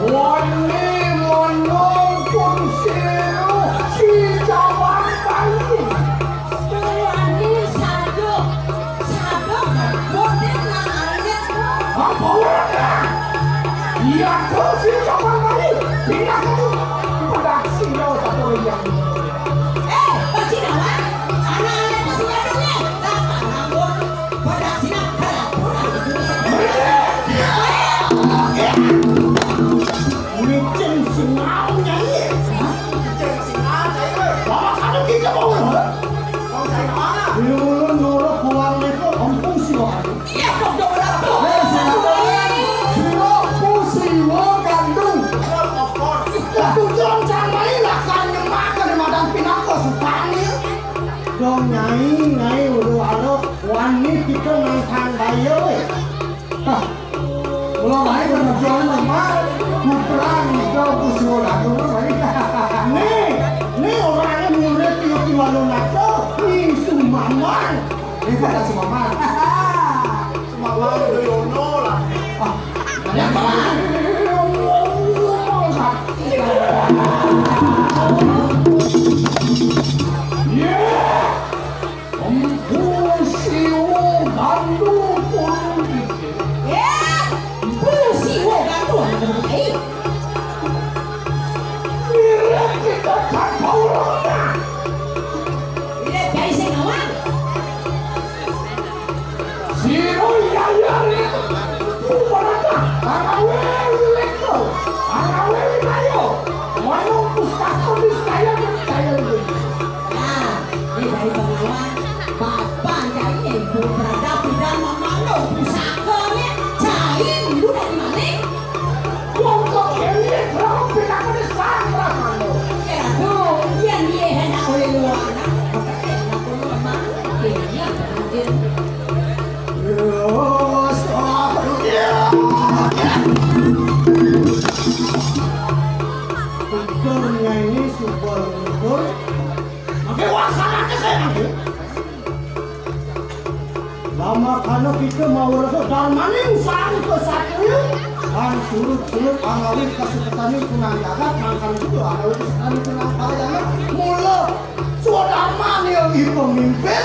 Wani monong kursi, si Jawan Bali. Wani sadok, sadok, boten na alit. Apa wani? Iya tuh si Jawan Bali. Pindah ke tuh. Pedak silo satu yang. Eh, Pak Cinawan, anak-anak itu sudah dulu. Datang, ampun. Micin sinau nyanyi. Micin sinau nyanyi. Bapak kamu kita mau nggak? Mau cari kemana? Lu nurut pulang itu empung sih, Bang. Iya, dong, dong, dong, dong. Eh, sira, sira pusiwa gandung. Of course. Lah, tujuan cari lah kan nyemak ke di madang pinaka supani. Dong, Nyai, Nyai, udah, alo, wani kita nangkang bayo, eh. Hah. Mula bae penerjuan lemah, putra ngiga kusuwun agung bae. Nih, nih orangnya murid Tio Kiwalunata, nih Sumamang. Ini kata Sumamang. Sumamang Doyono lah. Ah, ada apa? Iya. Empu Siwo Gandu pun. Eh, Empu Siwo Gandu, eh. Mirip kita tanpa ulama. Iya, jai sing awak. Siro yayari. Ubarata, angawe leko, angawe linayo. Wanu pustaka niscaya percaya. Nah, ini dari pengawan. Bapak Jai Ibu berada tidak memandu pusakanya. Jai dulu dari mana? Wong kok ini berapa pinakane santras mandu? Ya tuh, yang dia hendak oleh luar anak, maka dia hendak oleh lemah. Ini mungkin. Terus, oh, ya. Ukur nyanyi subal ukur. Mangke wasanake saya mangke. Lama kana kita mau rasa dalmaning sang kesatria. Kan surut-surut angawit kasuketane kunang jagat, mangkan juga angawit kasuketane kunang bayana. Mula swadharmane iki pemimpin,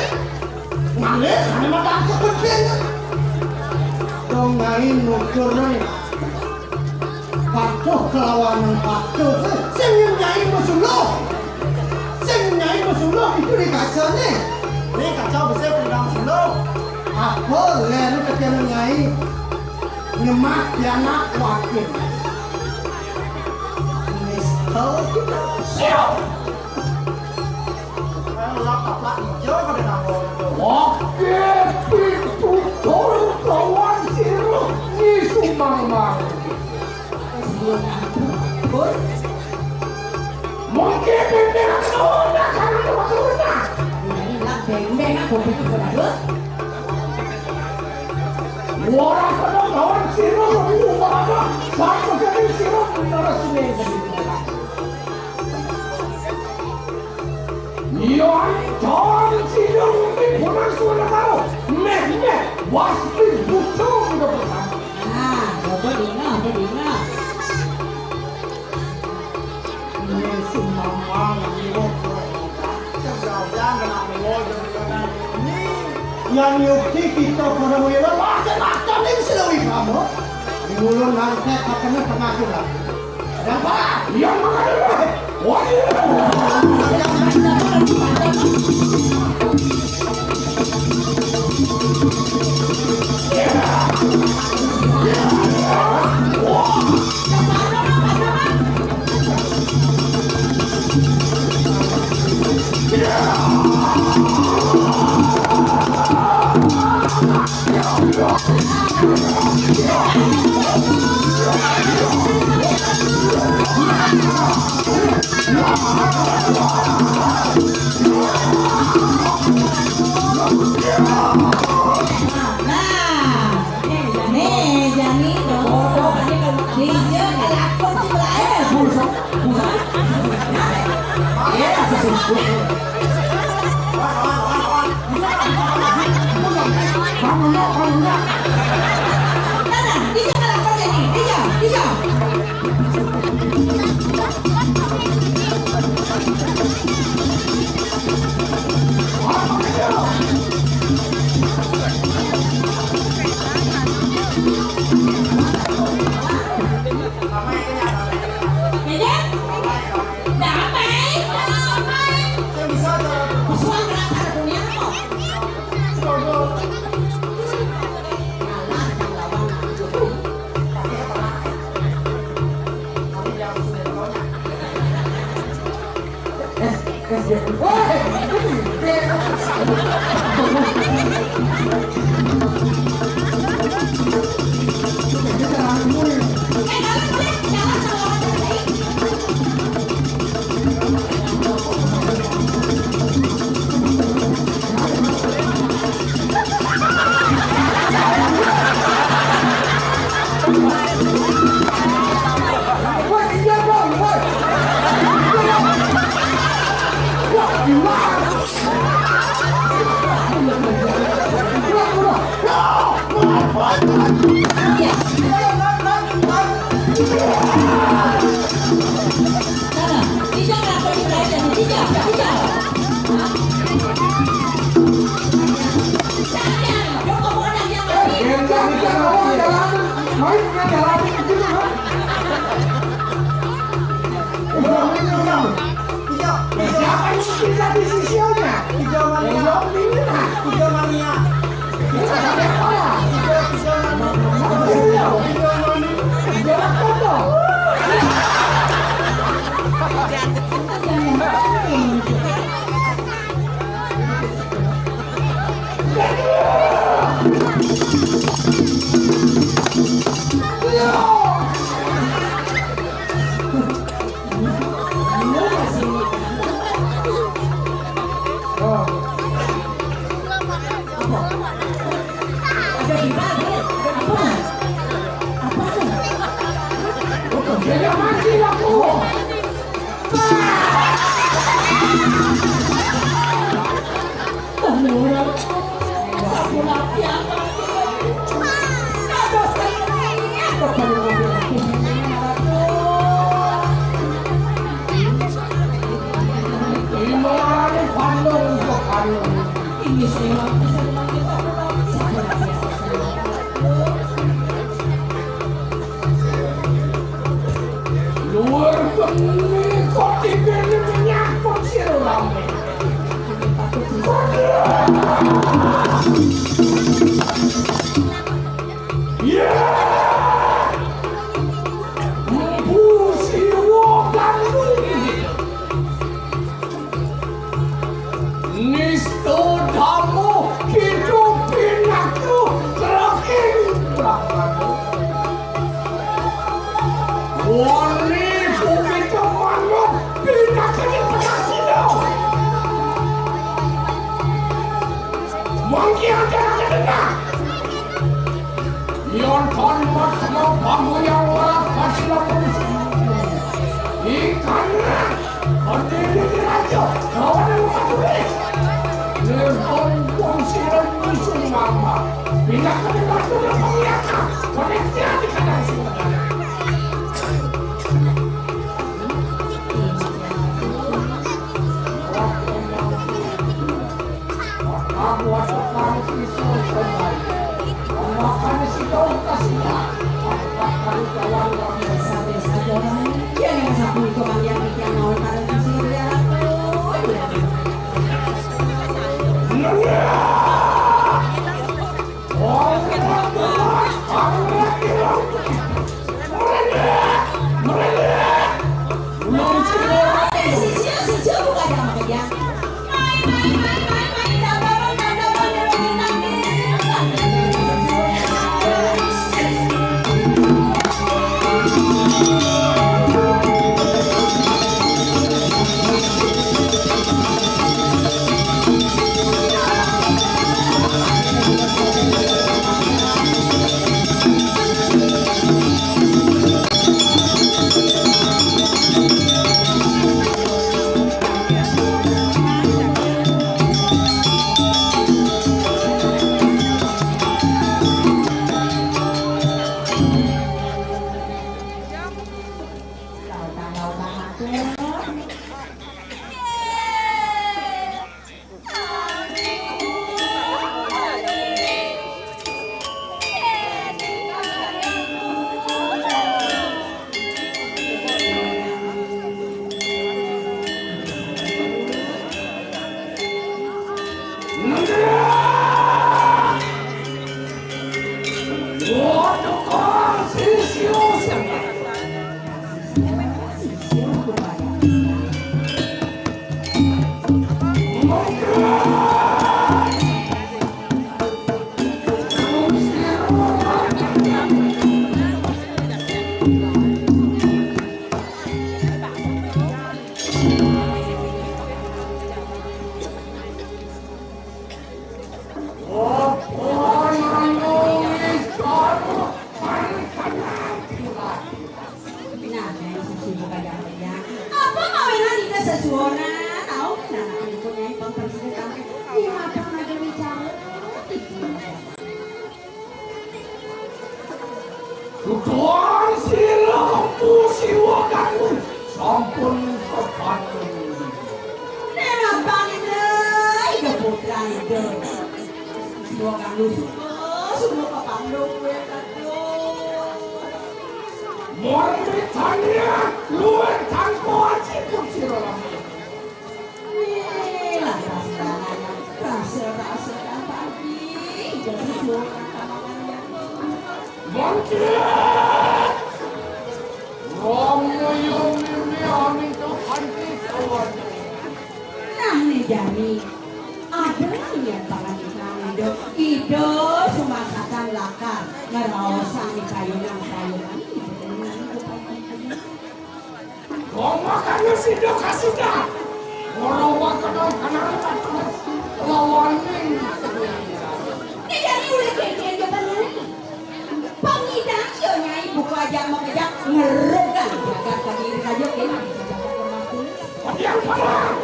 ngalih ane matang kepenting. Dong ngain nukur. Patuh kelawan patuh. Sing nyai mesuluh. Sing nyai mesuluh itu di kaca nih. Ini kaca besar pedang suluh. Apa lenu tekan nyai nyemak pianak wakil. Miskel kita. Siap. Oke, pitutur kawan sira ngisu mangmang. Mungkin bendera kawan akan ada wakilnya. Ini lah beng-beng aku pikir baru. Wara kena kawan sira nunggu apa? Satu kali sira menara sini. Yon ton sidung di punan suara karo. Meh, meh, waspi butung ke pesan. Nah, apa dina, apa dina? Ini si mamang, ini mau kue. Yang yukti kita pada wira, makan, makan ini sudah wira, mo. Di mulut nanti katanya pengakuan. Yang mana? Yang mana? Wah, iya. Nah, nih, jani, tuh. Dijak kelakon si Belae. Buset, buset. Iya, sesungguh. Nah, nah, dijak kelakon jani. Dijak, dijak. Siapa yang pindah di sisinya? Hijau mania. Hijau mania. Hijau mania. Hijau mania. Luar bengi kok dibeli menyangkut sira rame. Iya. Mpu Siwa Gandum. Nista damo hidup pinaku treking brahmana. Wani bumi kemanut pinaku penasino. Mangke aja kedengar. Yon kon mas mau bangun yang ora pas lapun. Ikan. Orde ini raja, lawan yang maju. Lempon wong sira nyusul mama. Pindah ke pindah ke pindah pengiaka. Koneksi di kandang singa. Aku masuk kamu di sini kembali. Mama kami si kau kasih. Aku tak tahu kawan kamu. Sampai saja. Dia yang sapu itu kami yang bikin naon pada sisi dia. Nah, yang sisi buka jalan ya. Apa mawenan kita sesuona? Tahu nah, aku punya pempersihan sampai di mata aja bicara. Sudan sira Empu Siwa Ganggu sampun kepaten. Nenapang ide, ide putra ide. Siwa Ganggu suka, suka kepandung gue, aduh. Murni tanya, luwih tanpa aji pun sira lami. Wih, lantas tangan rasa-rasa dan pagi. Jadi suara kamangan yang Mungkin Romo yo mimi amin to kanthi sawan. Nah, nih jani. Ada niat pangandikan ida, ida sumakatan lakar ngraosang kayunan-kayunan. Wong makan wis sida kasida. Ora wakenan kanang katus lawaning. Nek jane urip kene yo bener. Pangidang yo nyai buku aja mengejak ngerugan jagat kami iri aja kene. Padiang paman.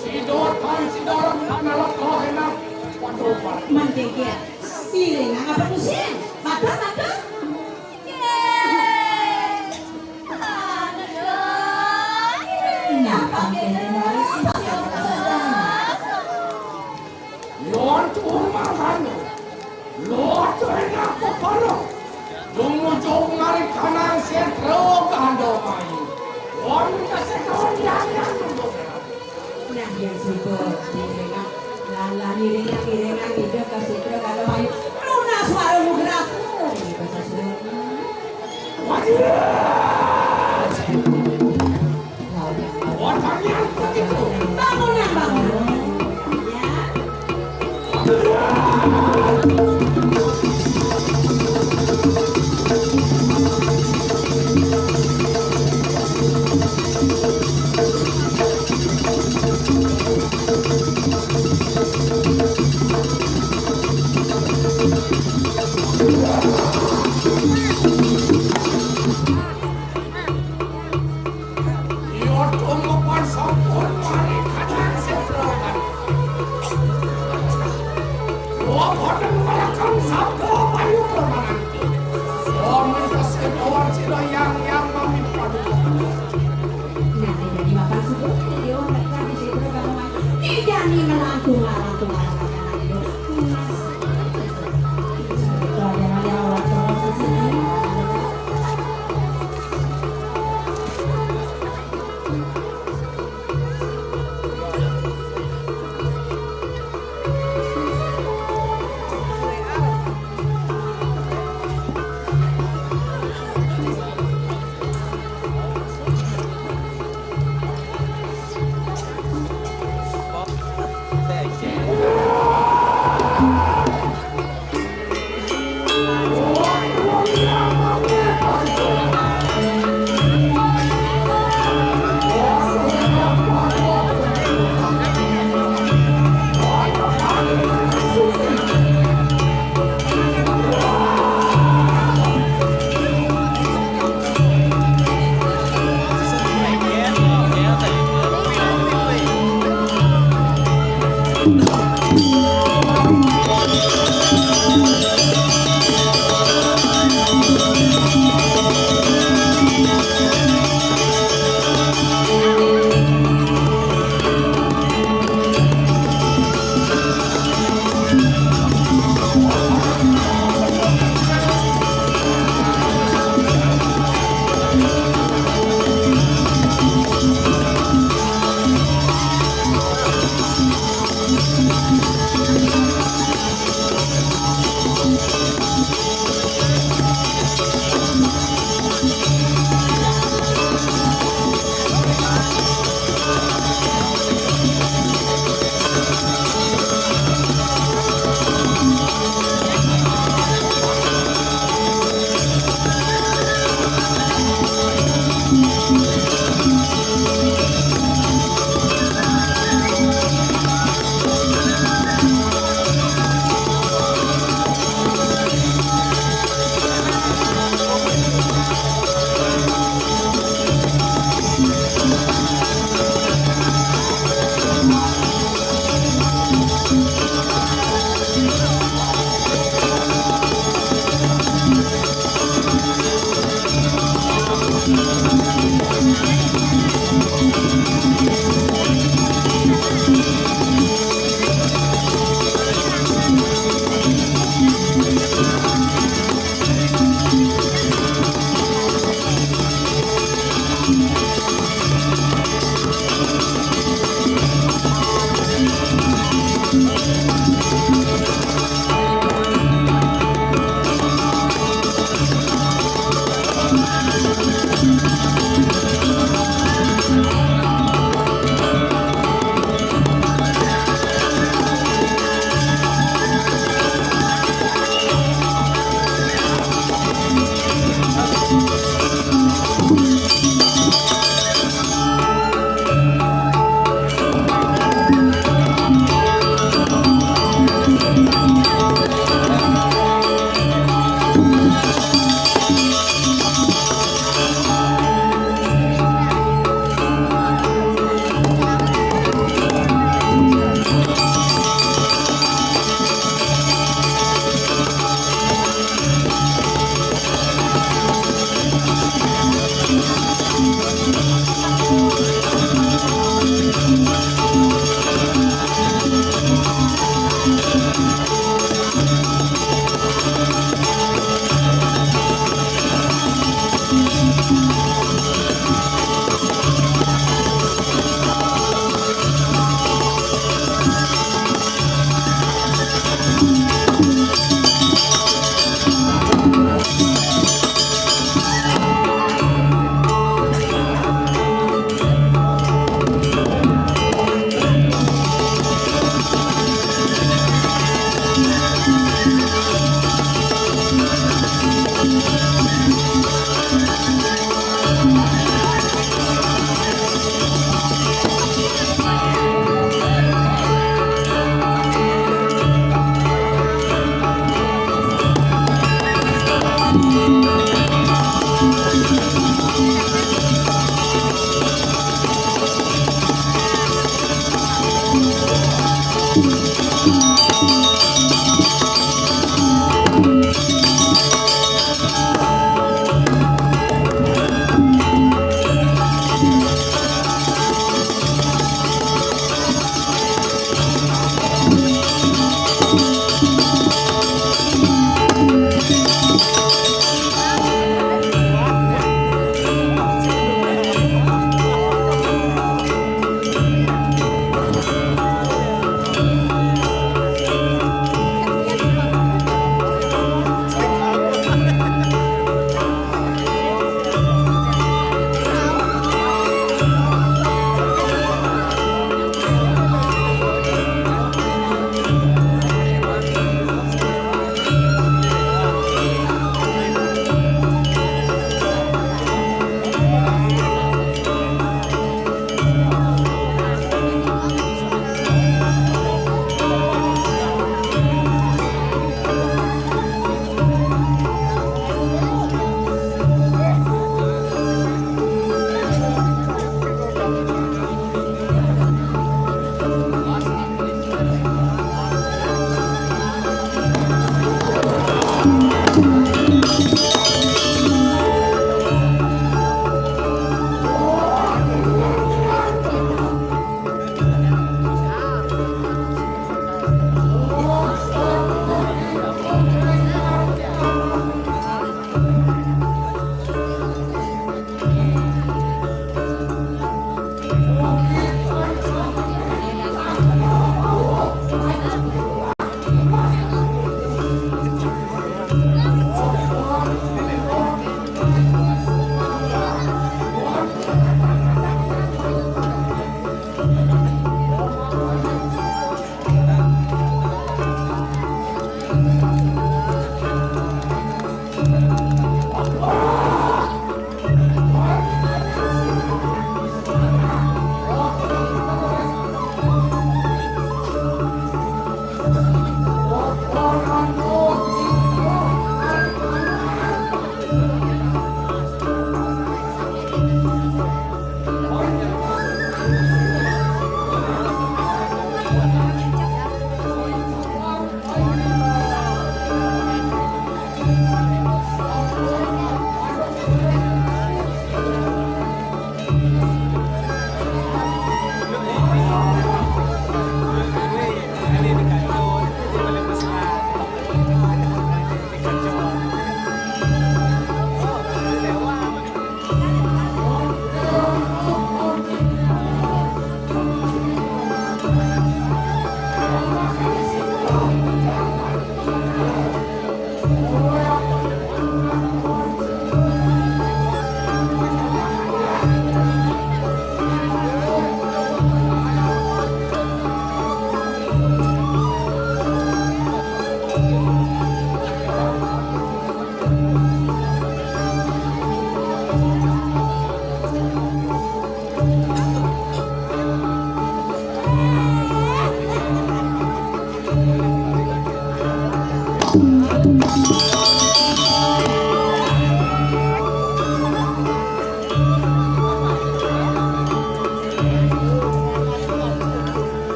Sida tan sida ora analak enak. Waduh, Pak. Menjeger. Iring apa tuh sih? Matur, matur. Yon umangkana, lot enak pepara, dumuju ngari kanang setra kandha mai. Wong kasekawan yang yang tunduk. Nah, yang suka, iringan, lala iringan, iringan, ide kasitra kalau payu, lunas warung nugraku. Ini bahasa surat. Waduh. Lalu, bangunan, bangunan. Ya.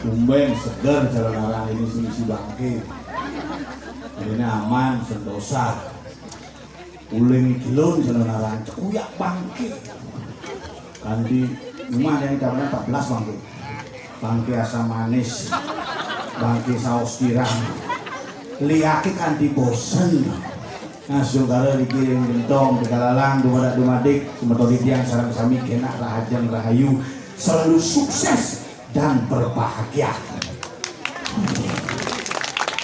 Tumben seger calonarang ini, sing isi bangke. Ini aman, sentosa. Uling jelun calonarang, cekuyak bangke. Kanti rumah yang tahunan empat belas bangke. Bangke asam manis. Bangke saus tiram. Liake kanti bosen. Nah, saudara dikirim gentong, digalalang, dumadak dumadik, semeton titiang sareng sami kenak rahajeng rahayu, selalu sukses dan berbahagia.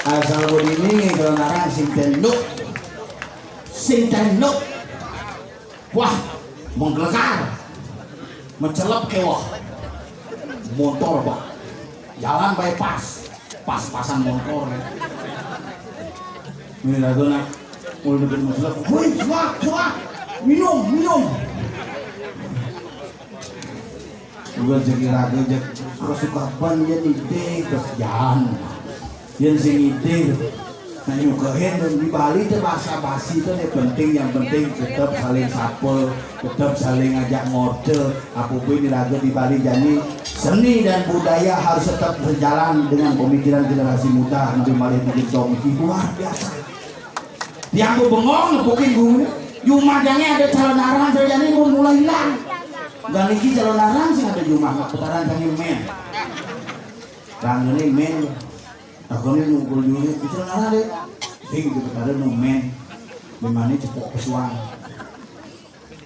Asal bodini calonarang sing tenduk, sing tenduk. Wah, menggelegar, mencelep kewah. Motor, Pak. Jalan bypass, pas-pasan motor ya. Ini lagu nak, mulai deket mencelep. Woi, suak, suak. Minum, minum. Juga jadi raga, jadi kesukapan ya ide, terus jalan. Yang sing ide, nah, nyukehin di Bali itu bahasa basi itu yang penting, yang penting tetap saling sapa, tetap saling ngajak ngode. Apa pun ini raga di Bali, jadi seni dan budaya harus tetap berjalan dengan pemikiran generasi muda. Nanti malah bikin komedi luar biasa. Yang ku bengong nepukin gue, jumah jange ada calonarang, saya jadi mau mulai hilang. Gak lagi calonarang sih ada jumah, nggak putaran jange men. Rangene men. Takone nungkul dulu, itu ngarah deh. Sing itu pada numen. Memane cepok pesuang.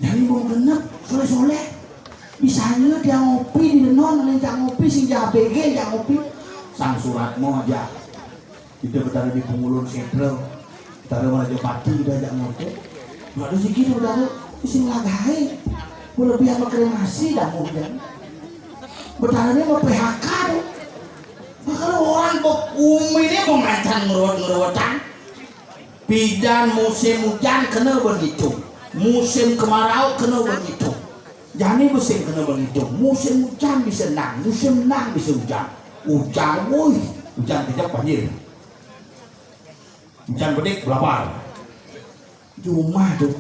Jadi mau genep, soleh-soleh. Misalnya dia ngopi di denon, ada yang ngopi, sing dia A B G, dia ngopi. Sang surat mau aja. Kita berada di Pengulun Sentral. Betara Raja Pati kita ajak ngopi. Nggak ada sih gitu, Betara. Sing lagae. Lebih sama kremasi dah mau dia. Betara ini mau P H K tuh. Makanya orang bumi ini mau macan ngeruat-ngeruatan. Pidan musim hujan kena begitu. Musim kemarau kena begitu. Jani musim kena begitu. Musim hujan bisa nang, musim nang bisa hujan. Hujan, woi, hujan kejap banjir. Hujan bedik belapar. Jumah tuh,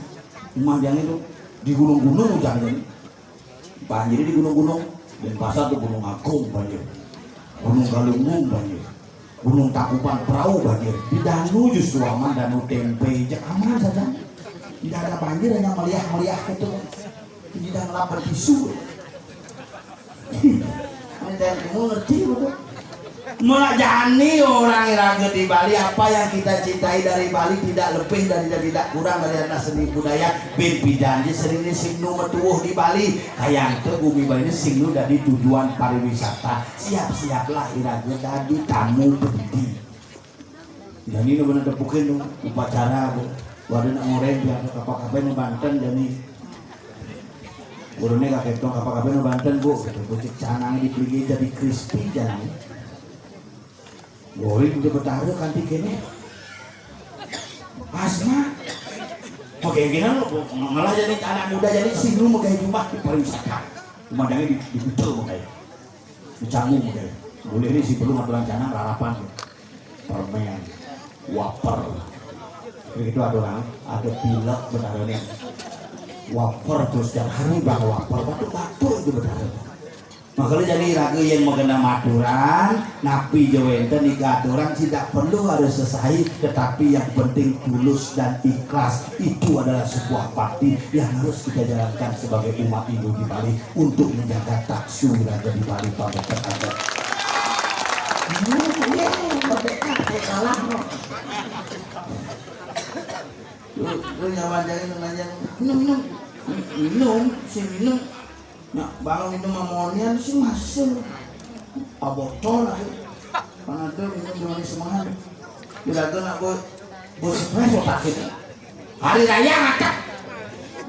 jumah jani tuh di gunung-gunung hujan jani. Banjir di gunung-gunung, Denpasar tuh Gunung Agung banjir, Gunung Galunggung banjir, Gunung Tangkuban Perahu banjir. Di Danu justru aman, Danu Tempe, cek aman saja. Tidak ada banjir, hanya meliah-meliah gitu. Tidak ngelapar tisu. Ada yang kamu ngerti betul? Melajani orang raga di Bali, apa yang kita cintai dari Bali tidak lebih dan tidak kurang dari atas seni budaya. Ben pidan je seni ini sing nu metuwuh di Bali. Kayang te bumi Bali ini sing nu dadi tujuan pariwisata. Siap-siaplah iraga dadi tamu pedidi. Jani nu bener tepukin nu upacara tu. Wadah nak ngoreng dia ke kapal-kapal nu Banten jani. Gurune kakek tong kapal-kapal nu Banten, Bu, gitu. Bocik canangnya dipeligi jadi crispy jani. Goreng udah betara kanti kene. Asma. Pakai gini lo, ngalah jadi anak muda jadi sing nu pakai jumah di pariwisata. Pemandangannya di, di Kuta pakai. Di Canggu pakai. Mulih ni si perlu aturan canang lalapan. Permen, wafer. Begitu aturan, ada pilek benar ni. Wafer terus tiap hari bang wafer, batuk-batuk itu benar. Makanya jadi raga yang mengenai aturan, napi je wenten ika aturan tidak perlu harus sesahi, tetapi yang penting tulus dan ikhlas. Itu adalah sebuah bakti yang harus kita jalankan sebagai umat Hindu di Bali untuk menjaga taksu raga di Bali pada terhadap. Iya, merdeka, saya kalah, no. Lu, lu nyaman jadi nanya, minum, minum. Minum, si minum. Nak bangun minum amonian si masih. Abotol lah. Panadol minum dengan semangat. Kira-kira nak buat, buat stres otak kita. Hari raya ngakak.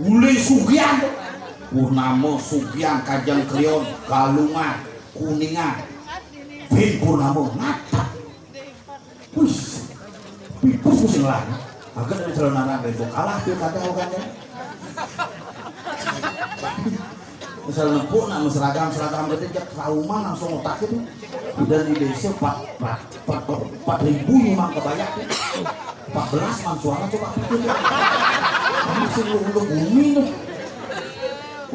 Uli sugian. Purnama, sugian, kajang krion, galungan, kuningan. Bin purnama, ngakak. Wis, pipus pusing lah. Agak dari celana anak itu kalah dia kata bukannya. Misal nempuk nak seragam-seragam gede, jak trauma langsung otak itu. Udah di desa empat, empat, empat, empat ribu memang kebanyak. Empat belas man suara coba pikir. Kamu sih lu, lu bumi tuh.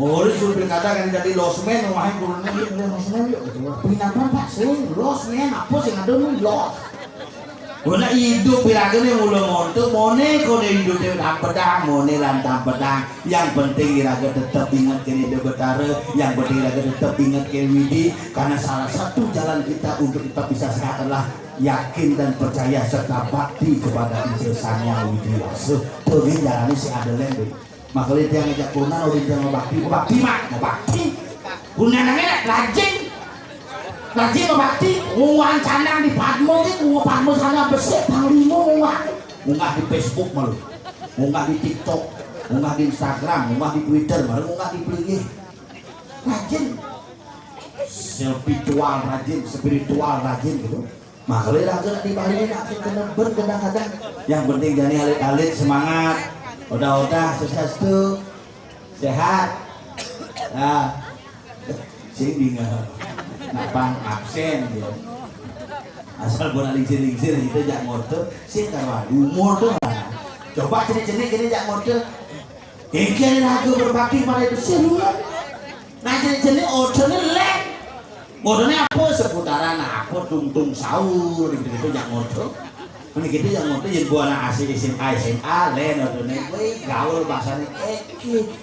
Oh, ini suruh berkata kan jadi losmen, rumahnya turunnya dia losmen yuk. Gitu. Pinapa pak sih losmen apa sih ada nih los. Guna hidup iraga ni mula montok, mone kone hidup dia lantang pedang, mone lantang pedang. Yang penting iraga tetap ingat ke Ida Betara, yang penting iraga tetap ingat ke Widi. Karena salah satu jalan kita untuk tetap bisa sehat adalah yakin dan percaya serta bakti kepada Ida Sang Hyang Widi Wasa. Tu ni jalan ni si ada lem. Makanya tiang ngajak kunan, orang tiang mau bakti, mau bakti mak, mau bakti. Kunan nangnya rajin, rajin mau bakti. Ungahan canang di Padma ni, ungahan Padma sana besar, panglima ungahan. Ungahan di Facebook malu, ungahan di TikTok, ungahan di Instagram, ungahan di Twitter, malu ungahan di Pelinggih. Rajin, spiritual rajin, spiritual rajin gitu. Makhluk raga di Bali nak kena ben kadang-kadang. Yang penting jani alit-alit semangat. Udah-udah sukses tu. Sehat. Nah, sing bingung. Nak pang absen dia. Asal gua lingsir-lingsir kita jak motor, sing karuan umur tu lah. Coba cenik-cenik kita jak motor. Engke raga berbakti pada itu serius. Nah, jenis-jenis ordernya lek. Ordernya apa? Seputaran apa? Tungtung sahur, gitu-gitu, jak ngodo. Ini gitu, jak ngodo, yang buah anak asli S M A, S M A, len ordernya. Wih, gaul bahasanya. Eh,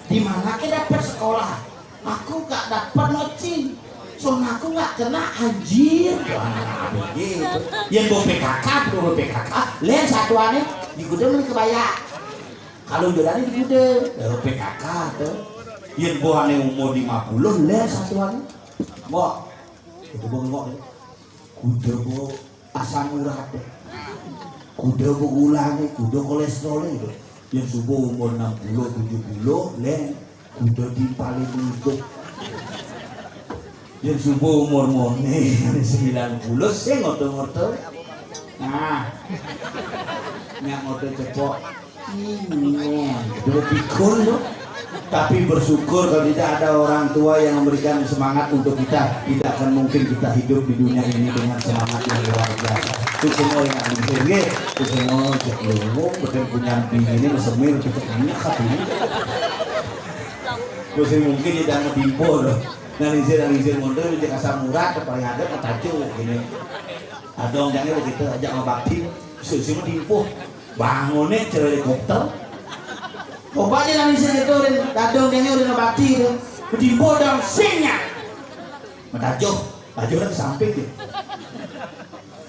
di mana kita dapat sekolah? Aku gak dapat nocing. Soalnya aku gak kena anjir. Wah, begitu. Yang gue P K K, gue P K K, len satuannya di gudang ini kebaya. Kalau jalannya di gudang, eh, P K K tuh. Yang buahnya umur lima puluh, len satuannya. Mbok, itu bengok ya. Kuda bo asam urat. Kuda bo gula nih, kuda kolesterol itu. Yang subuh umur enam puluh, tujuh puluh, leh kuda di paling untuk. Yang subuh umur mone sembilan puluh, sing ngoto-ngoto. Nah, nyak ngoto cepok. Iya, dua pikun loh. Tapi bersyukur kalau tidak ada orang tua yang memberikan semangat untuk kita, tidak akan mungkin kita hidup di dunia ini dengan semangat yang luar biasa. Itu semua yang ada di sini, itu semua cek lu, betul punya bini ini semir, cek minyak katanya. Terus mungkin tidak ngetimpo loh. Nah, lingsir, lingsir mundur, cek asam urat, paling ada ketacu gini. Adong jangan begitu aja sama bakti, susu mah timpuh. Bangunnya cewek helikopter. Coba aja nangis gitu, udah dadong dia udah nabati itu. Bedimbo dong singnya. Medajoh, dajoh ke samping dia.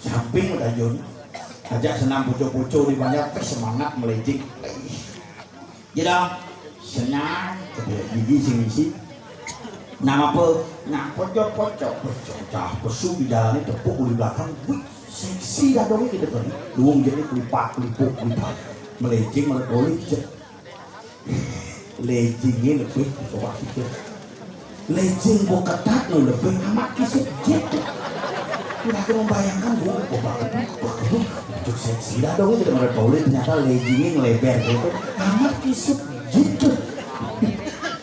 Samping medajoh. Ajak senam pucuk-pucuk di banyak, teh semangat melejik. Jadi senang, gigi sing isi. Nama apa? Nah, pocok-pocok, pocok. Cah pesu di jalannya tepuk di belakang. Wih, seksi dadongnya gitu kan. Luung jadi kelipak, kelipuk, kelipak. Melejing, melek boleh, cek. Lejingnya lebih, coba pikir. Lejing gua ketat lo lebih amat kisut jit. Udah aku membayangkan gua, gua bangun, gua bangun. Cuk seksi dadongnya gitu, melek boleh, ternyata lejingnya ngeleber gitu. Amat kisut jit.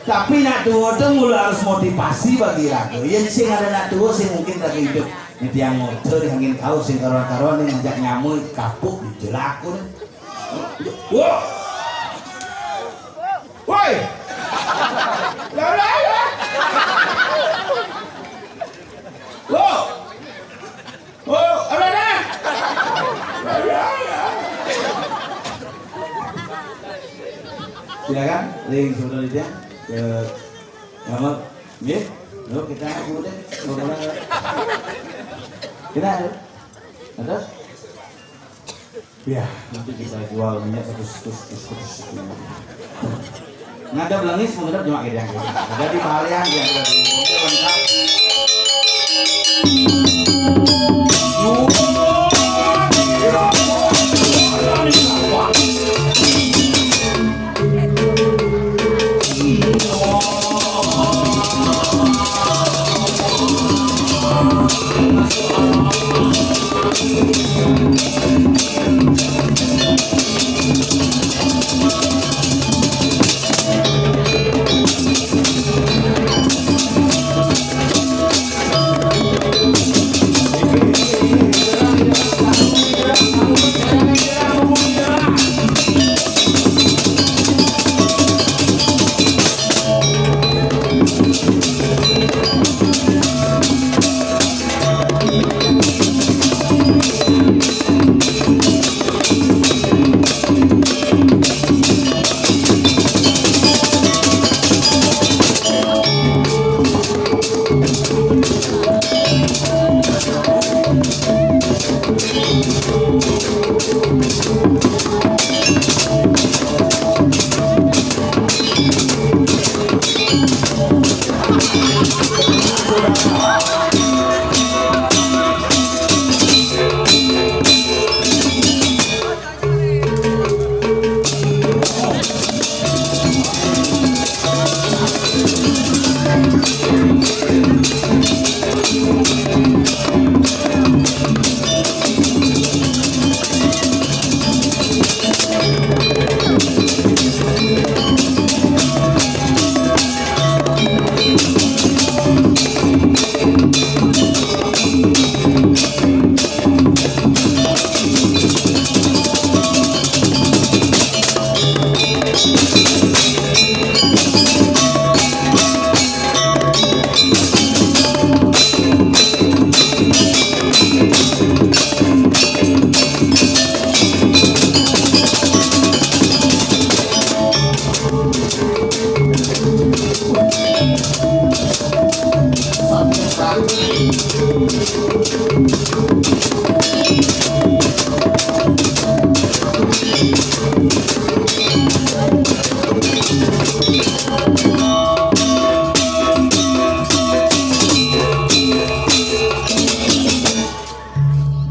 Tapi nak tua tuh mulai harus motivasi bagi raga. Yang sing ada nak tua sih mungkin lagi hidup. Tiang ngorder angin kaos sing karuan-karuan nih ngajak nyamuk kapuk dijelakun. Wah. Woi. Lah, lah, lah. Wo. Oh, ada, ada. Silakan, ring sebentar dia. Ke nomor. Nggih. Yuk kita aku deh. Nomor. Kita ada. Ada? Ya, nanti kita jual minyak seratus, seratus, seratus, seratus. Ngadep lengis, menghadap cuma gitu yang gitu. Jadi balian yang ada di mobil lengkap.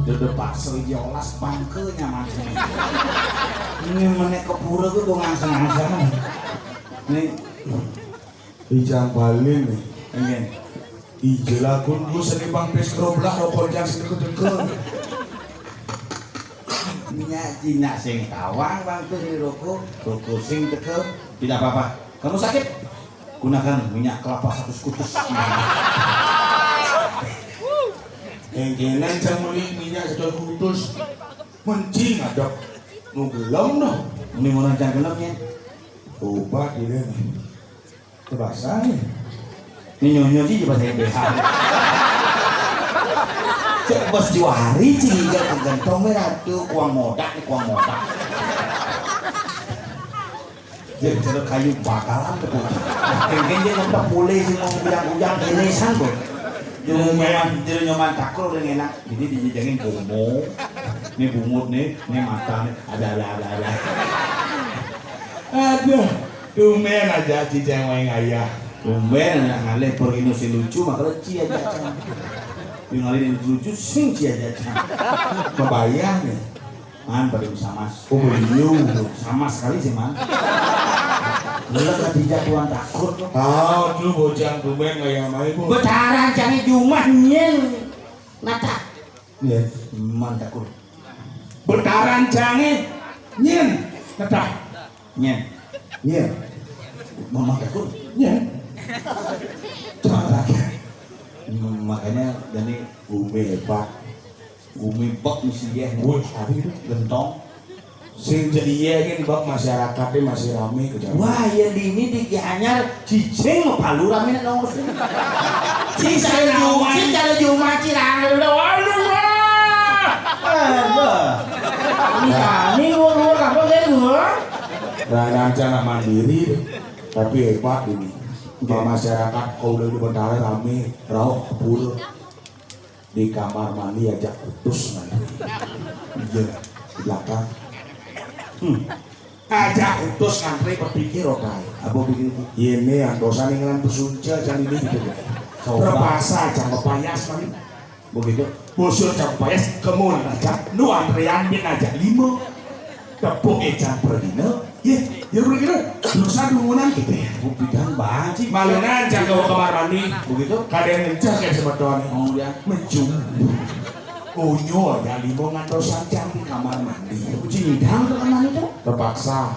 Dede paksa dia olas bangke nyaman. Ini menek ke pura tuh gua ngangsa-ngangsa. Ini Ijang balen nih. Nggih. Ije lakun ku seni pang pis keroblah rokok jang sing teke-teke. Minyak jinak sing tawang bangke sing rokok, rokok sing teke. Tidak apa-apa. Kamu sakit? Gunakan minyak kelapa satu sekutus. Engkenan jang meli minyak satu sekutus. Mencing ada nu gelem noh. Mending orang jang gelem ya. Obat ini nih. Bahasa nih. Ini nyonyo sih bahasa Indonesia. Cek bos juari ciliga kegentong merah tuh kuang modak nih kuang modak. Jadi cara kayu bakaran tuh. Mungkin dia nonton pule sih mau kujang-kujang ini sanggup. Jadi nyoman, jadi nyoman takur udah enak. Jadi dijajangin bungo. Ini bungut nih, ini mata nih. Ada ada ada ada. Aduh, tumben aja cicing wae ngayah. Tumben anak ngalih pergi nu si lucu maka leci aja. Yang ngalih nu lucu sing ci aja. Kebayang nih. Man pada bisa mas. Oh beliau. Sama sekali sih man. Lelak Khadijah tuan takut tuh. Tahu dulu bocah tumben ngayah main bu. Betaran cari jumah nyen. Nata. Iya. Man takut. Betaran cange nyen. Nata. Nyen. Nyen. Mama takut. Nyen. Coba lagi. Makanya jani gumi hebat. Gumi bek misi yéh. Wih, tadi itu gentong. Sing jadi yéh kan bek masyarakat ini masih rame ke jalan. Wah, ya di ini di Gianyar cicing palu rame nang ngomong. Cing kalau Jumat, cing kalau Jumat cirang udah waduh wah. Eh, bah. Ini kami luar luar kampung saya dulu. Nah, nanti anak mandiri, tapi hebat ini. Oke. Masyarakat kalau udah di Bentara rame, rauh ke pura. Di kamar mandi ajak utus ngantri. Iya, di belakang. Hmm. Ajak utus ngantri berpikir otai. Apa pikir itu? Ini yang dosa nih ngelan pesunca jang ini gitu. Coba. Terpaksa jang payas mani. Begitu. Busur jang payas kemun aja. Nu antrean bin aja lima. Tepuk ecan perdina. Yé, ya begitu. Dosa dumunan gitu ya. Bidang banget sih. Malunan jang ke kamar mandi. Begitu. Kadang ngencah kayak semeton. Oh ya. Mencum. Unyu ya lima ngantosan jang di kamar mandi. Uji ngidang ke kamar mandi tuh. Terpaksa.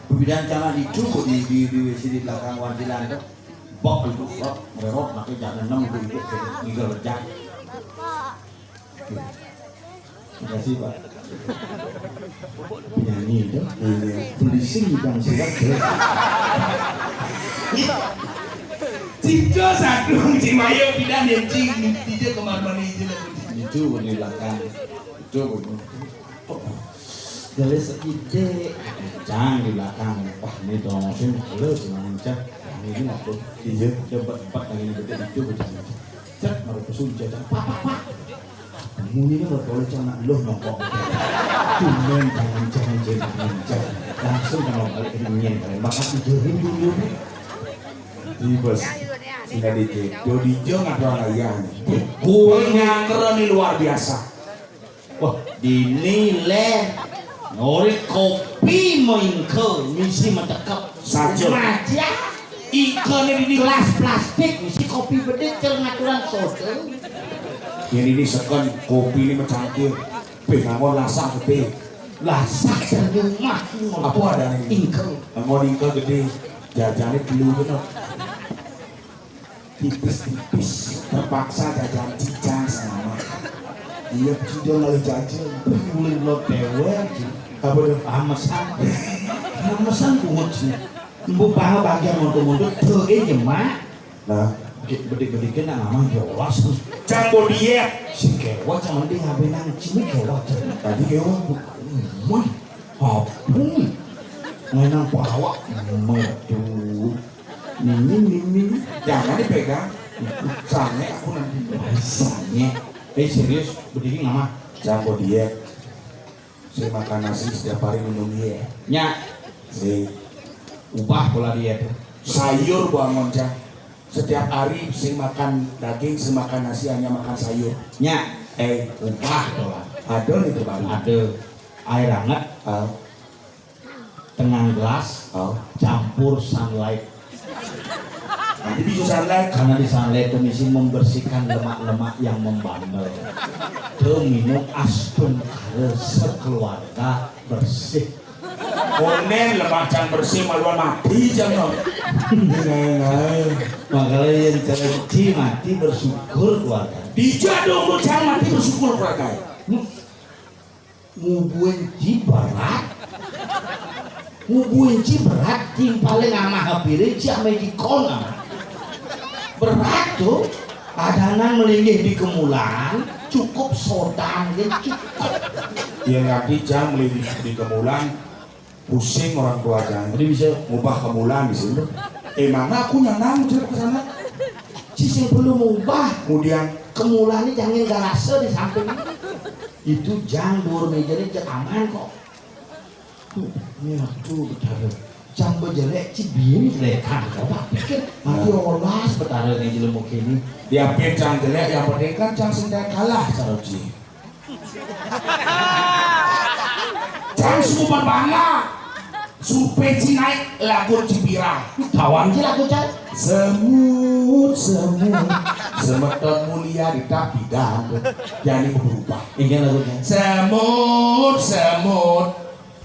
Bidang jangan itu di di di, di, di belakang wantilan tuh. Bok itu, bok, merot, pakai jangan enam itu itu ngigel lejak. Oke. Terima kasih, Pak. Penyanyi itu, iya. Belising bang surat ya. Cinta satu, si Mayo pindah dia cing, dia kemana-mana itu lah. Itu di belakang. Itu betul. Dari sekidik, jang di belakang. Wah, ini dong, sini, lu cuma ngecek. Ini aku. Iya. Dia buat empat kali ini gede itu, gede. Cek, baru pesun, cek, cek. Pak, pak, pak. Muni kan bertolak anak lu nongkrong. Tumen tangan jangan jangan jangan. Langsung kalau balik ke dingin kalian bakal tidurin dulu. Di bos. Sehingga dikit. Dodijo ngatur ayah nih. Gue nyangker nih luar biasa. Wah, dinilai. Ngori kopi maingke misi matekep. Saja. Maja. Ikannya di gelas plastik, isi kopi bedik, cer ngaturan soda. Yang ini seken, kopi ini mencangkir. Pé ngangon lasak gede. Lasak dari rumah. Apa ada nih? Ingkel. Ngangon ingkel gede. Jajannya dulu gitu. Tipis-tipis. Terpaksa jajan cicang sama. Iya, cicang lalu jajan. Mulai lo dewe. Apa tuh? Amesan. Amesan kuat sih. Mbok bae bagian monto-monto, doe jemak. Nah. Dik bedik-bedikin nang amah jowas. Cang bodiet. Si kewa cang mending habe nang cini kewa cang. Tadi kewa. Wah, apung. Ngenang pawa. Medu. Mimi, mimi. Jangan dipegang. Sange aku nanti. Sange. Eh, serius, bedikin amah. Cang bodiet. Saya makan nasi setiap hari minum iya. Nya. Saya ubah pola diet. Sayur bangun cah. Setiap hari saya makan daging, saya makan nasi hanya makan sayur. Nya. Eh, ubah pola. Ada nih tuh baru. Ada air hangat. Oh. Tengah gelas. Oh. Campur sunlight. Nanti bisa sunlight. Karena di sunlight itu misi membersihkan lemak-lemak yang membandel. Tuh minum astungkara sekeluarga bersih. Konen lemak cang bersih maluan mati cang no. Makanya yang terbenci mati bersyukur keluarga. Dijak dong cang mati bersyukur keluarga. Ngubuin ci berat. Ngubuin ci berat, ci paling amah hapirin ci ame dikon amah. Berat tuh. Adanan melinggih di kemulan, cukup sodan ya cukup. Ya ngerti jang melinggih di kemulan, pusing orang tua jang. Jadi bisa ngubah kemulan di sini. Emangnya aku nyanang cerita ke sana? Ci sing perlu ngubah. Kemudian kemulan ini jangan garasa di samping. Itu jang dhuwur méjané jek aman kok. Tuh, nyatu Betara. Jang bejelek ci biyen lekan coba pikir. Mati rolas Betara ning jelema kene. Diapin jang jelek, yang penting kan jang sing kalah karo ci. Jang supan bangga. Supe ci naik lagu ci pirang. Kawan ci lagu cai. Semut, semut. Semeton mulia di tapi dah. Jadi berubah. Ingat lagunya. Semut, semut.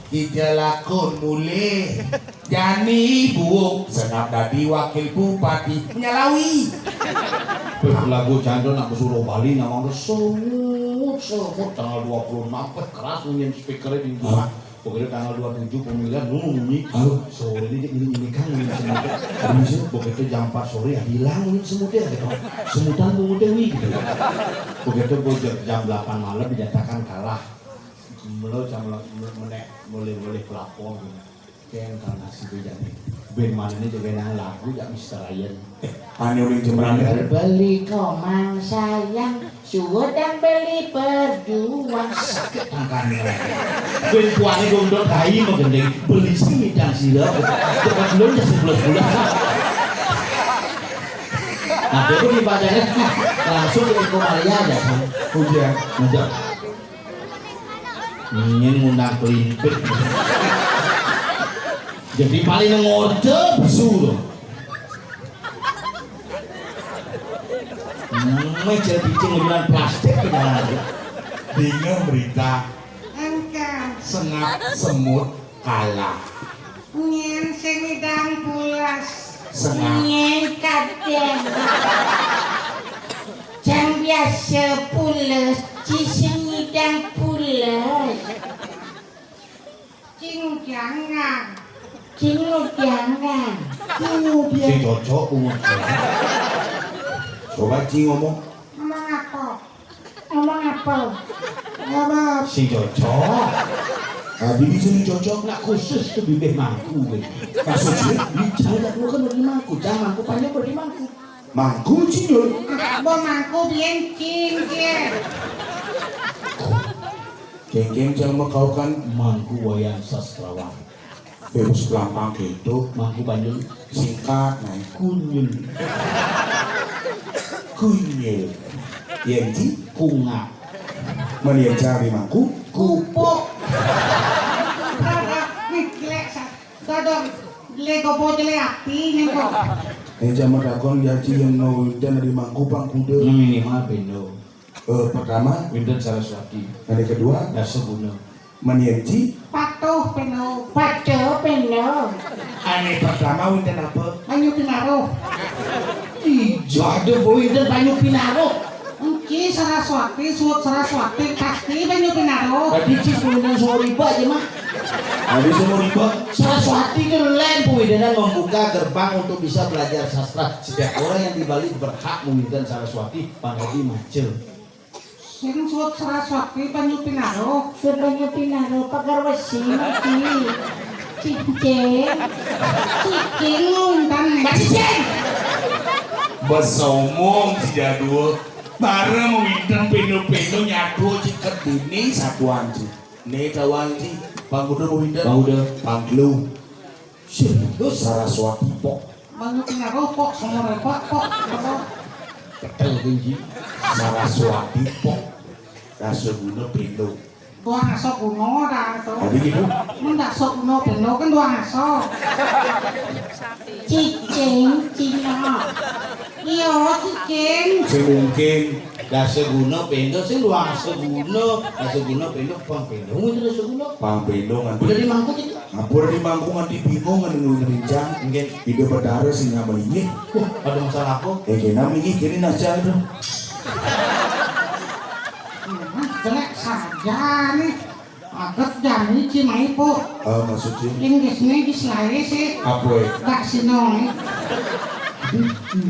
Kita lakon mulih. Jani buuk. Sengap dadi wakil bupati. Menyalawi. Wih, lagu jando nak basa Bali nawang tuh semut, semut tanggal dua puluh enam, wih, keras bunyiin speakernya di rumah. Pokoknya tanggal dua puluh tujuh pemilihan, nu bunyi. Sore ini dia ini, ini kan bunyi semut. Habis itu begitu jam empat sore ya hilang bunyi semutnya gitu. Semutan punguté wi gitu. Begitu jam delapan malam dinyatakan kalah. Mula jam menek mulai-mulai pelapor gitu. Kén karena si béda nih. Band mana nih juga nang lagu ya Mister Ryan. Ané uling jembrang. Beli komang sayang, suudang beli berjuang. Sakit tangkane. Band kuane gondok bayi menggendeng, beli singidang sila. Cepat belum ya sebelas bulan. Nah, dia pun dibacanya langsung ke Eko Maria aja kan. Ujian. Ngajak. Ingin ngundang kelimpik. Jadi paling ngode besu tuh. Meja picing dengan plastik dengan bingung berita. Engkau. Sengap semut kalah. Nyén sing ngidang pules. Sengap. Nyén kadén. Jang biasa pules, ci sing ngidang pules. Cing jangan. Cing jangan. Cing dia. Sing cocok umur. Coba Cing ngomong. Ngomong apa? Ngomong apa? Ngomong. Sing cocok. Nah, bibih sing cocok nak khusus tuh bibih mangku. Maksudnya? Ini jangan tak kan beri mangku, jangan mangku panjang beri mangku. Mangku Cing Yul. Apa mangku biyen Cing, Cing? Kengkeng jang mekaukan mangku wayan sastrawan. Virus pelampang gitu. Mangku Banyul. Singkat, nah. Kunyul. Kunyil. Yen Ci? Kungap. Menian cari mangku? Kupuk. Nih, jelek, sa-, dodong. Jelek gobo, jelek api, nih, kok. Eh, jama dakon, ya, Ci, yang mau udan dari mangku, pang kuda. Yang minimal bendo. Eh, pertama, Winten Saraswati. Yang kedua, Dasaguna. Menian Ci? Patuh peno. Patuh peno. Ane pertama Winten apa? Banyu Pinaruh. Ijah ada boy Winten Banyu Pinaruh. Enci Saraswati, suut Saraswati, pasti Banyu Pinaruh. Tadi Ci semuanya sumur iba aja mah. Ada sumur iba. Saraswati itu lain pewidenan membuka gerbang untuk bisa belajar sastra. Setiap orang yang di Bali berhak meminta Saraswati. Pang Haji macul. Sing suut Saraswati Banyu Pinaruh. Suut Banyu Pinaruh, pagar wesi, mati. Cicing. Cicing ngundang. Cicing. Basa umum, si jadul. Bareng mau ngidang peno-peno nyatu, Ci, kedini satuan, Ci. Ne tawang, Ci. Pang kuda mau ngidang. Pang kuda. Pang telu. Serius? Saraswati pok. Banyu Pinaruh pok, semua repot pok. Betul, Ci. Saraswati pok. Dasaguna pendo. Dua ngaso kuno dah tu. Tadi gitu. Mun dasaguna pendo kan dua ngaso. Cicing, Cina. Iya, cicing. Sing mungkin. Dasaguna pendo, sing dua ngaso guna. Dasaguna pendo, pang pendo. Mun dasaguna. Pang pendo nganti. Udah dimangkuk itu. Ampun, di mangku nganti bingung nganti ngerincang. Nggih. Ida Betara sing ngamel inggih. Wah, ada masalah apa? Eh, kena inggih, kene naca itu. Jelek saja nih. Aget jani ci mai, Puk. Eh, maksudnya? Inggih nih, gis lae sih. Apa, eh? Bak sino, eh.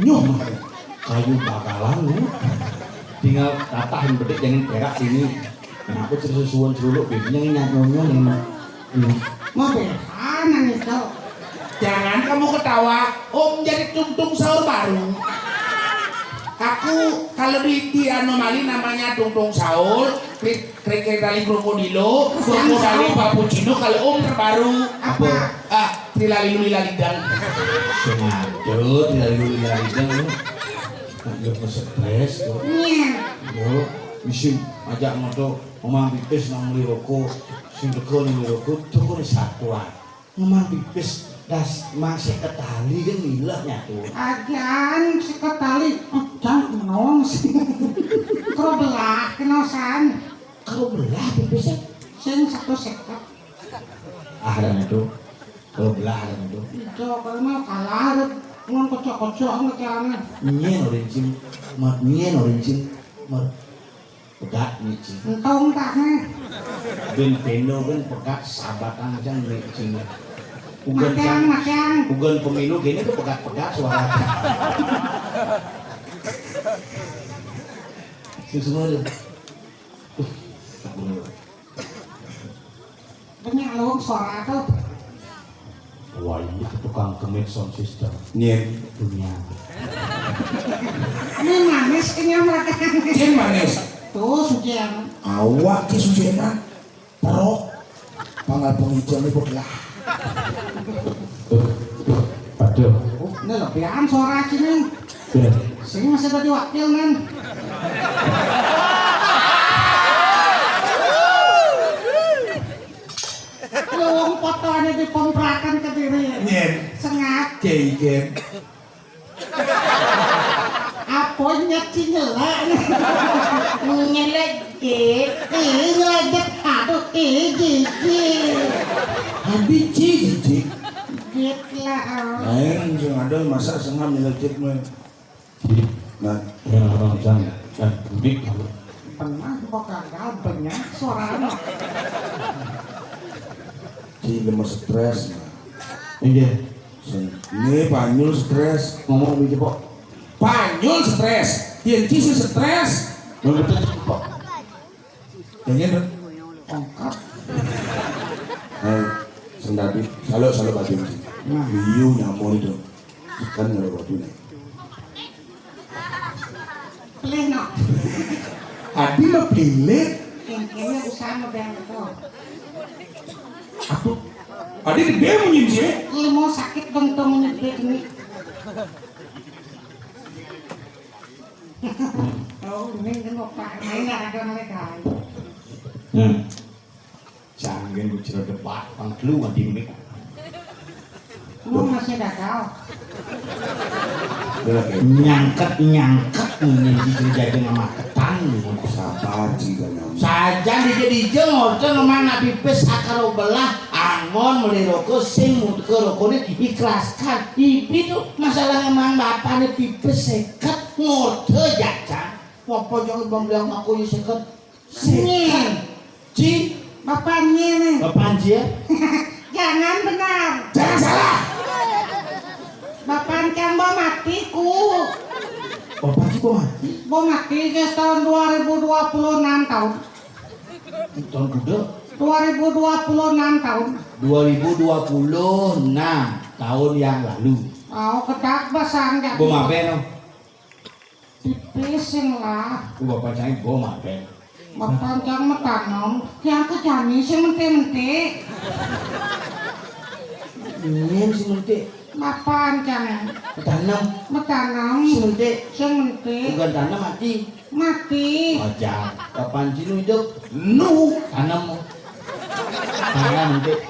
Nyoh, makanya. Kayu bakalan, ya. Tinggal tatahin bedik jangan perak sini. Kenapa cerita suan seruluk bedanya nyak nyonyo nih? Mau behan itu. Jangan kamu ketawa, Om jadi tungtung sahur baru. Aku kalau di, di anomali namanya tungtung sahur, kri-, kriketali krokodilo, krokodali papucino, kalau Om terbaru. Apa? Ah, trilalilu lilalidang. Sengaja trilalilu lilalidang. Yo stres tuh. Iya. Yo, isin ajak moto ngomong pipis nang beli rokok, sing teko nang beli rokok, teko di satuan. Ngomong pipis das masih ketali kan milah nyatu. Ajan si ketali, eh, jangan menong sih. Kau belah kenosan. Kau belah pipisnya? Sing satu seket. Ah, dan itu. Kau belah dan itu. Itu kalau mau kalah. Ngon kocok-kocok ngekiane. Nyén ora, Cing. Mat nyén ora, Cing. Mat pegat né, Cing. Entong tak né. Bén péno kan pegat sabatan jang né, Cing. Ugan Makan, jang, makan. Ugan pemilu gini tuh pegat-pegat suara. Susu dulu. Uh, tak bener. Banyak lowong suara tuh. Wah, iya tukang kemit sound system. Nyén. Dunia. Ini manis kenyang mereka. Cing manis. Tuh, sucian. Awak ki sucian. Pro. Panggal penghijau ini belah. Aduh. Oh, ini lebihan suara sini. Iya. Sing masih tadi wakil, men. Lowong fotonya di kontrakan Kediri. Nyén. Sengap. Kiai Gen. Apa nyet si nyelek? Nyelek jit. Ih, nyelek jit. Aduh, ih, jijik. Habis ci jijik. Jit lah, oh. Lain, sing ada masa sengam nyelek jit mah. Nah. Ya, orang jang. Dan budi. Pernah apa gagal banyak suaranya. Ci lemes stres, nah. Iya. Sen-, ini Panyul stres. Ngomong lebih cepet. Panyul stres. Yén ci sing stres. Ngomong lebih cepet. Yang ini. Angkat. Nah, sing tadi. Selalu, selalu baju ci. Nah. Liu nyamur itu. Kan nyamur baju nih. Pelih, no. Adi mah pelit. Kengkengnya usaha mah bang itu. Aku. Adi gedé munyin sih. Ilmu sakit dong tong ini gedé ini. Oh, ini kan opak main lah ada mereka. Hmm. Jangan bicara debat, pang lu ngadimik. Lu masih gagal. Nyangket-nyangket, ini dikerjain sama ketang. Sabar, Ci, gak nyambung. Saja dijé-dijé ngorta ngemang nak pipis akar belah, angon meli roko, sing mutuka rokone, ikhlaskan. Ibi tuh masalah ngemang bapane pipis seket, ngorta jajan. Apa jangan bang bilang aku ya seket? Nyén. Ci. Bapak nyén. Bapak Ci ya? Jangan benar. Jangan salah. Bapak cang bo mati ku. Bapak Ci bo mati? Bo mati guys tahun dua ribu dua puluh enam tahun. Tahun kuda? Dua ribu dua puluh enam tahun. Dua ribu dua puluh enam tahun yang lalu. Oh, kedak basang. Bo mabe no? Pipis sing lah. Ku bapak cang bo mabe. Bapak cang metanom, yang ke jani sing mentik-mentik. Nyén sing mentik. Bapak cang. Metanom. Metanom. Sing mentik. Sing mentik. Bukan tanam mati. Mati. Wajar. Bapak ci nu hidup. Nu. Tanam. Tanam mentik.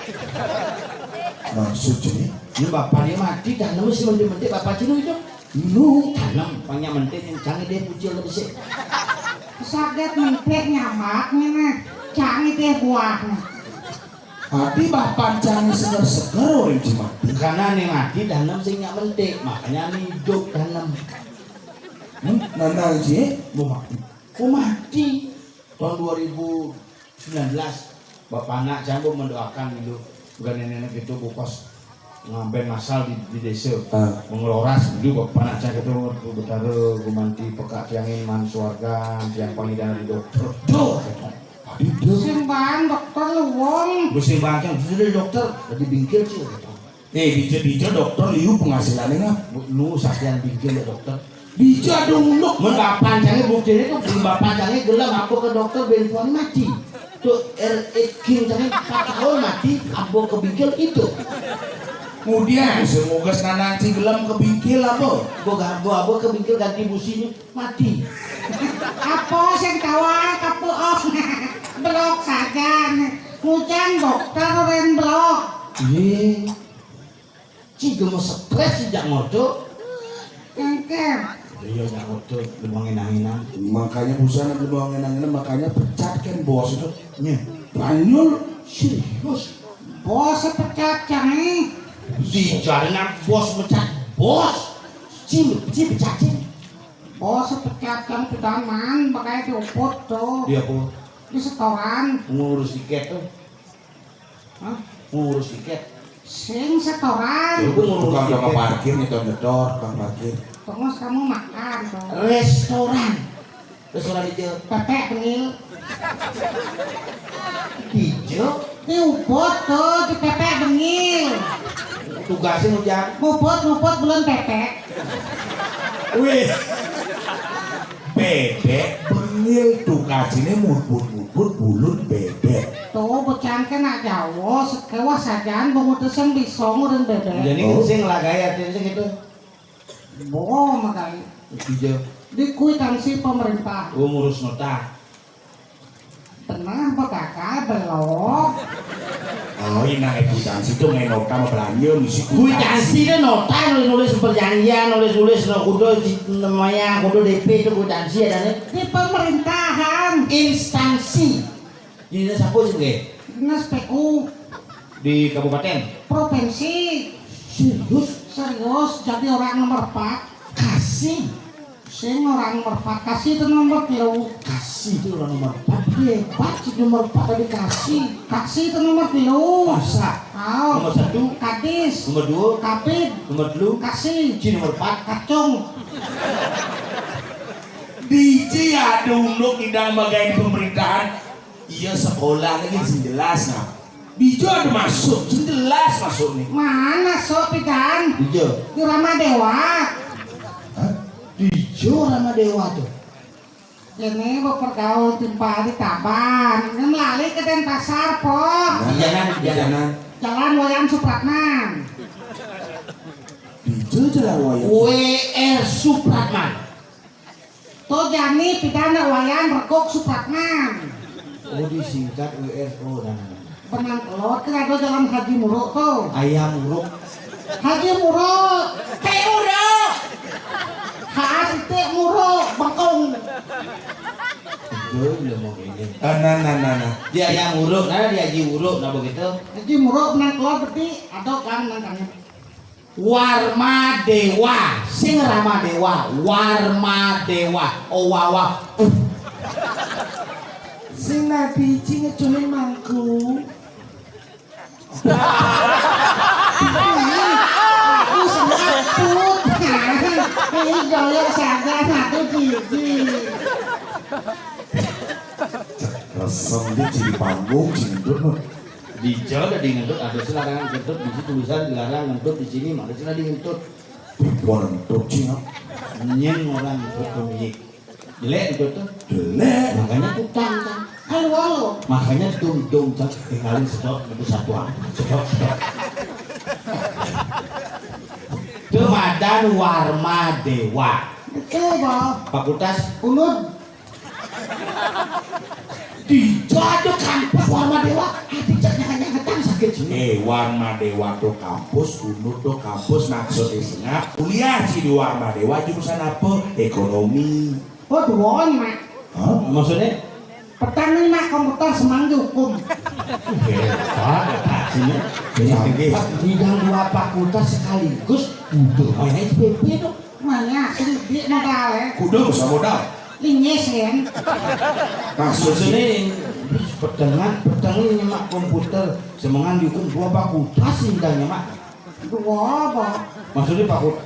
Maksud ini? Ini bapak dia mati, tanam sing mentik-mentik, bapak ci nu hidup. Lu tanem, pang nyak mentik, cang deh bujil besik. Saget mentik nyamaknya nah, cang deh buahnya. Adi bapan cang seger-seger orang ci mati. Karena nih mati tanem sing nyak mentik, makanya nih hidup tanem. Hmm? Nana ci? Mau mati. Mau mati. Tahun dua ribu sembilan belas, bapak anak cang bo mendoakan dulu. Bukan nenek-nenek itu bukos ngambil masal di, di desa. Ah. Mengeloras dulu bapak anak cang itu, Betara gumanti pekak tiangin man suarga, tiang pangidan di dokter. Duh, kata. Aduh, duh. Sing baan dokter luwung. Bu sing baan cang, sudah dokter, jadi bingkil sih, kata. Eh, dija-dija dokter liu penghasilannya ngap? Nu sakian bingkil ya dokter. Dija dong nuk. Mun bapan cangé buktiné tuh, mun bapan cangé gelem apa ke dokter bén tuan mati. Tuh er ekin cangé empat tahun mati, apa ke bingkil itu. Kemudian semoga senananci gelem ke bingkil apa? Bo gabo apa ke bingkil ganti businya mati. Apa sing tawa kapuok? Belok saja. Ngujang dokter ren belok. Iya. Ci gemes stres sejak ngodo. Engke. Iya, nyak ngodo, lu mau ngenang-ngenang. Makanya busan lu mau ngenang-ngenang, makanya pecat kan bos itu. Nya. Banyul. Serius. Bos pecat, cang. Di jaringan bos pecat. Bos, cing, cing pecat, cing. Bos pecat kan pedaman, makanya diuput tuh. Dia apa? Di setoran. Ngurus tiket tuh. Hah? Ngurus tiket. Sing setoran. Ya, gua ngurus tukang, tukang tiket. Parkir, nyetor-nyetor, tukang parkir. Terus kamu makan tuh. Restoran. Terus orang dijel. Pepek bengil. Dijel? Diuput tuh, dipepek bengil. Tugasnya hujan. Nguput, nguput, belum pepek. Wih. Bebek bengil tugasnya muput-muput bulun bebek. Tuh, bocah ke nak jauh, sekewas sajan, benguteseng bisong urin bebek. Jadi, oh, sing lah gaya, sing itu. Bohong, makanya. Iya. Di kwitansi pemerintah. Oh, ngurus nota. Pernah bakal belum? Oh, ini nang kwitansi tuh main nota sama belanja, misi kwitansi. Kwitansi itu nota, nulis-nulis perjanjian, nulis-nulis no kudu namanya, kudu D P itu kwitansi ada nih. Di pemerintahan. Instansi. Dinas apa sih, nggih? Dinas P U. Di kabupaten? Provinsi. Serius? Serius, jadi orang nomor empat. Kasih. Sing orang nomor empat, kasih itu nomor telu. Kasih itu orang nomor empat. Hebat sih nomor empat tadi kasih. Kasih itu nomor telu. Masa? Oh. Nomor satu? Kadis. Nomor dua? Kapid. Nomor telu? Kasih. Ci nomor empat? Kacung. D J ada unduk tidak megang pemerintahan. Iya, sekolah lagi sing jelas, nah. Dijo ada masuk, sing jelas masuk nih. Mana sok pidan? Dijo. Di Rama Dewa. Hah? Dijo Rama Dewa tuh. Ini mau pergaul timpa di Taban. Ini melali ke Denpasar, po. Nah, iya, nah, iya, nah. Jalan Wayan Supratman. Dijo jalan Wayan. W R Supratman. To jani pidana Wayan Reguk Supratman. Oh, disingkat W S O dan benang kelot kan ada jalan Haji Muruk tuh. Ayam Muruk. Haji Muruk. Teh Muruk. Ha, titik Muruk, bengkung. Itu udah mau ini. Ah, nah, nah, nah, nah. Di Ayam Muruk, nah, di Haji Muruk, nah begitu. Haji Muruk benang kelot berarti ada kan nang kangen. Warmadewa, sing Ramadewa, Warmadewa, Owawa. Sing nabi cing ngeculin mangku. Aku semaput. Ini goyang saja satu gigi. Resem dia ciri panggung, ciri dulu. Dijo ada di ngentut, ada sih larangan ngentut, di sini tulisan dilarang ngentut di sini, mana sih ada ngentut. Gua ngentut sih, ya. Nyen orang ngentut tuh, Mik. Jelek ngentut tuh. Jelek. Makanya tutang, kan. Halo, halo. Makanya tung, tung, cak, tinggalin sedot, itu satuan. Sedot, sedot. Itu madan Warma Dewa. Betul, Bang. Fakultas? Unud. Di jado kampus Warma Dewa, ati cak nyangka-nyangka tang sakit jiwa. Eh, Warma Dewa to kampus, Unud to kampus, maksudnya sengap kuliah si di Warma Dewa jurusan apa? Ekonomi. Oh, duoan, Mak. Hah? Maksudnya? Petani, Mak, komputer, semanggi hukum. Hebat, hebat sih. Jadi, pas bidang dua fakultas sekaligus, udah main S P P tuh. Mana sing di modal ya? Kudu bisa modal. Linggis kan? Maksudnya petengan, petengan nyemak komputer, semengan dihukum dua fakultas sih nyemak. Dua apa? Maksudnya fakultas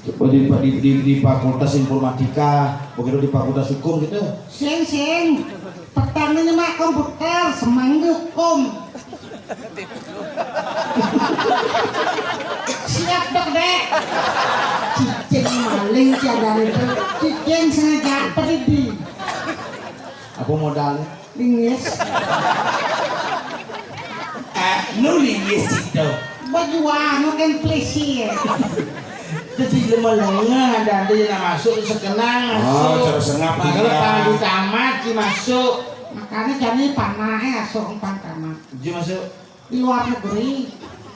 di, di, di, di fakultas informatika, begitu di fakultas hukum gitu. Sing, sing. Petani nyemak komputer, semanggi hukum. Siap, Dok, Dek. Cicing maling tiada itu. Cicing sengaja apa, Didi? Apa modalnya? Linggis. Eh, nu linggis itu. Baju anu kan pelisi ya. Jadi lemah lengah ada ada yang masuk sekenang masuk. Oh, terus sengap. Kalau panggung tamat sih masuk. Makanya kami panah ya, sok empat kamar. Dia masuk di luar negeri.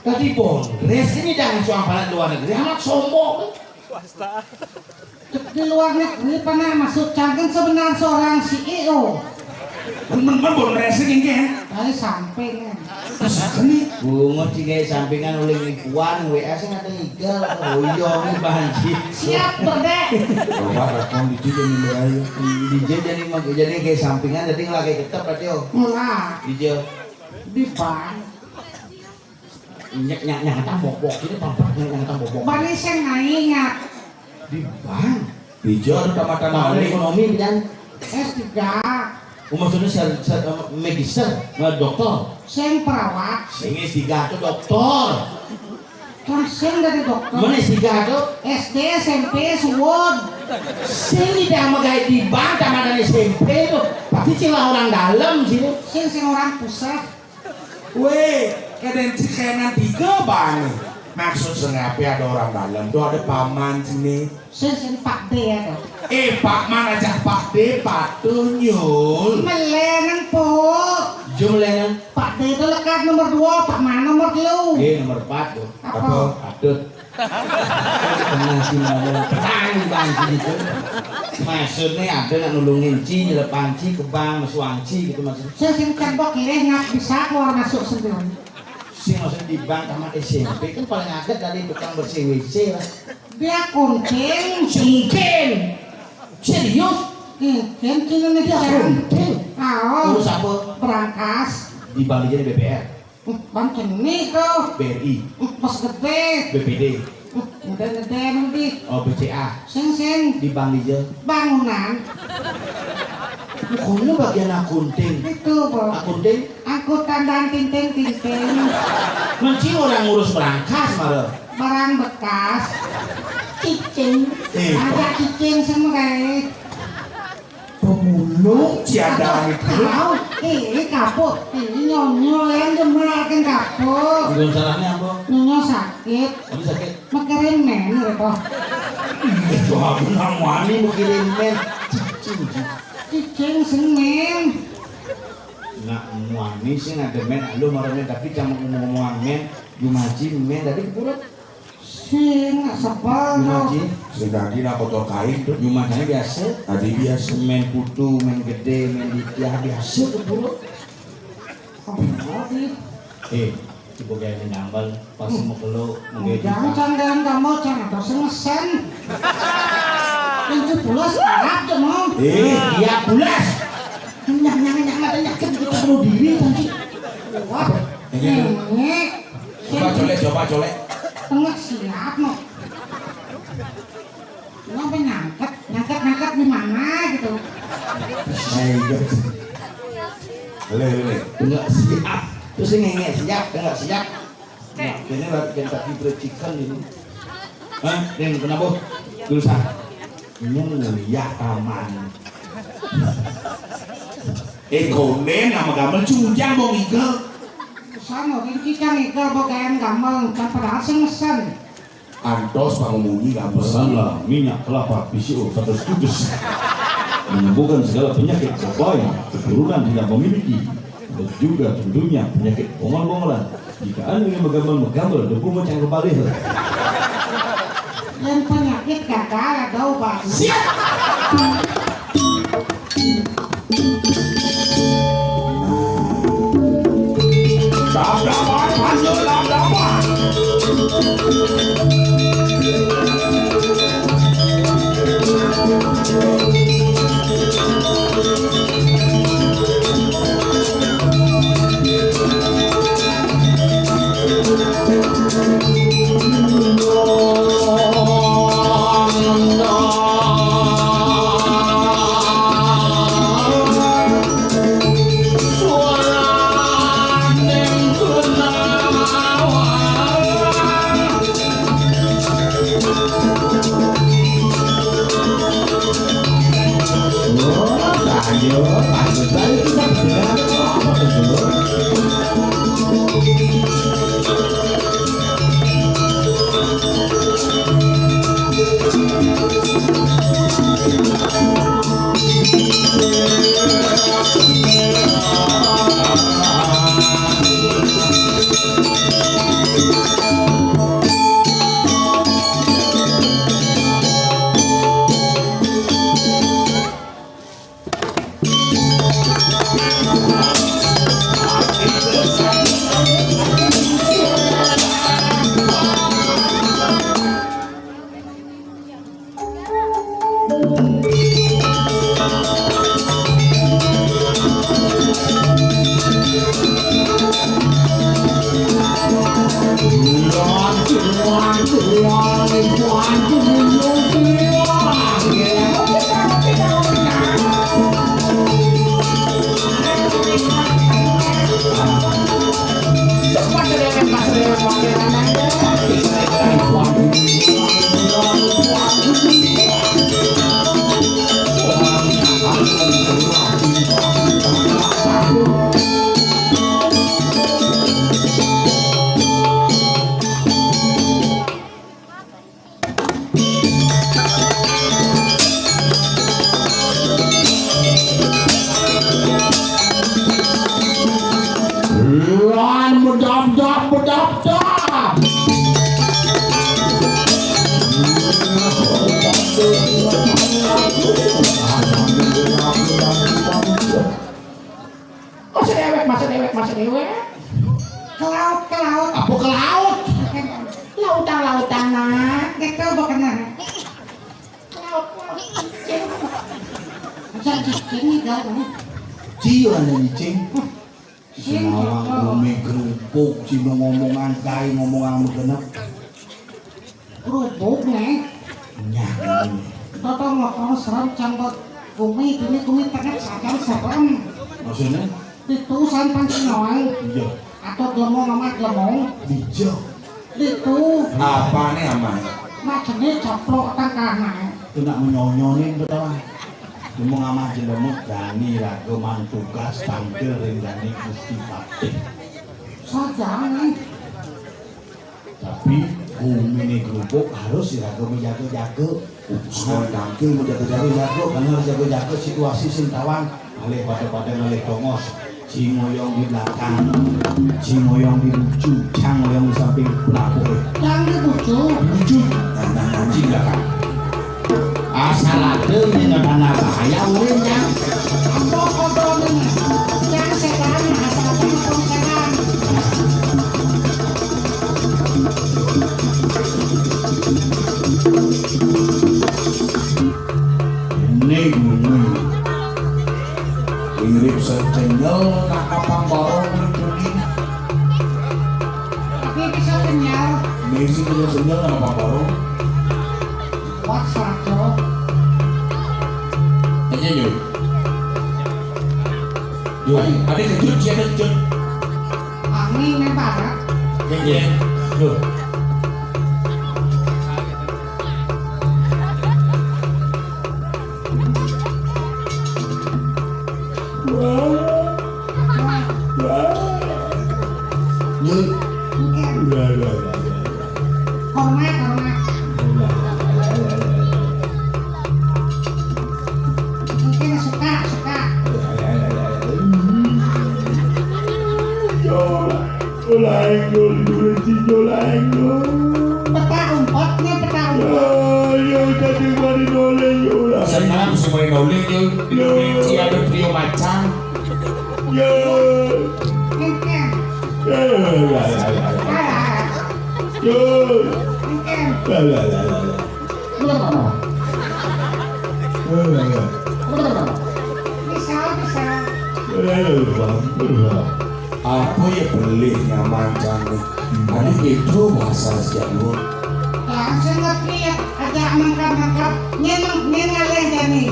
Tadi Bondres ini jangan suang palat luar negeri, amat sombong. Di luar negeri pernah masuk cangkeng sebenarnya seorang C E O. Men men men bon resik iki. Ae samping. Ini bungut iki sampingan oleh ibuan W S sing ate ngigel. Oh iya, ini banci. Siap, Berdek. Coba respon dicik yang mulai. Dije jadi mau jadi kayak sampingan jadi ngelake ketep berarti, oh. Mulai. Dije. Di bank. Nyak nyak nyak tambok bok ini tambok nyak nyak tambok bok. Bani sing naingat. Di bank. Dije ada tamatan ekonomi pian. S tiga. Oh, maksudnya ser, ser, eh, magister, eh, doktor. Sing perawat. Sing S tiga itu doktor. Kan sing dari dokter. Mana S tiga itu? S D, S M P, suwun. Sing tidak megai di bank tamatan S M P itu. Pasti cila orang dalam sini. Sing sing orang pusat. Weh, kadang cikengan tiga bani. Maksud sengape ada orang dalam tuh ada paman sini. Sing sing Pak D ya tuh. Eh, Pak Man aja Pak D, Pak Tunyul. Melengan, Pok. Jo melengan. Pak D itu lekat nomor dua, Pak Man nomor telu. Eh, nomor empat tuh. Apa? Apa? Patut. Kena si ngomong perang di banci gitu. Maksudnya ada nak nulungin ci, nyelepan ci, ke bank, mesuang ci gitu maksudnya. Saya sing tembok ini nggak bisa keluar masuk sendiri. Sing maksudnya di bank tamat S M P kan paling agak dari tukang bersih W C lah. Dia kunting. Sungkin. Serius? Kunting, kunting ini dia kunting. Oh. Urus apa? Berangkas. Di bank aja di B P R. Bang kene to. B R I. Pas gede. B P D. Gede-gede nanti. Oh, B C A. Sing sing. Di Bang Ija. Bangunan. Kono bagian akunting. Itu, Bang. Akunting. Angkutan dan tinting-tinting. Menci orang ngurus berangkas malah. Barang bekas. Cicing. Eh, ada cicing semua kayak. Pemulung ciada itu. Tahu, ini kapuk, ini nyonyo yang jemerakan kapuk. Bukan salahnya apa? Nyonyo sakit. Apa sakit? Mikirin men gitu. Itu aku nang wani mikirin men. Cicing, cicing. Cicing sing men. Nak wani sing ada men, lu marah men, tapi jangan ngomong-ngomong men, jumaji men, tapi kepurut. Sing sebel. Jumaji. Sing dadi nak kotor kain tuh. Jumaji biasa. Tadi biasa. Men putu, men gede, men ditiah biasa kepurut. Apa lagi? Eh, ibu kayak nambal pas mau kelo, mau kayak jangan canggahan kamu, jangan ada sing ngesen. Itu pulas, maaf tuh, mau. Eh, iya pulas. Nyang, nyang, nyang, ada nyakit gitu bunuh diri tadi. Wah, ini. Coba colek, coba colek. Tengah siap, no. Kenapa nyangket? Nyangket-nyangket di mana gitu? Saya ingat. Boleh, boleh. Enggak siap. Terus ini enggak siap, enggak siap. Nah, ini lagi Kentucky Fried Chicken ini. Hah? Ini kenapa? Dulu sah. Ini ngeliat taman. Eh, konden nama gamel cujang bong igel. Sama, ini kita ngigel bagian gamel, kan padahal sing mesen. Antos pangumunyi gamel. Pesanlah minyak kelapa P C O seratus tujuh menyembuhkan segala penyakit, baik keturunan tidak memiliki, dan juga tentunya penyakit bongol-bongolan. Jika anda ingin menggambar-menggambar debu macam kebalik. Yang penyakit gagal ada obat. Siap. Lan bedabdab, bedabdab. Masa dewek, masa dewek, masa dewek. Ke laut, ke laut. Apa ke laut? Lautan, lautan, nak. Gitu, bukan, nak. Ke laut, ke laut. Jangan cicing, jangan. Cian ini, cing. Sing Senawang apa? Gumi gerupuk, sing ngomongan kae, ngomongan genep. Kerupuk, Nek. Nyah, ini. Toto ngokong serem cangkot gumi, gumi, gumi tenget sajan serem. Maksudnya? Itu san pan sing nawang. Iya. Atau lemong amat lemong. Iya. Itu. Apane, Amah? Macene caplok tangkahane. Kena menyonyo nih, betul. Ngomong Amah Jelemut dani raga mantugas tampil ring dani Gusti Patih. Sajane. Tapi gumine gerupuk harus iraga menjaga-jaga. Soal tampil menjaga-jaga, jaga, karena harus jaga-jaga situasi sing tawang. Alih pada-pada ngalih tongos. Sing ngoyong di belakang, sing ngoyong di bucu, cang ngoyong di samping pelabuh. Cang di bucu. Bucu. Nah, nah, nah, di belakang. Asal ada ini nggak ada bahaya, ulin, cang. Ambo kodone, cang setan, asal ada pun setan. Ini gunung. Mirip sejenyel nak apa barong ning dunia. Tapi bisa kenyal. Ini sih bisa sejenyel nak apa barong. Wah, satu. Aja, yuk. Yuk, ada kejut, ada kejut. Angin nih, Pak. Iya, iya. Yuk. Wah. Wah. Yuk. Wah, wah, wah, wah. Hormat, hormat. Wah, wah, wah, wah, wah. Mungkin suka, suka. Yo, yo, lain, yo, yo, yo, lain, yo. Peta umpetnya, peta umpet. Yo, yo, jadi mari noleh, yo, lain. Senang semua noleh, yo. Yo. Indonesia ada trio macan. Yo. Engke. Yo, yo, yo, yo, yo. Ah. Yo. Engke. Yo, yo, yo, yo, yo. Bisa, bisa. Apa ya beli nyaman cantik. Tadi itu bahasa Jawa. Langsung ngerti ya, agak mengkap-mengkap, nyeneng, nyeneng leh jani.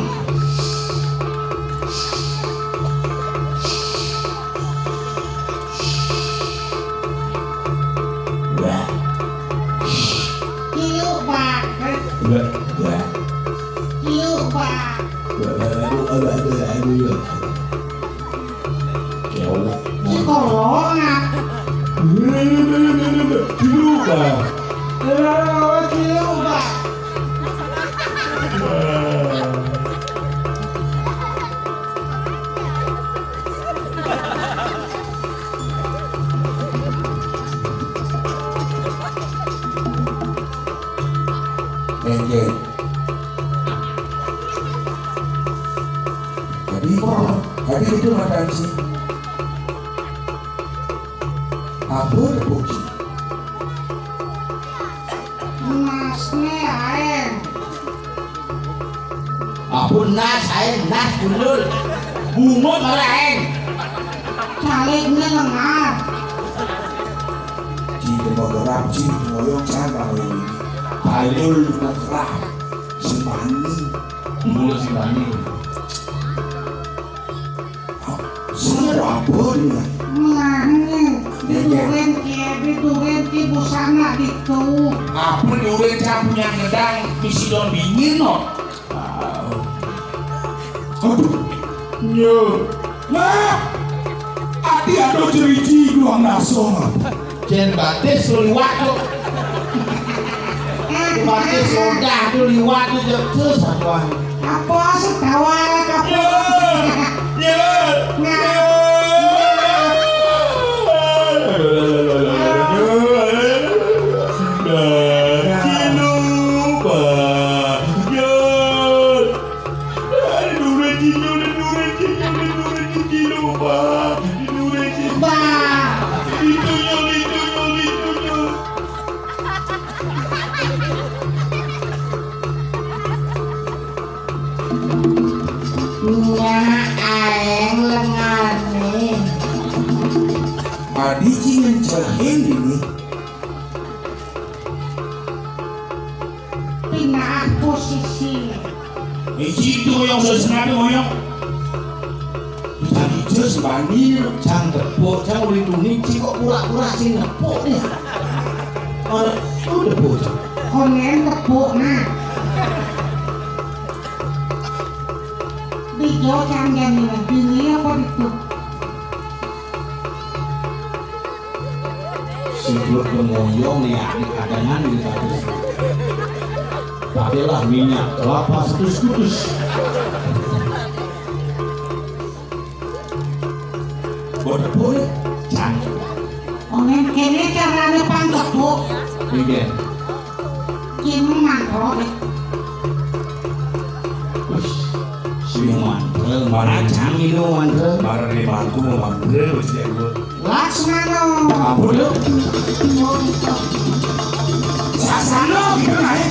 Wah. Ilu, Pak. Wah, wah. Ilu, Pak. Wah, wah, wah, wah, wah, wah, wah. Ya Allah. Di kolong, ah. Wah, wah, wah, wah, wah. Ilu, Pak. Wah, wah, wah, wah, ilu, Pak. Wah. Enggak. Tadi, tadi itu mata sih. Apa tepuk sih? Masne aeng. Apa nas aeng, nas gundul. Bungut ora aeng. Calegnya lengar. Ci, tembok gerap, ci, ngoyong, sana, ngoyong. Palul, tembok gerap. Simpani. Mulut simpani. Sing ada apa dia? Nah, Duren ki busana ditu. Apa duren campur yang gedang bisi daun bingin no. Aduh. Nyo. Nah. Ati ado jeriji duang daso. Jen batis tu liwat tu. Batis sodah tu liwat tu jatuh satuan. Apa setawa apa? Ya. Ya. Nah. Bah. Nya aeng lengane. Adi ci ngencehin ini. Pindah posisi. Iki itu ngoyong sesenate ngoyong. Cang ijo sebani cang tepuk, cang ulih tuni, ci kok pura-pura sing nepuk nih. Ora tu tepuk, cang. Kongen tepuk nah. Dijo cang jani bini apa ditu? Sing perut ngoyong nih, adik kadangan di bagus. Pakailah minyak kelapa setus-kutus. Buat tepuk nih, cang. Ongen kene carane pang tepuk. Iya. Kim mantro. Wis, sing mantel, marang cang ilu mantel. Marang di mangku mantel, wis ya, gua. Laksmana. Ampun, lu. Sasana, gitu, naik.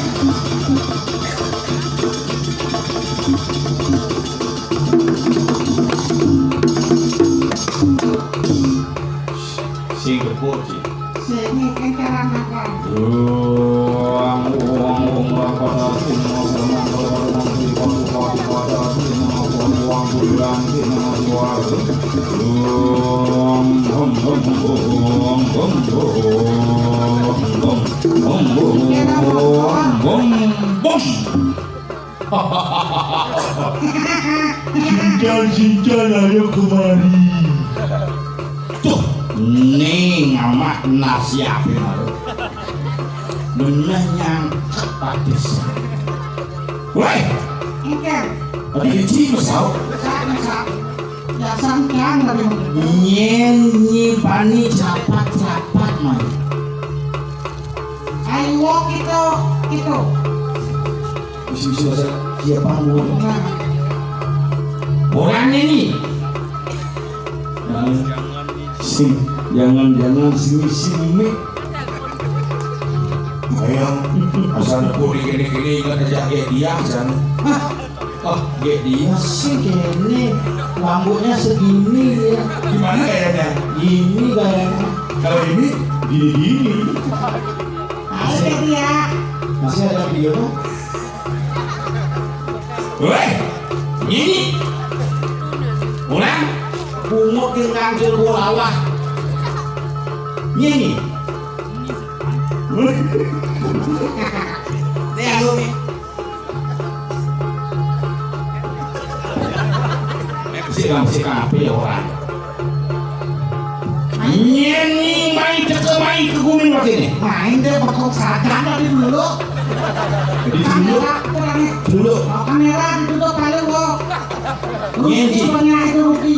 Sing gepuk, Ci. Sing, kan cara makan. Bom, bom, bom. Sincal-sincal ayo kemari. Tuh, ning amat nasi ape malu. Bener nyangkep batis. Woi, engke. Tadi kecil mesau. Mesau, mesau. Dasar kang lagi. Nyen nyi bani capat-capat mai. Ayo kita, kita. Bisa-bisa siapa mau? Nah. Orangnya nih. Jangan sing, jangan-jangan sing sing. Ayo, asal aku di kene-kene ingat aja kayak dia sana. Hah? Oh, dia, dia sih kene. Rambutnya segini ya. Gimana gayanya? Gini gayanya. Kalau ini gini-gini. Ayo dia. Masih ada video tuh. Weh, ini. Ulang. Bungut ke kancil bola. Ini. Ini aku nih. Sik nang sik ape ya ora. Nyen ni mai teke mai ke gumi wakene. Main deh bakal sadar dari dulu. Jadi dulu. Kamera, dulu. Kamera ditutup kali wo. Nyen, Ji. Punya itu rugi.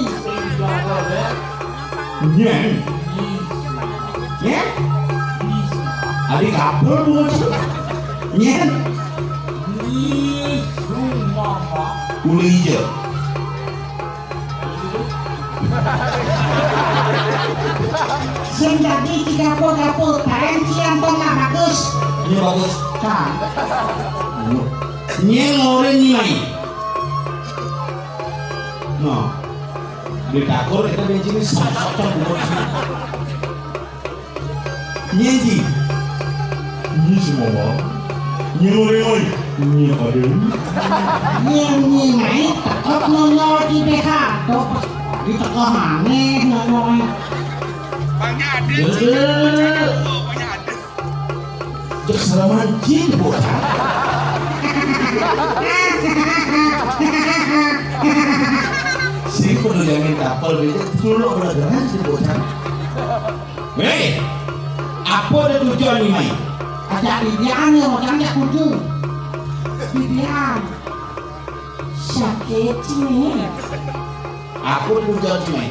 Nyen. Nyen. Adi kapur bungut. Nyen. Uli ijo. Sing dadi iki kapur-kapur, kaen cian tengah bagus. Iya bagus. Nah. Nyen ngoren ni mai. Nah. Di dapur kita benci ni sosok bungut. Nyeji. Nyi semua. Nyi lori lori. Nyi apa dia? Nyi nyi naik tekep nonyo di B H. Tok di teko maneh nonyo. Cek seraman jin bocah. Sing kudu jamin kapal beda dulu belajaran si bocah. Hei, apa ada tujuan ni mai? Ada bidian ya, macam dia kudu. Bidian. Sakit ni. Aku tujuan ni mai.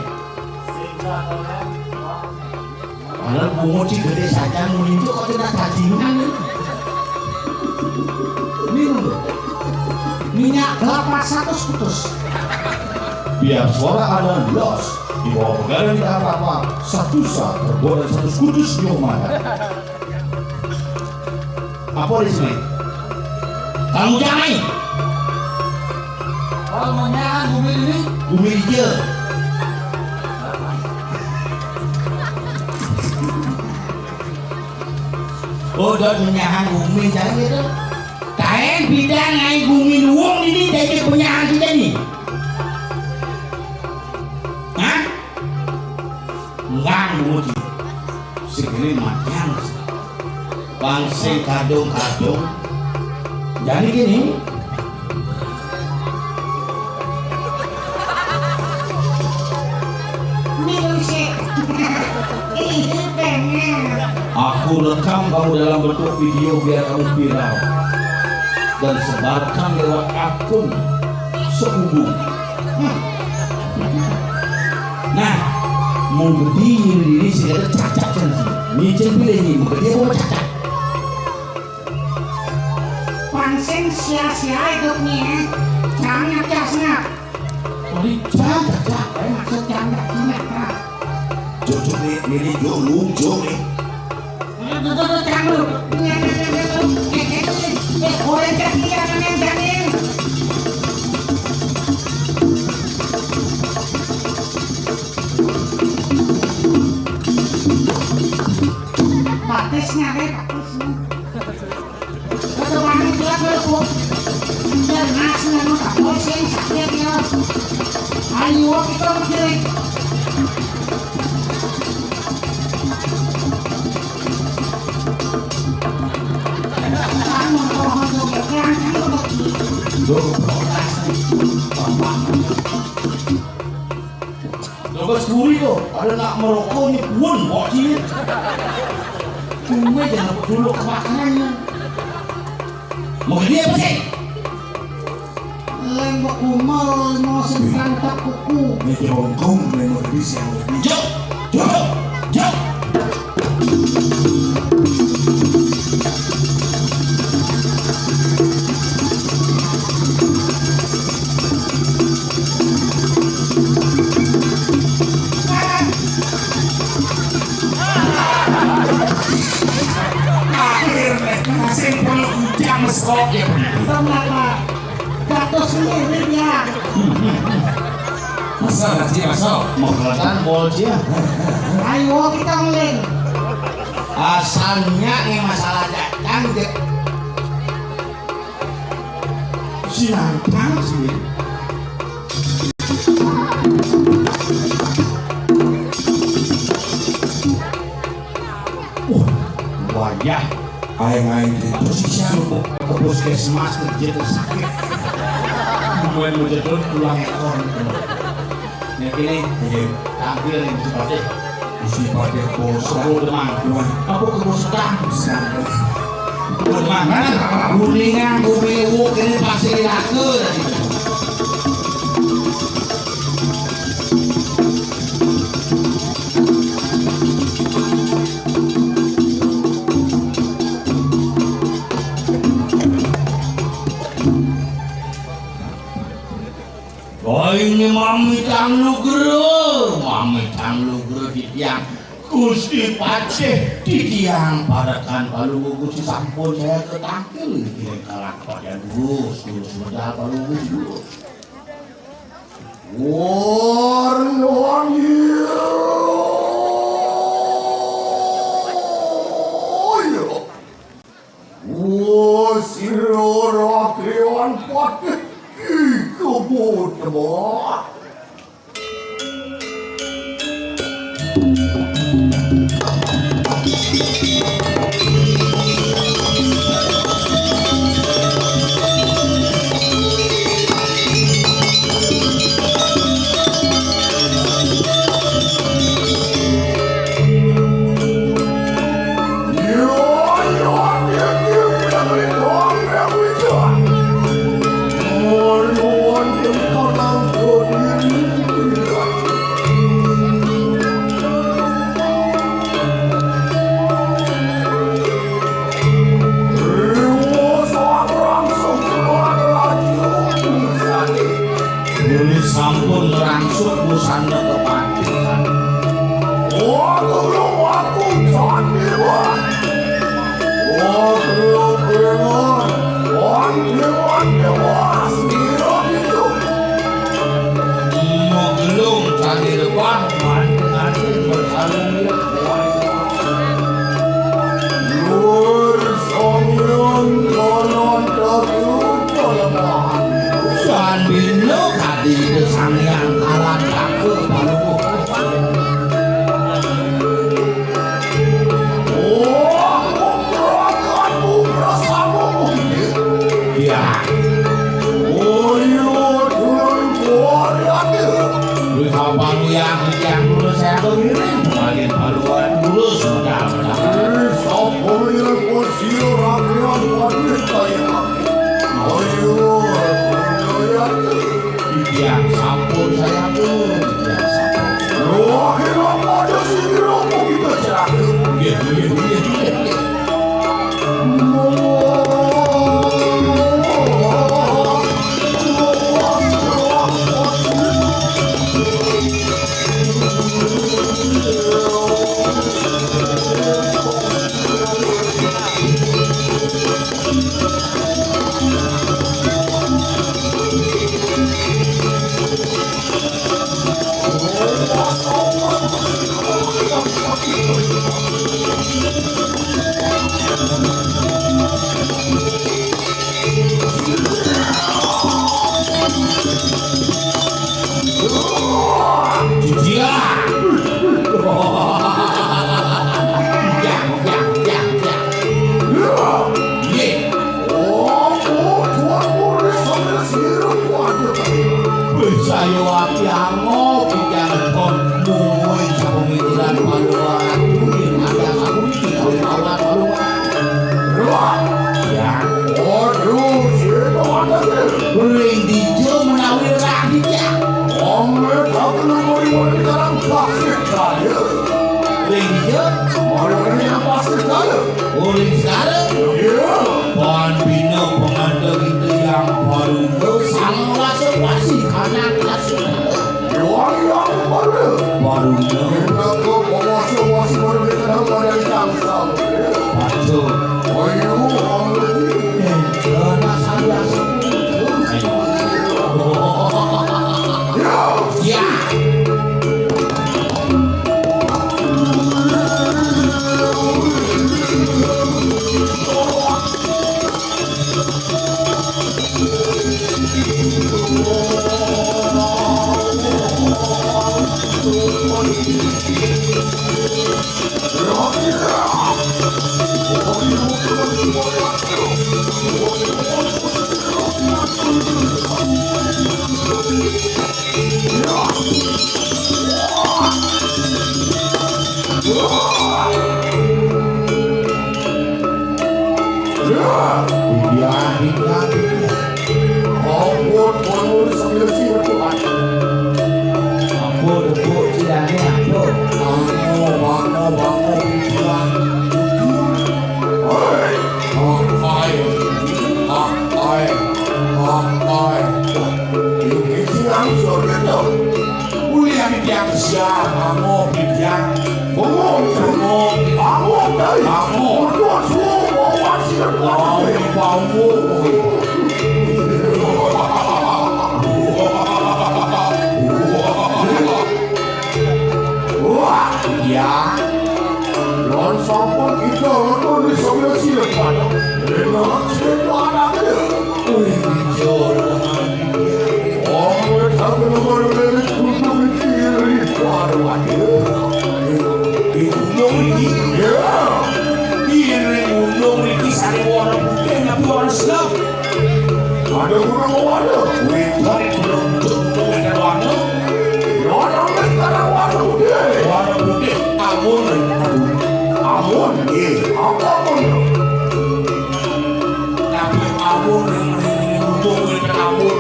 Padahal bungut si gede saja, mulinjuk kok kena cacing. Minum. Minyak kelapa seratus kutus. Biar suara ada los, dibawa begadang tidak apa-apa. Satu sa terbuat dari satu kutus di rumah. Apa di sini? Kamu jangan. Kalau mau nyahan bumi ini, bumi dia. Oh, dot menyahan bumi saya tu. Kain bidang ai bumi luung ini dari penyahan kita ni. Hah? Ngang budi. Segeri matian. Bangsa kadung-kadung. Jadi gini. Ini sih. Ini pengen. Aku rekam kamu dalam bentuk video biar kamu viral dan sebarkan lewat akun Sekubu. Nah, mau gede ini sih ada cacat kan sih. Micin pilih ni, mau gede apa cacat? Pancing sia-sia hidupnya. Jangan ngecas nak. Tadi cacat, eh, maksud jangan ngecas nak. Cucuk ni, ni, ni, dulu, jom ni. Patisnya, eh, patisnya. Ayo, kita berkiri. Coba sepuluh itu, ada nak merokok ni pun bocil. Cuma jangan dulu kebakarannya. Mau dia apa sih? Lembok kumal mau sentang tak kuku. Ini Hongkong memang bisa. Jok, jok, jok. Akhirnya, sing perlu ujang mesok ya. Sama, Pak. Jatuh sendiri dia. Masa nanti masa mau kelihatan bol dia. Ayo kita ngeling. Asalnya nih masalah datang deh. Sinantang sih. Wah, wayah. Aing-aing itu sih ke puskesmas kerja sakit. Kemudian mau jedot pulang ekor. Nah, ini, iya, tampil yang si Padeh. Si Padeh bos. Aku demam. Demam. Aku kebosanan. Demam. Kuningan, bumi wuk ini pasti dilaku. Oh, ini mamitang nugra, mamitang nugra di tiang. Gusti Patih di tiang parekan Palungguh Gusti sampun saya ketangkil nggih kalah pada lurus, lurus medal Palungguh lurus. Warnanya. Wah, sira ora kewan patih ki kebut, Mbah. Ngiring panganggen paduan, tulus medal-medal. Sampun ngiring posisi rakyat wadih kaya. Ayo, ayo. Titiang sampun sayaga, titiang sampun. Wah, kira pada sing ngerompok kita celaka. Nggih, nggih, nggih, nggih. Saya wapi angop, ingkang pun mungguing sapemikiran Pandhawa Ratu, yen ada sapuniki kawit awat Pandhawa. Ruang. Ya. Waduh, sira wadah. Ring dija menawi ring dija. Wong wis aku nang mari-mari karang pasir kaya. Ring dija? Mari-mari nang pasir kaya. Oh, ring segara? Iya. Pan bina penganda kita yang baru. Sang wasa wasi kanak kasih. Wali aku baru. Baru. Kita ke penguasa wasi baru kita dapat dari Tangsel. Betul. Ayo, ambil. Eh, kena salah. Ayo. Ya. Ya. Iya, iya, iya. Ampun, ampun, sambil sirep, Tuhan. Ampun, ampun, kiranya ampun. Bango, bango, bango, pikiran. Hei. Akai, akai, akai. Ini sing angsur gitu. Ulian titiang siap, bango, titiang. Bengong, bengong, bangun, Dai. Bangun. Berdoa subuh, bawa sila kuat. Bangun, bangun. Wah, iya. Lan sampun kita nonton di sebelah sini, Pak. Enak cerita anaknya. Wih, jauh. Oh, tapi nomor dari tujuh ini, waduh, waduh. Di gunung ini? Ya. Di gunung ini sari warna putih, tapi warna gelap. Ada gunung warna? Wih, dari gunung itu gunung ada warna. Warna merah, ada warna putih. Warna putih, amun. Amun? Iya. Apa amun? Tapi amun, gunung ini amun.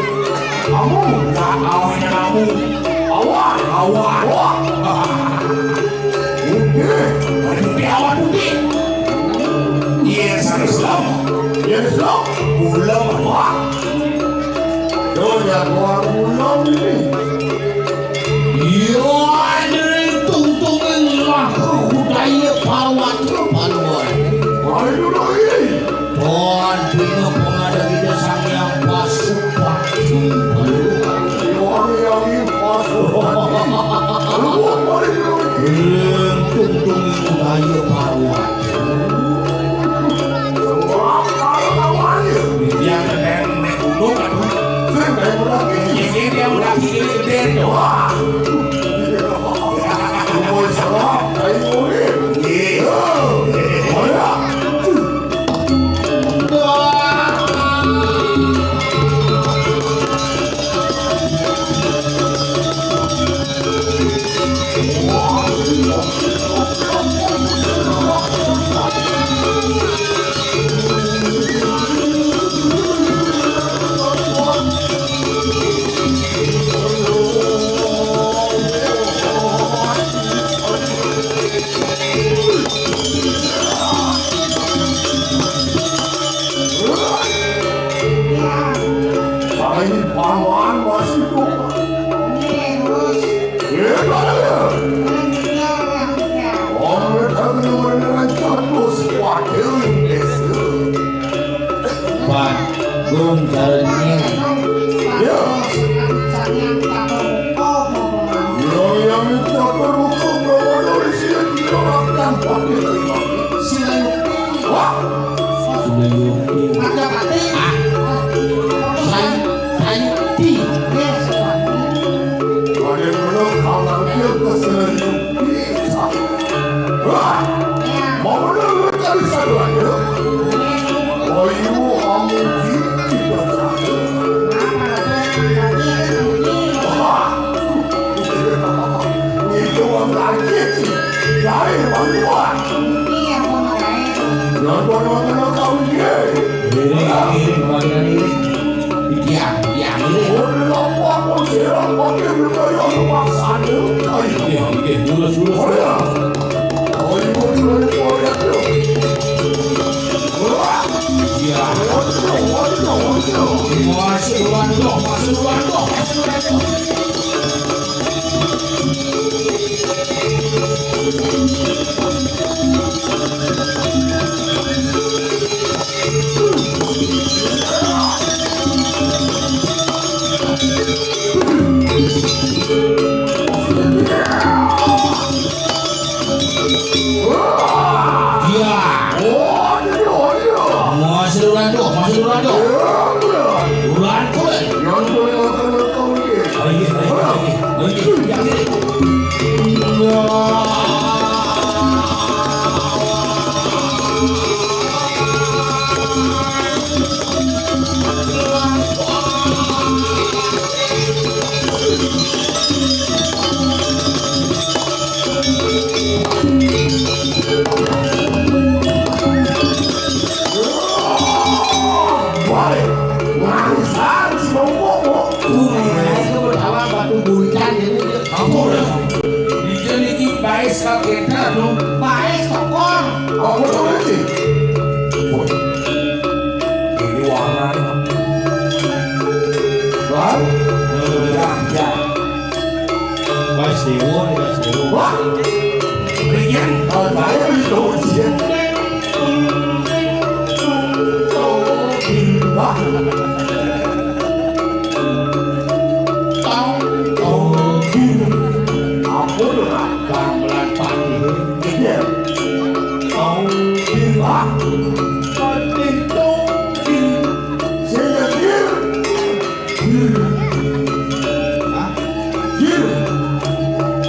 Amun? Ya, awan amun. Awan? Awan. Wah. Putih. Putih, awan putih. Iya, sari Islam. Iya, Islam. Bulan, wah. Tuh, ya, keluar bulan ini. Iya, anjing, tungtungin laku budaya Parwata Paluan. Mari duduk ini. Tuhan bina pengada kita Sang Hyang Pasupati. Wangi-wangi Pasupati. Luwung mari dulu. Ring tungtung budaya Parwati. Semua kalau awalnya. Dia keren naik gunung, aduh. Sing naik mendaki. Ini dia mendaki ini gede, wah. Umur salah, naik murid. Iya. Iya. Wah, dia terima. Silayukti. Wah. Silayukti. Majapahit. Ah. Sai-, Sayukti. Yes. Raden Menang, kalau dia ke Silayukti. Wah. Mau benar kita bisa belanja. Ayo, kamu gini kita. Wah. Itu orang sakit. Dari Bangkuan. Nonton orang kau ini. Ini, ini, bagian ini. Iya, iya, ini. Udah lapor, aku sirap, pakai berbayar rumah sana. Ayo. Iya, iya, lurus, lurus. Oh, iya. Oh, iya, iya, iya, iya. Wah. Iya. Waduh, waduh, waduh. Masuk duluan, dong, masuk duluan, dong, masuk duluan, dong. Iya. Masih dulu, masih dulu. Bulan, bulan. Ayo, ayo, ayo, ayo. Ayo, ayo, ayo. Balik. Warisan si Bongkok, Bu. Tuh, Mas, itu pertama batu guncan ini dia kabur. Dia niki baes kagetan, Bu. Baes tokor. Oh, betul sih. Ini warnanya. Wah. Ya, ya. Wah, siwon, wah, siwon. Wah. Mriki, oh, saya beli tong sih. Wah. Tong, tong. Ampun, Kang Melati. Iya. Tong, wah. Tong, tong. Sing nyetir. Hah?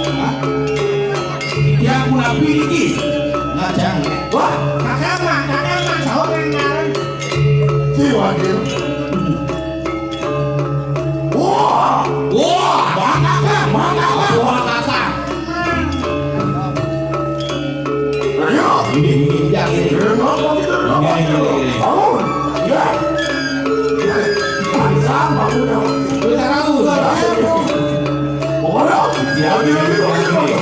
Hah? Dia aku nabi iki. Ngajang. Wah, kakak mah, kakak mah, jauh yang ngarang. Si Wagil. Wah, wah, mantap, Kang, mantap, Kang. Wah, kakak. Ayo. Ini, ini, ini, ini. Ini, ini, ini. Bangun. Ya. Bangsa, bangun, bangun. Kita tahu. Pokoknya, ya, ini, ini, ini.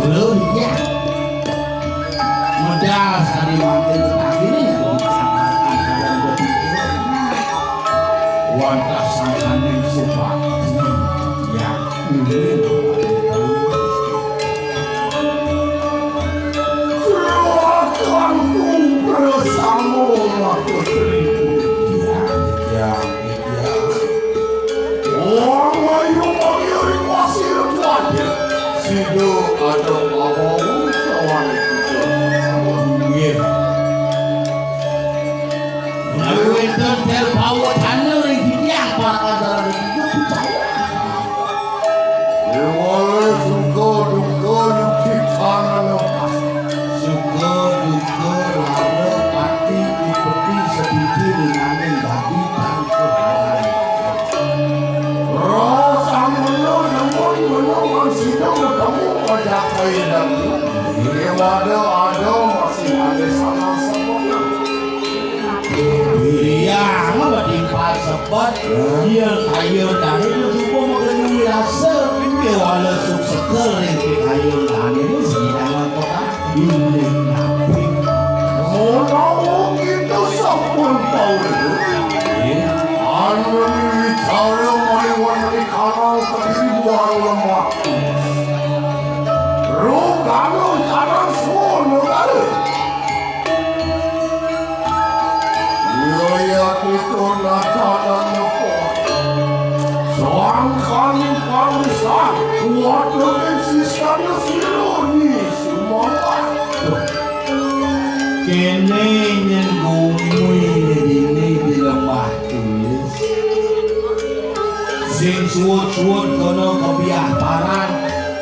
Ulun, ya. Modal sari mangke tetapi ini ya, wantah sangkaning supak. Ya, ulun. Yo, ada apa-apa lawan kita? Nggih. Menawi wénten tel pawedhana ring titiang para kandaran niki percaya. Déwala suka duka yukti tanana pas. Suka duka lara pati ipeti sedhiki ringaning dadi tan kehalan. Rasanya namun menongan sidang bertemu pada kaidan. Dia ada, ada masih ada sana sama. Iya, mah diparsebet. Yén kayun dane suba magenung biasa. Kéwala suk seger ring kayun dane sing jangan kota. Iling napi. Menawa kita sampun tahu. Anu wicara maliwan di kanal kediri buang lemak. Rugano kanal suwun negara. Wilayah itu natanan nepo. Sangkaning parisan, kuwataning sisana sira ni sumangga. Kéné nyén gumi dini di lembah tulis. Sing suud-suud kono kebiah paran.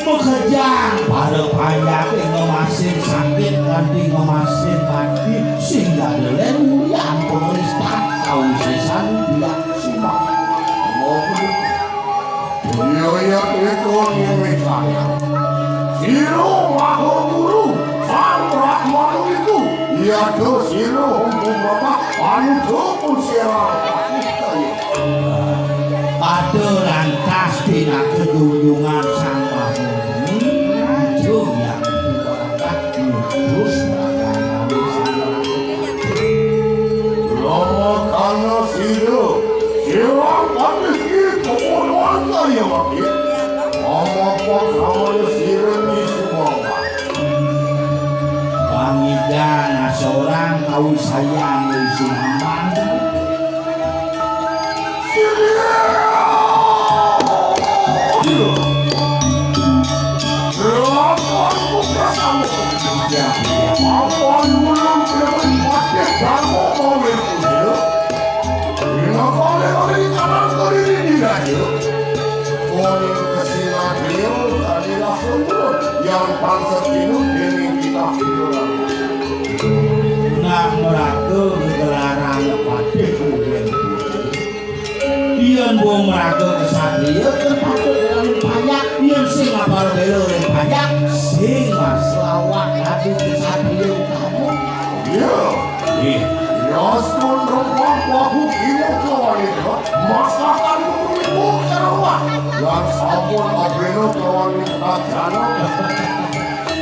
Makejang para panjake ngemasin sakit kanthi ngemasin mati sing dadelen ulian pengristan kawisesan biak sumpah. Iya, iya, itu ngimitanya. Siro maha guru, sang Brahmanu itu, iya tuh siro hukum bapak, anu tuh pun siro. Pada lantas pinaka junjungan Sang Mahmudi, raja yang dibarakah mutus raganane Sang Mahmudi. Rama kana sira, sirang patih ki keponoan kaya mati. Mama pun namanya sira ni sumangga. Pangidang asorang kawisayan sumambang. Yang pansek dino dening kita. Nak meraga gegelaran patih kuwi. Yen wong mraga kesatria, kan patut ora ning panjak. Yen sing ngapal bela ning panjak, sing maslawat dadi kesatria utama. Iya. Nggih. Yastun rempah wahu kiwa kawanita, masakan ibu karuan. Lan sampun abena kawanita jana.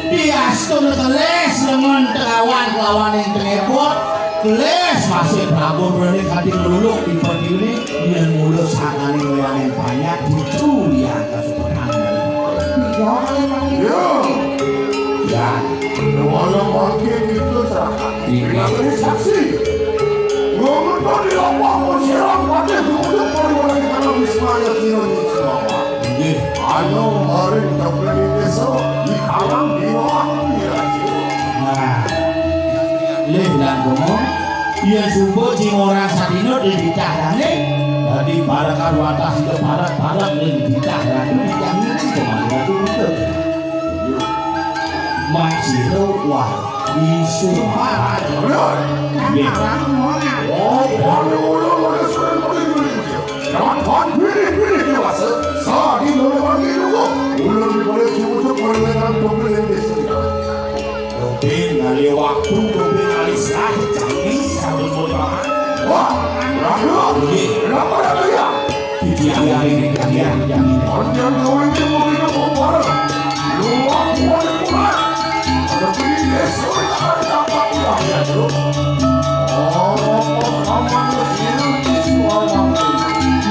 Diastun teles lengen tekawan kelawaning tengepot, teles masih Prabu Brene kanthi ngluluk di pertiwi. Yen mula sangkaning wewangen banyak, ditu yang kesupetan. Ya. Ya. Wala mangke kita serahkan. Iya. Kita beri saksi. Ngomong di lapangan siram pada dulu pada orang di tanah Bismaya kira Bismaya. Nggih. Anu maring tepen desa di alam di bawah di raja. Nah. Lih dan komo. Yen suba sing ora sadina dititah rane, dadi parekan watah sida parek-parek ning titah ratu dijangi kemari ratu kita. Masih wah isu parek. Bener. Nggih. Oh, paling ulo pada sore paling berikutnya. Jangan pilih-pilih dewasa. Sadina lewat dulu. Ulun boleh cucuk oleh dengan pembelian desa. Rupin ngalih waktu, Rupin ngalih sah, jani sabun muda. Wah, Ratu, nggih. Kenapa Ratu ya? Titiang, titiang, titiang. Panjang kau ini mungkin aku parah. Lu aku ada kurang. Ada pilih desa, ada dapat ulah ya, Bro. Oh, kamu sendiri di suara.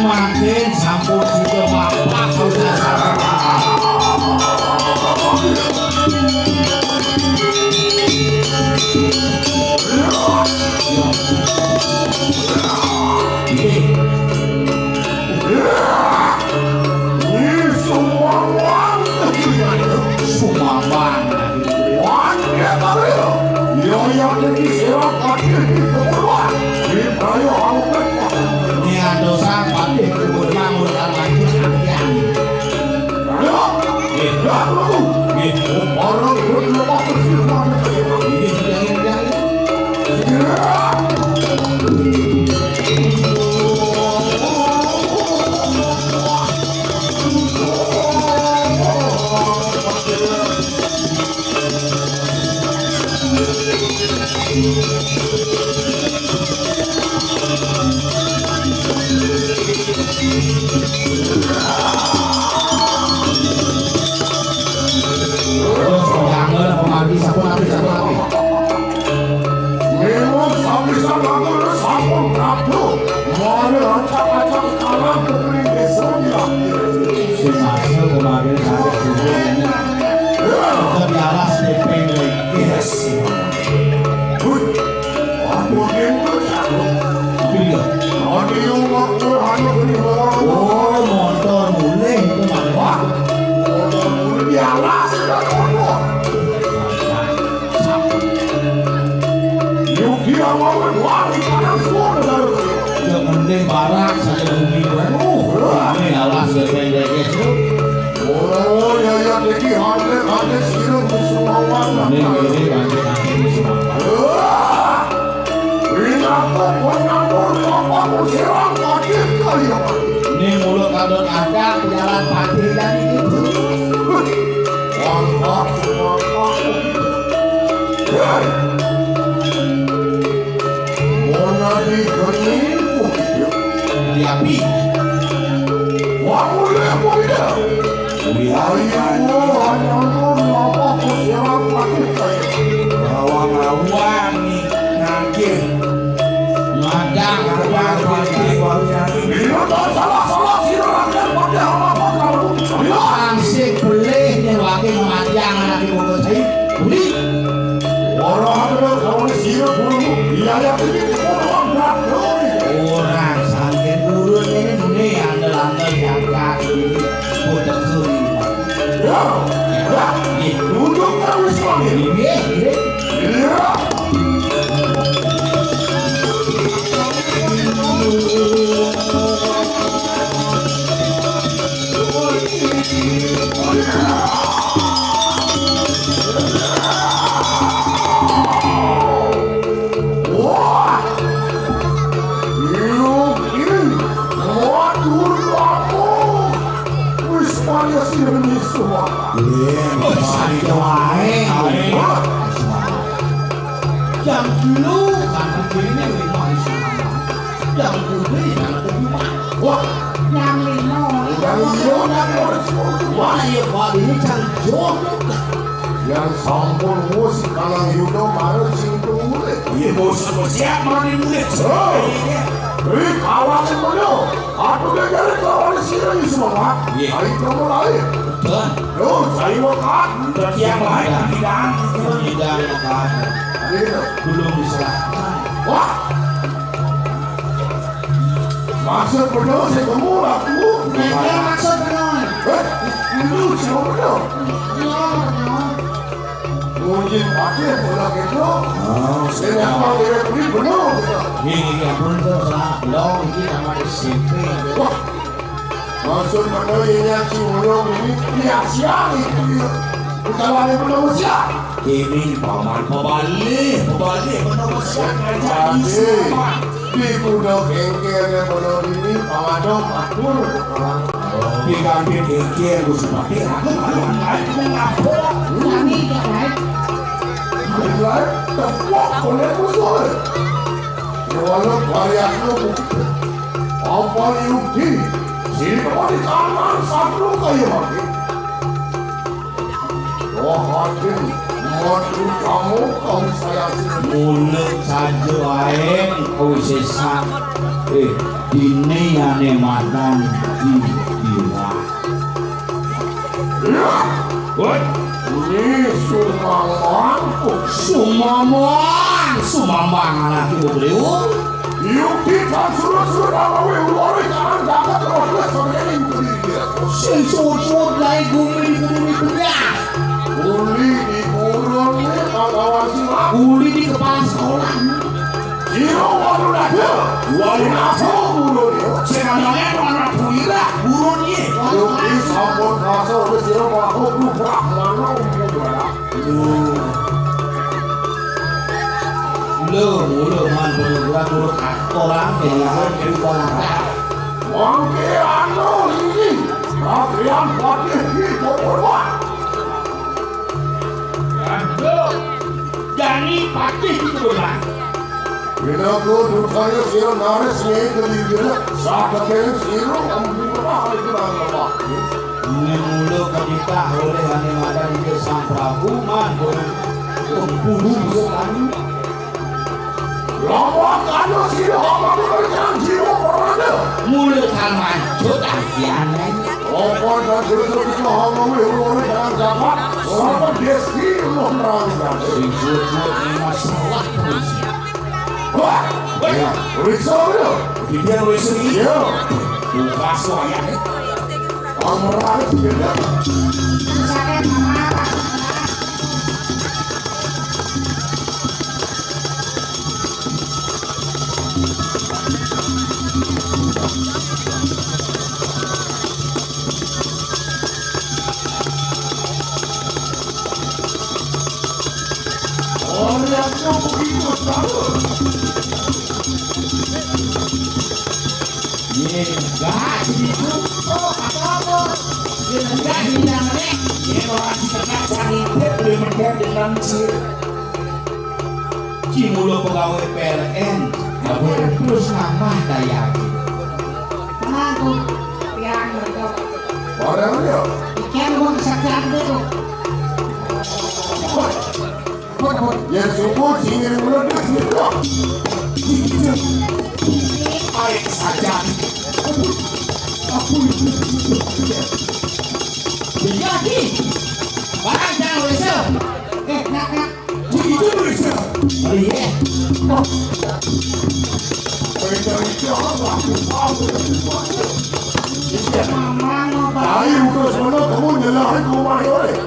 Mangkin sampun sida mapak. Terus, jangan, apa lagi? Siapa lagi? Siapa lagi? Memang sapisan aku sampun kabur. Mari rancak-rancak kalah negeri desa di akhir. Sing masuk kemarin saya dulu ini. Kita di alas D P W. Yes. Hui. Aku pintu cabut. Tapi dia. Adi yang waktu hanya beri orang. Oh, motor mulih itu mah. Wah. Motor mulih di alas sudah motor. Yuki awal wali kanan suara dari. Dia mending barak saja bumi baru. Ini alas D P W itu. Oh, ya, ya, jadi hande, hande sira musuh lawan. Ini, ini, hande, hande musuh lawan. Wah! Ini aku pun ngambil apa pun sirang wajib kaya. Ini mulut kandung ada, pejalan pati dan itu. Wah, wah, wah, wah. Hei! Mona di geni, di api. Wah, mulai apa ini? Ayo, ayo, ayo, apa kau siapa pakai? Bawang-bawang nih, nagih. Madang, madang, madang. Bila tak salah-salah, sira rakyat pada apa-apa kamu. Bila asik pelih nih, wakil madang anak ibu kecil. Budi. Ora ada kamu sira bulu. Iya, ya, ini orang berat, loh. Orang sangkin urut ini, ini andal-andal jagat ini. Bodoh kuri. Ya, ya. Nggih. Duduk terus, Pak. Nggih, nggih. Iya. Wah! Lu ini waduh apa? Wis panas ini semua. Iya, wis panas wae. Wah! Jam dulu kan begini wis panas. Jam dulu kan begini. Wah, yang lima. Yang lima, yang lima. Wah, iya, Pak, ini jam jok. Yang sampun musik kalang yuda marang sing mulih. Iya, bos, siap marang mulih. Oh. Iya. Ri kawan mulih. Aku dengar kawan sira iki semua. Iya. Ayo kamu lain. Betul. Yo, saya makan. Udah siap, Pak. Bidang. Bidang makan. Iya. Belum diserahkan. Wah. Maksud bener sih kamu aku. Iya, maksud bener. Eh, lu siapa bener? Iya, bener. Mungkin pakai bola gitu. Oh, saya mau kira beli bener. Ini, ini, ampun, tuh, salah. Belum, ini nama S M P. Wah. Maksud bener ini yang si Ulung ini, dia siang itu dia. Bukan lagi bener siang. Ini paman pebalik, pebalik bener siang. Jadi, di kuda kengkene bola ini, paman dong atur. Diganti kengkene, Gusti Patih. Aku, aku, aku, aku, aku. Ini lain, tepuk oleh musuh. Walau varian lu, apa Yuki? Sini kau di kanan, satu kayu lagi. Wah, hadir. Madu kamu, kau saya sini. Mulut saja wae, kau sesat. Eh, dini ane madan di dirah. Woi. Ini Sumamang. Sumamang, Sumamang anak ibu beliau. Yuk kita suruh-suruh nama we ulore jangan dapat terus sampai ini. Sing suwut-suwut lae gumi di gumi benyah. Uli di gurun ni, kawan sing aku. Uli di kepala sekolah. Iro walu nada. Walu nada gurun ni. Sing namanya orang Rabu Ira, gurun ye. Yuki sampun rasa oleh sira mau berubah mana umur berapa. Lho, lho, man, lho, lho, lho, orang kehilangan kehilangan. Mangke anu iki, pakaian patih iki berubah. Aduh, Dani Pati itu benar. Pinangku dutane sira naris ngehi kalibira, saketene sira ampun lemah itu nang lemah. Ini mula keditah oleh ane madan Ida Sang Prabu, man, puru bisa tani. Lawan kaya sira amat memberikan jiwa perada. Mula kan mancut ahiane. Apa dan sudah kita ngomong oleh orang dalam dapat, apa desi Allah merangkap. Sing suwe-suwe ni masalah terus. Wah, wah, periksa dia. Dia periksa dia. Ya. Buka suaranya. Orang merangkap dia. Orangnya begitu tahu. Ye, enggak, gitu. Oh, apa-apa. Ye, enggak, ini namanya. Ye, orang si tengah, sang intip, boleh mendem dengan si. Ki mula pegawe P L N, gawe terus nambah daya. Tenang, Tu. Tiang mereka. Barang dia. Ikan gua kesaktian dia, Tu. Put, put. Ya, subuh, sini meledak, meledak. Air saja. Ampun. Ampun. Iya, Ki. Barang jangan berisik. Eh, nak, nak. Begitu berisik. Oh, iya. Ayo, udah semua kamu nyalahin rumah, ya, eh.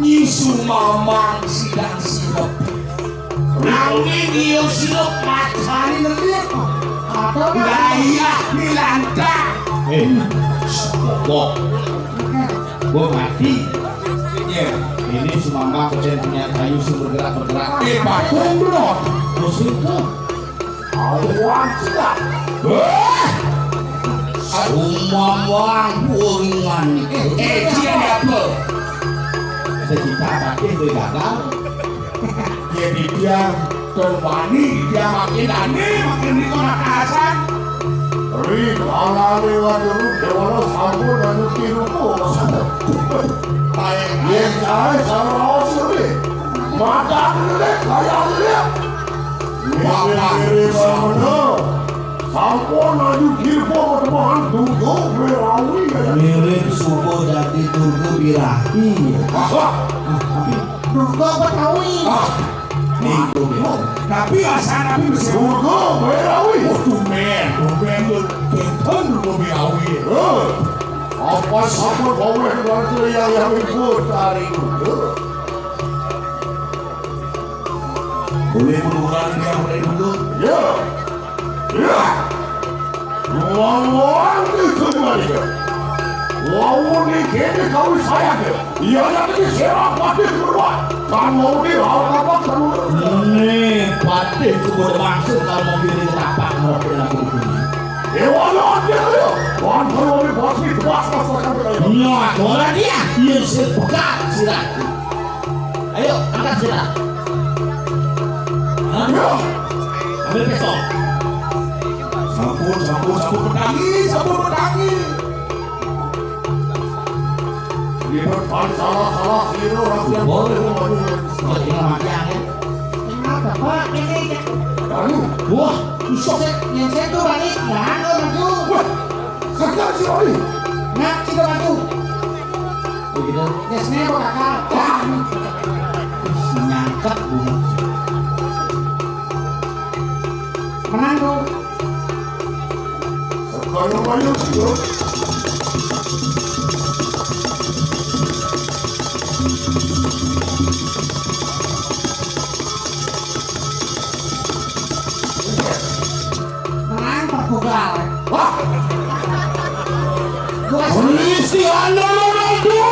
Nyi Sumamang sidang sirep. Nanging iya sirep matane nelik. Apa? Layah milantang. Eh, sapa? Gua mati. Ya, ini Sumamang kecil punya kayu sumber gerak bergerak. Eh, patung, Bro. Terus itu. Awan sudah. Wah! Sumamang puringan. Eh, dia apa? Sejuta kaki itu gagal. Jadi dia terbani, dia makin aneh, makin dikonakasan. Ri kalane waduru dewala sampun anu tiruku. Baik, yen kae salah suri. Mata dulu deh, kaya dulu. Mirip-mirip mana? Sampun maju kirpo pertemuan Dugo Berawi. Mirip supo dadi Dugo Birahi. Wah, wah. Dugo Betawi. Ah, niku, Biro. Tapi asal tapi mesti Dugo Berawi. Oh, tumben, tumben lu. Benten Dugo Berawi. Eh, apa sampun bawa keluarga yang, yang ikut hari itu? Boleh menurunkan dia mulai dulu. Ya. Ya. Wong-wong itu gimana? Wong ini kene kau saya ke. Iya, ya, ini siapa di keluar? Kan mau di hal apa keluar? Ini patih ku bermaksud kalau mau pilih tapak ngarep dengan aku ini. Dewa lo dia ya. Wan perlu di bos di bos bos akan berkaya. Nah, orang dia. Iya, sepekat, silakan. Ayo, angkat senjata. Hah? Ambil pistol. Sampun, sampun, sampun pedangi, sampun pedangi. Libat salah, salah, sira orang yang boleh. Tinggal mati angin. Kenapa, Pak? Ini, Pak. Aduh. Wah, susah. Yang saya tuh balik, nggak ada maju. Wah, segar si Oli. Nak, kita bantu. Begitu. Yes, nih, Pak Kakak. Nyangkep bunyi. Menang, tuh. Sekarang banyak, tuh. Menang, Pak Kugal. Wah. Polisi anu Ronaldo.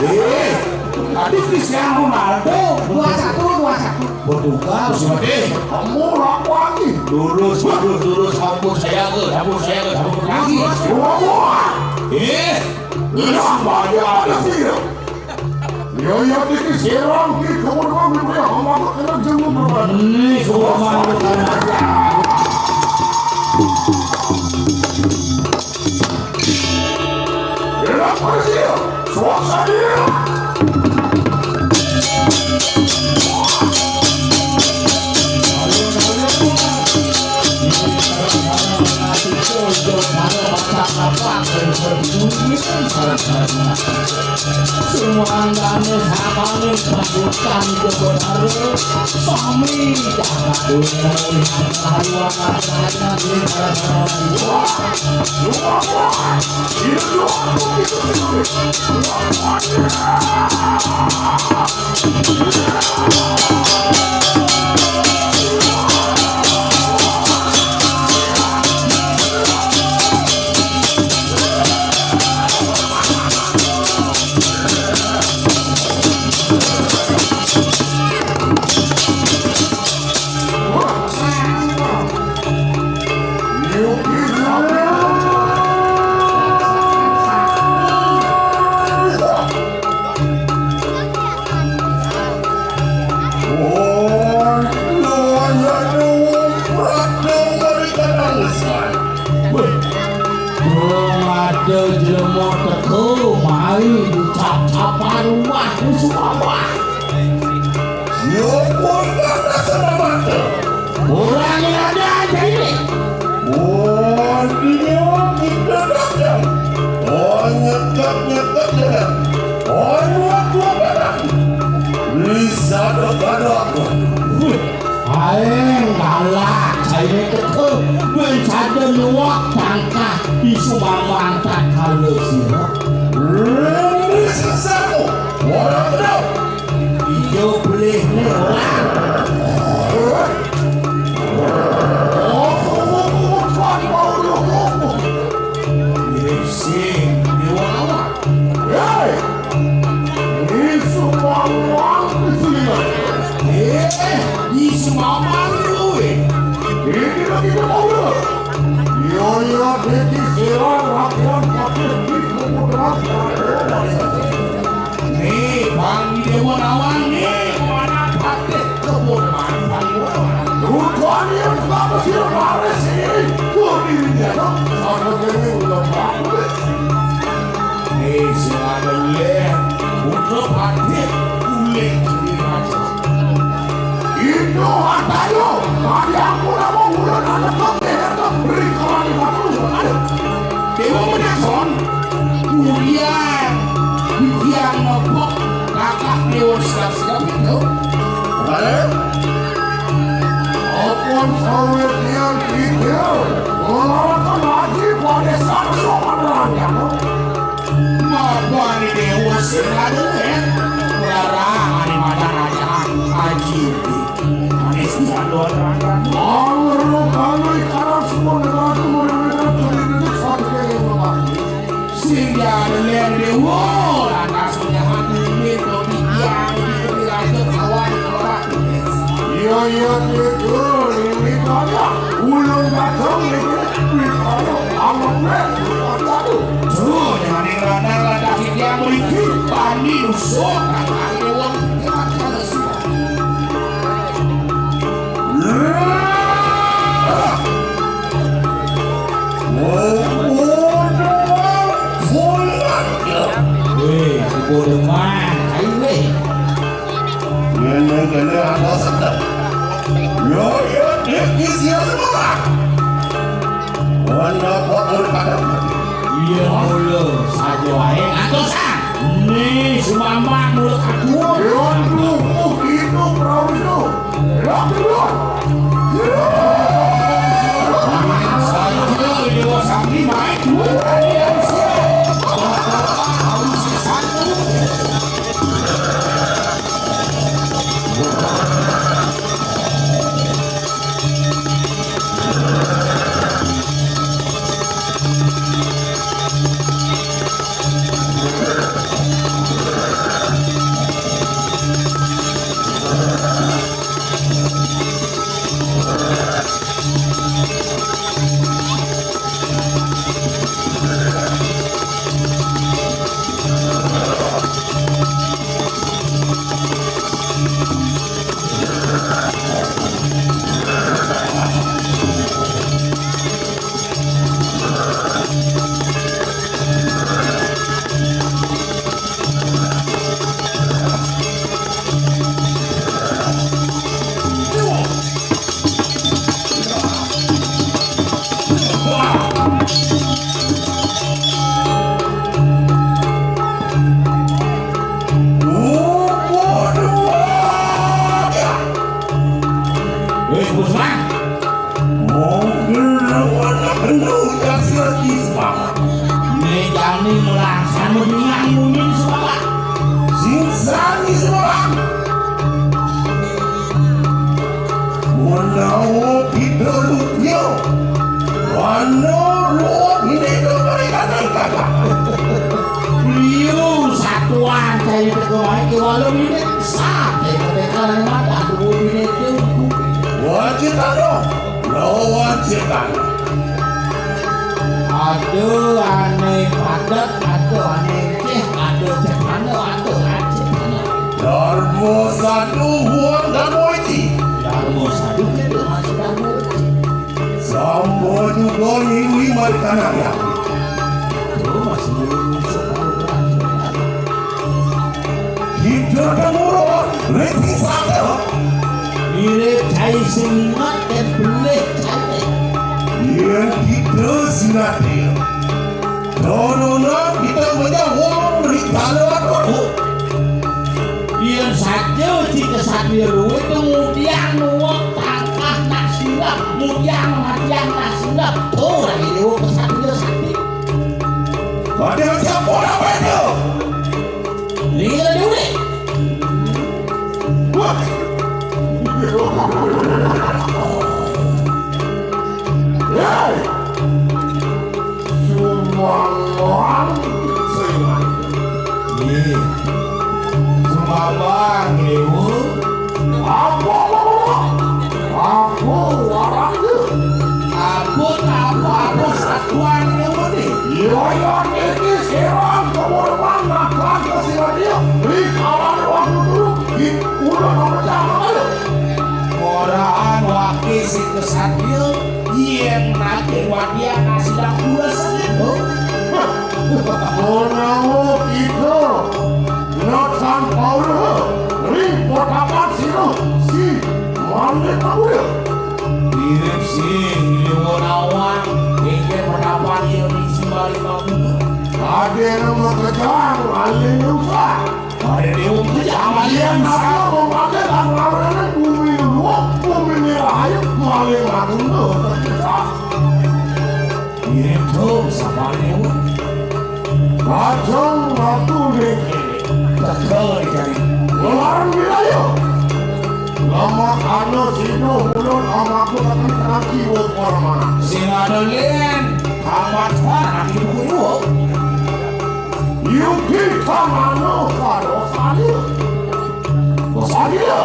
Eh, tadi Cristiano Ronaldo. Dua satu, dua satu. Portugal. Terus mati. Kamu lakukan. Lurus, lurus, lurus. Sampun saya ke, sampun saya ke, sampun lagi. Dua buah. Eh, ini apa aja ada sih? Yo, yo, iki sirang, iki kebun kami punya hamba kena jenguk berubah. Ini semua makhluk. Enak pergi, suasana. Sumanggané samaning pasukan Jogotara, sami jagat dunia. Wéh, belum ada jelema teka, mai dicap-capan rumah musuh apa? Siapa yang tak rasa mata? Orang yang ada aja ini. Oh, dia kita datang. Oh, nyekat-nyekat jalan. Oh, buat dua barang. Bisa berkadang. Wih, aing galak, saya teka. Mencada nyuak tangkah isu mamang tak kala sira. Ini sesaku. Orang tahu. Ijo pelih ni orang. Sing, dewa awak. Hei! Isu mamang di sini. Eh, isu mamang tu, eh. Ini lagi dia mau. Yo, yo, dia di sini rakyat pakai di kemudian. Nih, Bang Dewa Nawang nih, mana patih kebun Bang Dewa? Rupanya Bang Silvares ini, tuh dirinya, tuh. Sama jadi udah bagus. Nih, sing ada leh, udah patih, kulit jadi raja. Itu hartanya, tadi aku nama bulan anak kau, eh, beri kawan aku, aduh. Dewa menakon, kemudian Bibiang ngepok kakak Dewa Siap-Siap itu. Halo? Apun sawit nian pikir, mengalahkan haji pada satu orang yang. Napa ni Dewa sing ada, eh? Larang ni mata raja haji. Manis bisa dua terang. Anggur kami karena semua negara itu mereka terlindungi satu yang berlaku. Sing jalan dewa, lantas punya hati ini, dodi yang dikira itu kawan orang. Iya, iya, itu, ini banyak. Ulun datang ini, ini banyak. Amat, aduh. Tuh, jangan yang rana, lantas yang berikut, pani, usuk, kata dewa, kata semua. Wéh, kudu demang, ayo wéh. Ngene-ngene atas. Yo, yo, dik, isi semua. Wanda kok urip kadang. Iya, mula saja waé. Antosan. Nih, sumambang mula kakuwun. Yo, tuh, itu perahu itu. Yo, keluar. Yo. Saya kira ini wasangi main. Ayo teko mai ke walu minit. Sate ketekan mata tubuh minit itu. Wajib anu. Lawan ciptaan. Aduh, ane padat, aduh, ane ceh, aduh, ceh, ane, aduh, ceh, ane. Darmo satu huang darmo iti. Darmo satu itu masuk darmo iti. Sampo juga ngiwi mari tanah ya. Itu masih ngiwi musuh. Kita temuro resi sate. Mirip cai sing ingat dan beleh cai. Yen kita sinate. Dono kita menyawong rikala atuh. Yen saja cita sate ruwet kemudian nuwun tangkah nak sirah, mudian matian nak sirah. Tuh lagi dewa kesatria sate. Ada siapa apa itu? Iya, Dewi. Wah. Hei. Sumbangan sing. Iya. Sumbangan, Dewa. Apa, apa, apa? Aku warang dia. Apa, apa, apa satuan Dewa ni? Iya, iya, ini serang kemuruman makan ke sira dia. Di kawan waktu dulu, di udah nomor jam apa ya? Orang wakil si kesatria, yang nanti wadia nasi dan pula sengit tu. Menawa kita nak sampai ring potapan sira si Malik Mamuda. Mirip sih, Dewa Nawang, ingkir potapan iya misi Malik Mamuda. Ada nama kejang, alih usah. Ada Dewa kejang, alih usah. Nama memanggil angkaranan bumi luak, bumi ni rahayu, Malik Mamuda. Mirip tu, sapa Dewa? Kacang batu ni. Tegal ni kali. Ngelarang wilayah. Lama ana sino ulun amaku tapi tenang kiwa para mana. Sing ada lien, kamat kan, aku buku dua. Yuki kamano karo sani. Sani ya.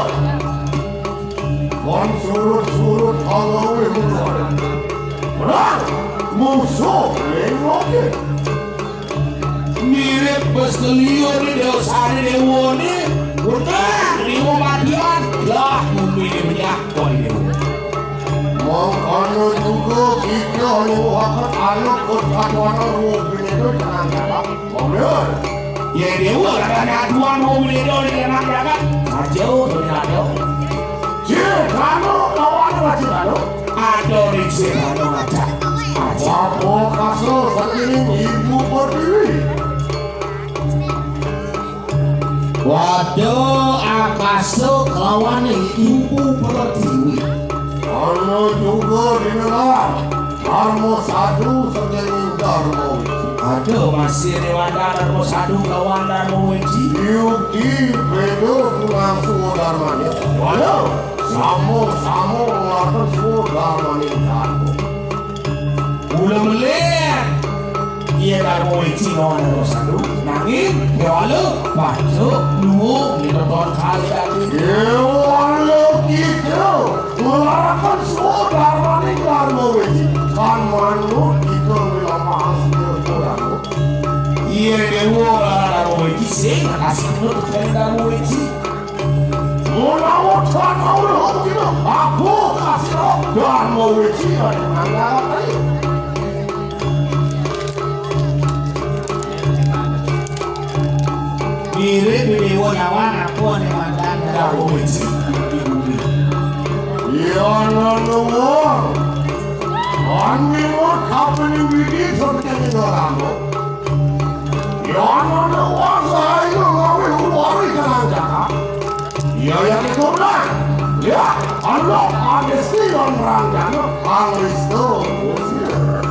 Kon surut-surut alawi musuh. Perang musuh ning oke. Mirip bes keliur ni dosane dewa ni. Udah, dewa matian. Lah, bumi ni menyah, kon dewa. Mangkana juga kita nyuwuhaken anak persatuan roh bini itu jangan salah. Bener. Ya dewa, katanya aduan roh bini itu di anak jagat. Aja, ternyata. Cik, kamu lawan wajib anu. Ada di sini, anu, aja. Aja. Apa kaso sakiring ibu pertiwi? Waduh, akasa kelawan ibu pertiwi. Ana juga dinelar Darma Sadu saking Darma Wiji. Aduh, masih Dewata Darma Sadu kelawan Darma Wiji. Yuki beda pulang suwa darmane. Waduh, sama-sama ngelakukan suwa darmane Darma. Mula melih. Iya Darma Wiji lawan Darma Sadu. Nanging, ya Allah, pacuk, luwung, kita ton kali lagi. Ya Allah, kita. Ngelarakan suwa darmane Darma Wiji. Kan manut kita ngelamahang suwa darma. Iya, dewa lawan Darma Wiji, sing, kasih nut, Darma Wiji. Menawa tanah ulah kita, aku kasih roh dan mewiji ada nanggarai. Mirip dewa nyawa aku ane mandan dan mewiji. Iya, nang luar. Ane mau kapan ini seperti ini orang. Yana ne wasa ayo ngawe uwari kananjana. Ya ya keturunan. Ya, anu ane siyon ranjana Panglisto Kusir.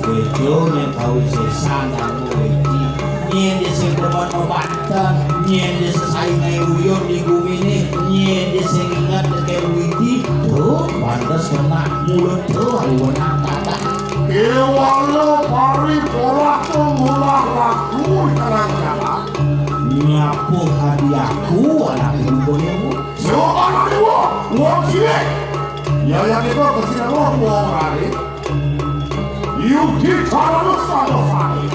Betul yang kau sesan kamu iki. Nyen dia sing demen memanteng, nyen dia sesaingai uyun di bumi ni, nyen dia sing ingat dekat witi, tuh pantes kena mulut tuh hari wenang kata. Kewala pari polah pengulah ragu di tengah jalan. Pun hadiahku anak ibu beliau. Siapa anak ibu? Wong cilik. Ya, ya, kita kesini mau mau lari. Yudi cara lu satu sani.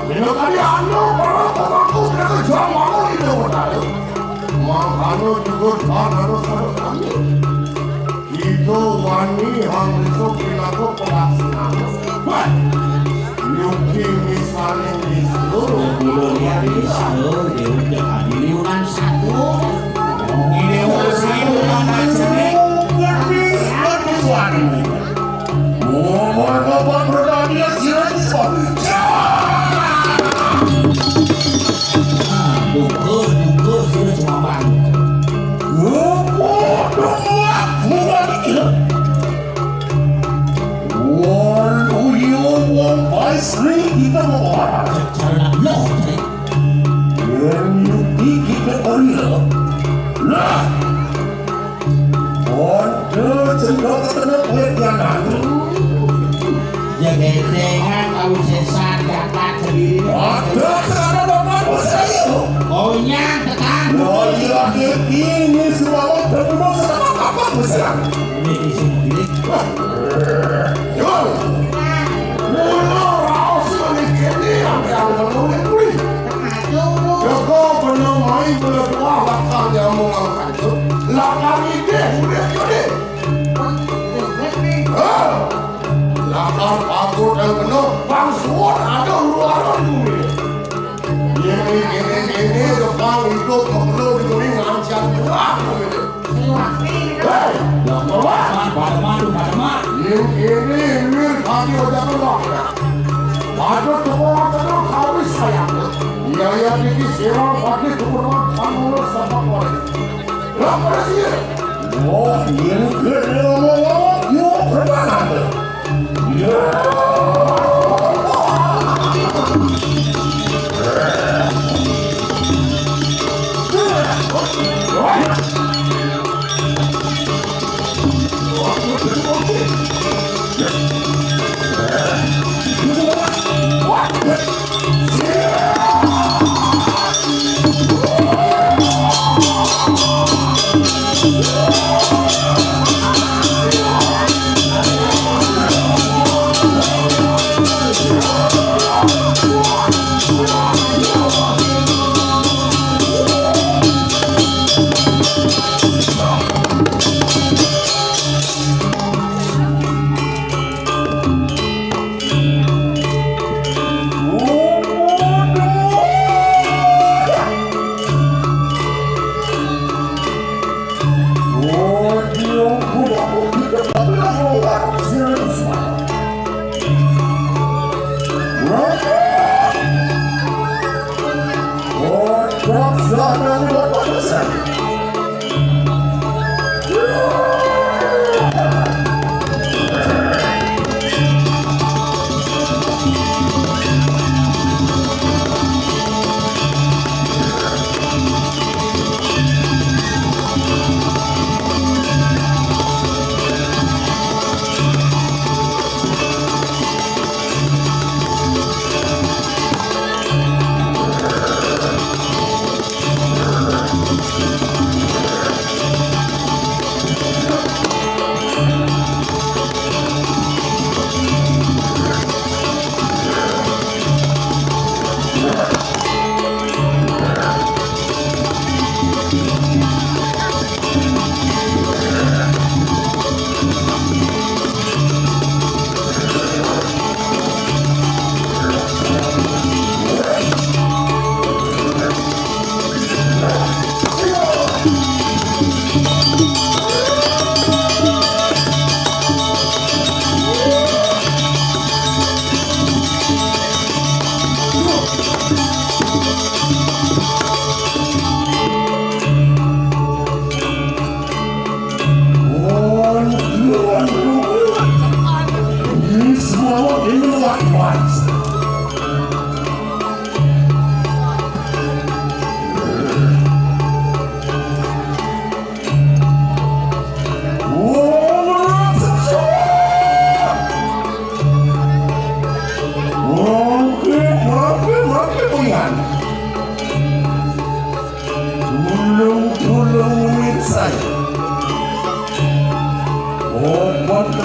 Bila tadi anu, para pemangku mereka jual mau ini mau tahu. Mangkano juga cara lu satu sani. Kita wani hang iso pinaka pelaksana. Wah. Yuki misalnya di seluruh. Dulu lihat di seluruh, dia udah adiliunan satu. Ini urusan bukan majelis. Ngerti, ngerti, wani. Umur bapak bertanya, siapa? Bukan, bukan, sudah cuma bang. Umur, umur, umur. Wong uyu wong baik sri kita mau apa? Cara nak loh, yang yuti kita korea. Lah, bodoh cendok kena kulit yang anu. Ya, gendengan kau sesat, dapat sendiri. Ada sekarang bapak saya. Oh, nyang, tekan. Oh, iya, ini semua mau bertemu sama bapak besar. Ini di sini. Yul. Mula raos ngene kene ampe angel ngene kuwi. Teko bener mai kula tuah lakar nyambung angkat. Lakar ide urip yo, Dik. Hah? Lakar aku dan bener bang suwon ada uru-uru kuwi. Yen ngene-ngene depan idup perlu dikuning ngancam bener kuwi. Hei, ya Allah. Pademan, pademan, pademan. Yen kene wir kami ojak Allah. Padha teko ngono kawis sayang. Iya, iya, iki sira padhe keperluan pangulur sapa korek. Lah, pada sih. Oh, yen kene ngomong-ngomong, yo permanen.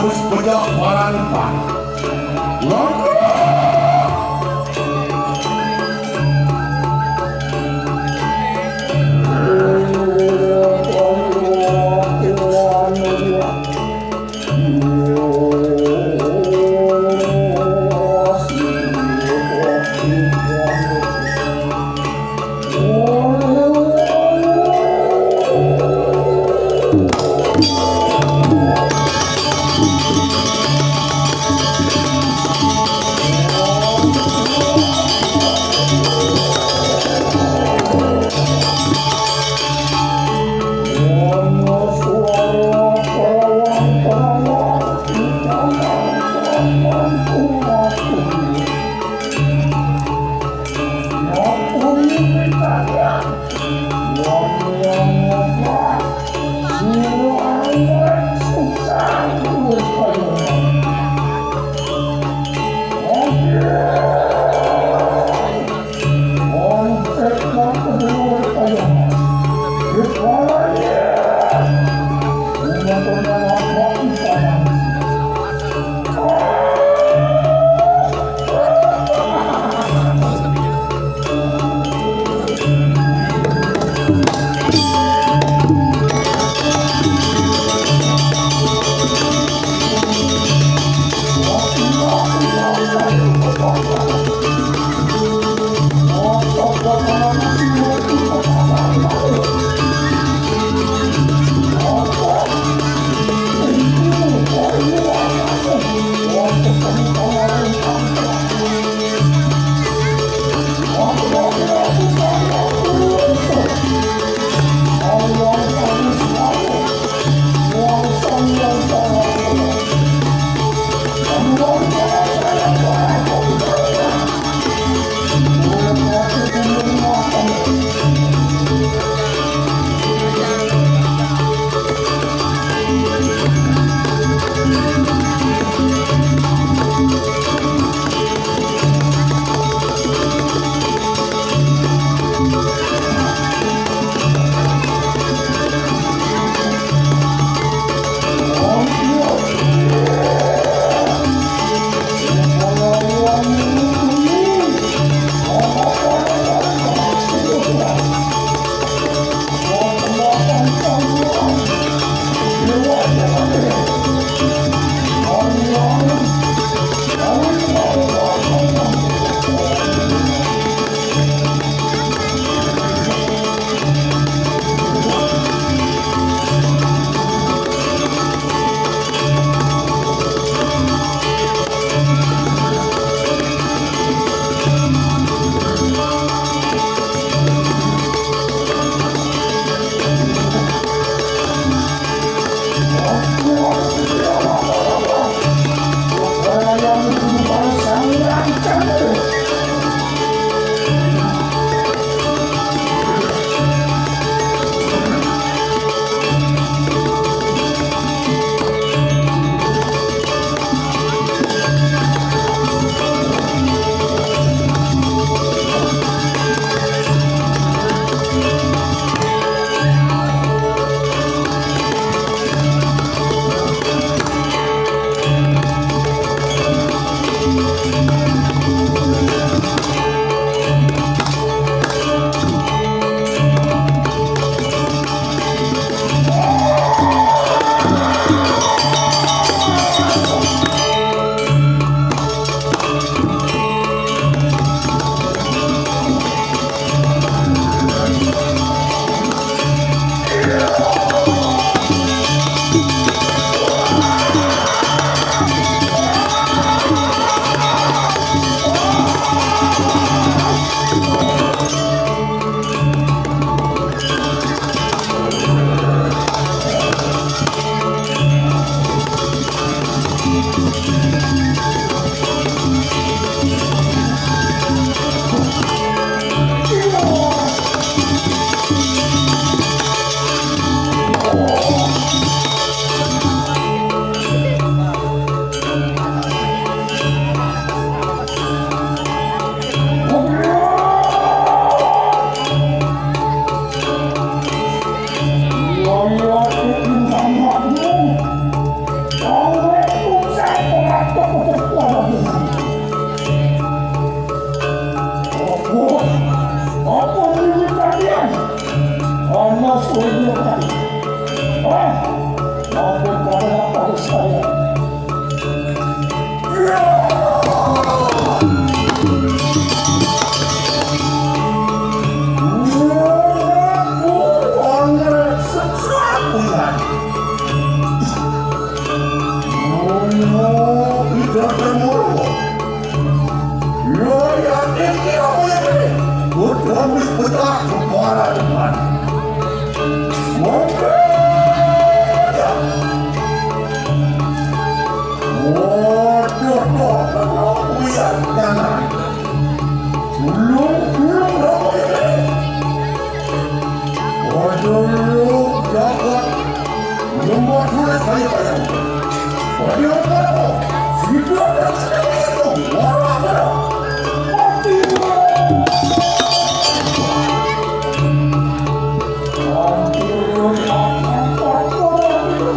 Pejah parantan. Apa? Apa ini kalian? Panas ulun. Ah, ampun, pada apa saya? Ya! Loyang iki apa ya ini? Udah wis pecah kepala depan. Mungkin ya. Waduh, kok kena kuya kanan. Belum, belum apa ini? Waduh, lu jagat. Belum buat mulai saya bayar. Waduh, apa? Hidup dan sedang itu. Wah, apa? Mati. Hancur, hancur, hancur.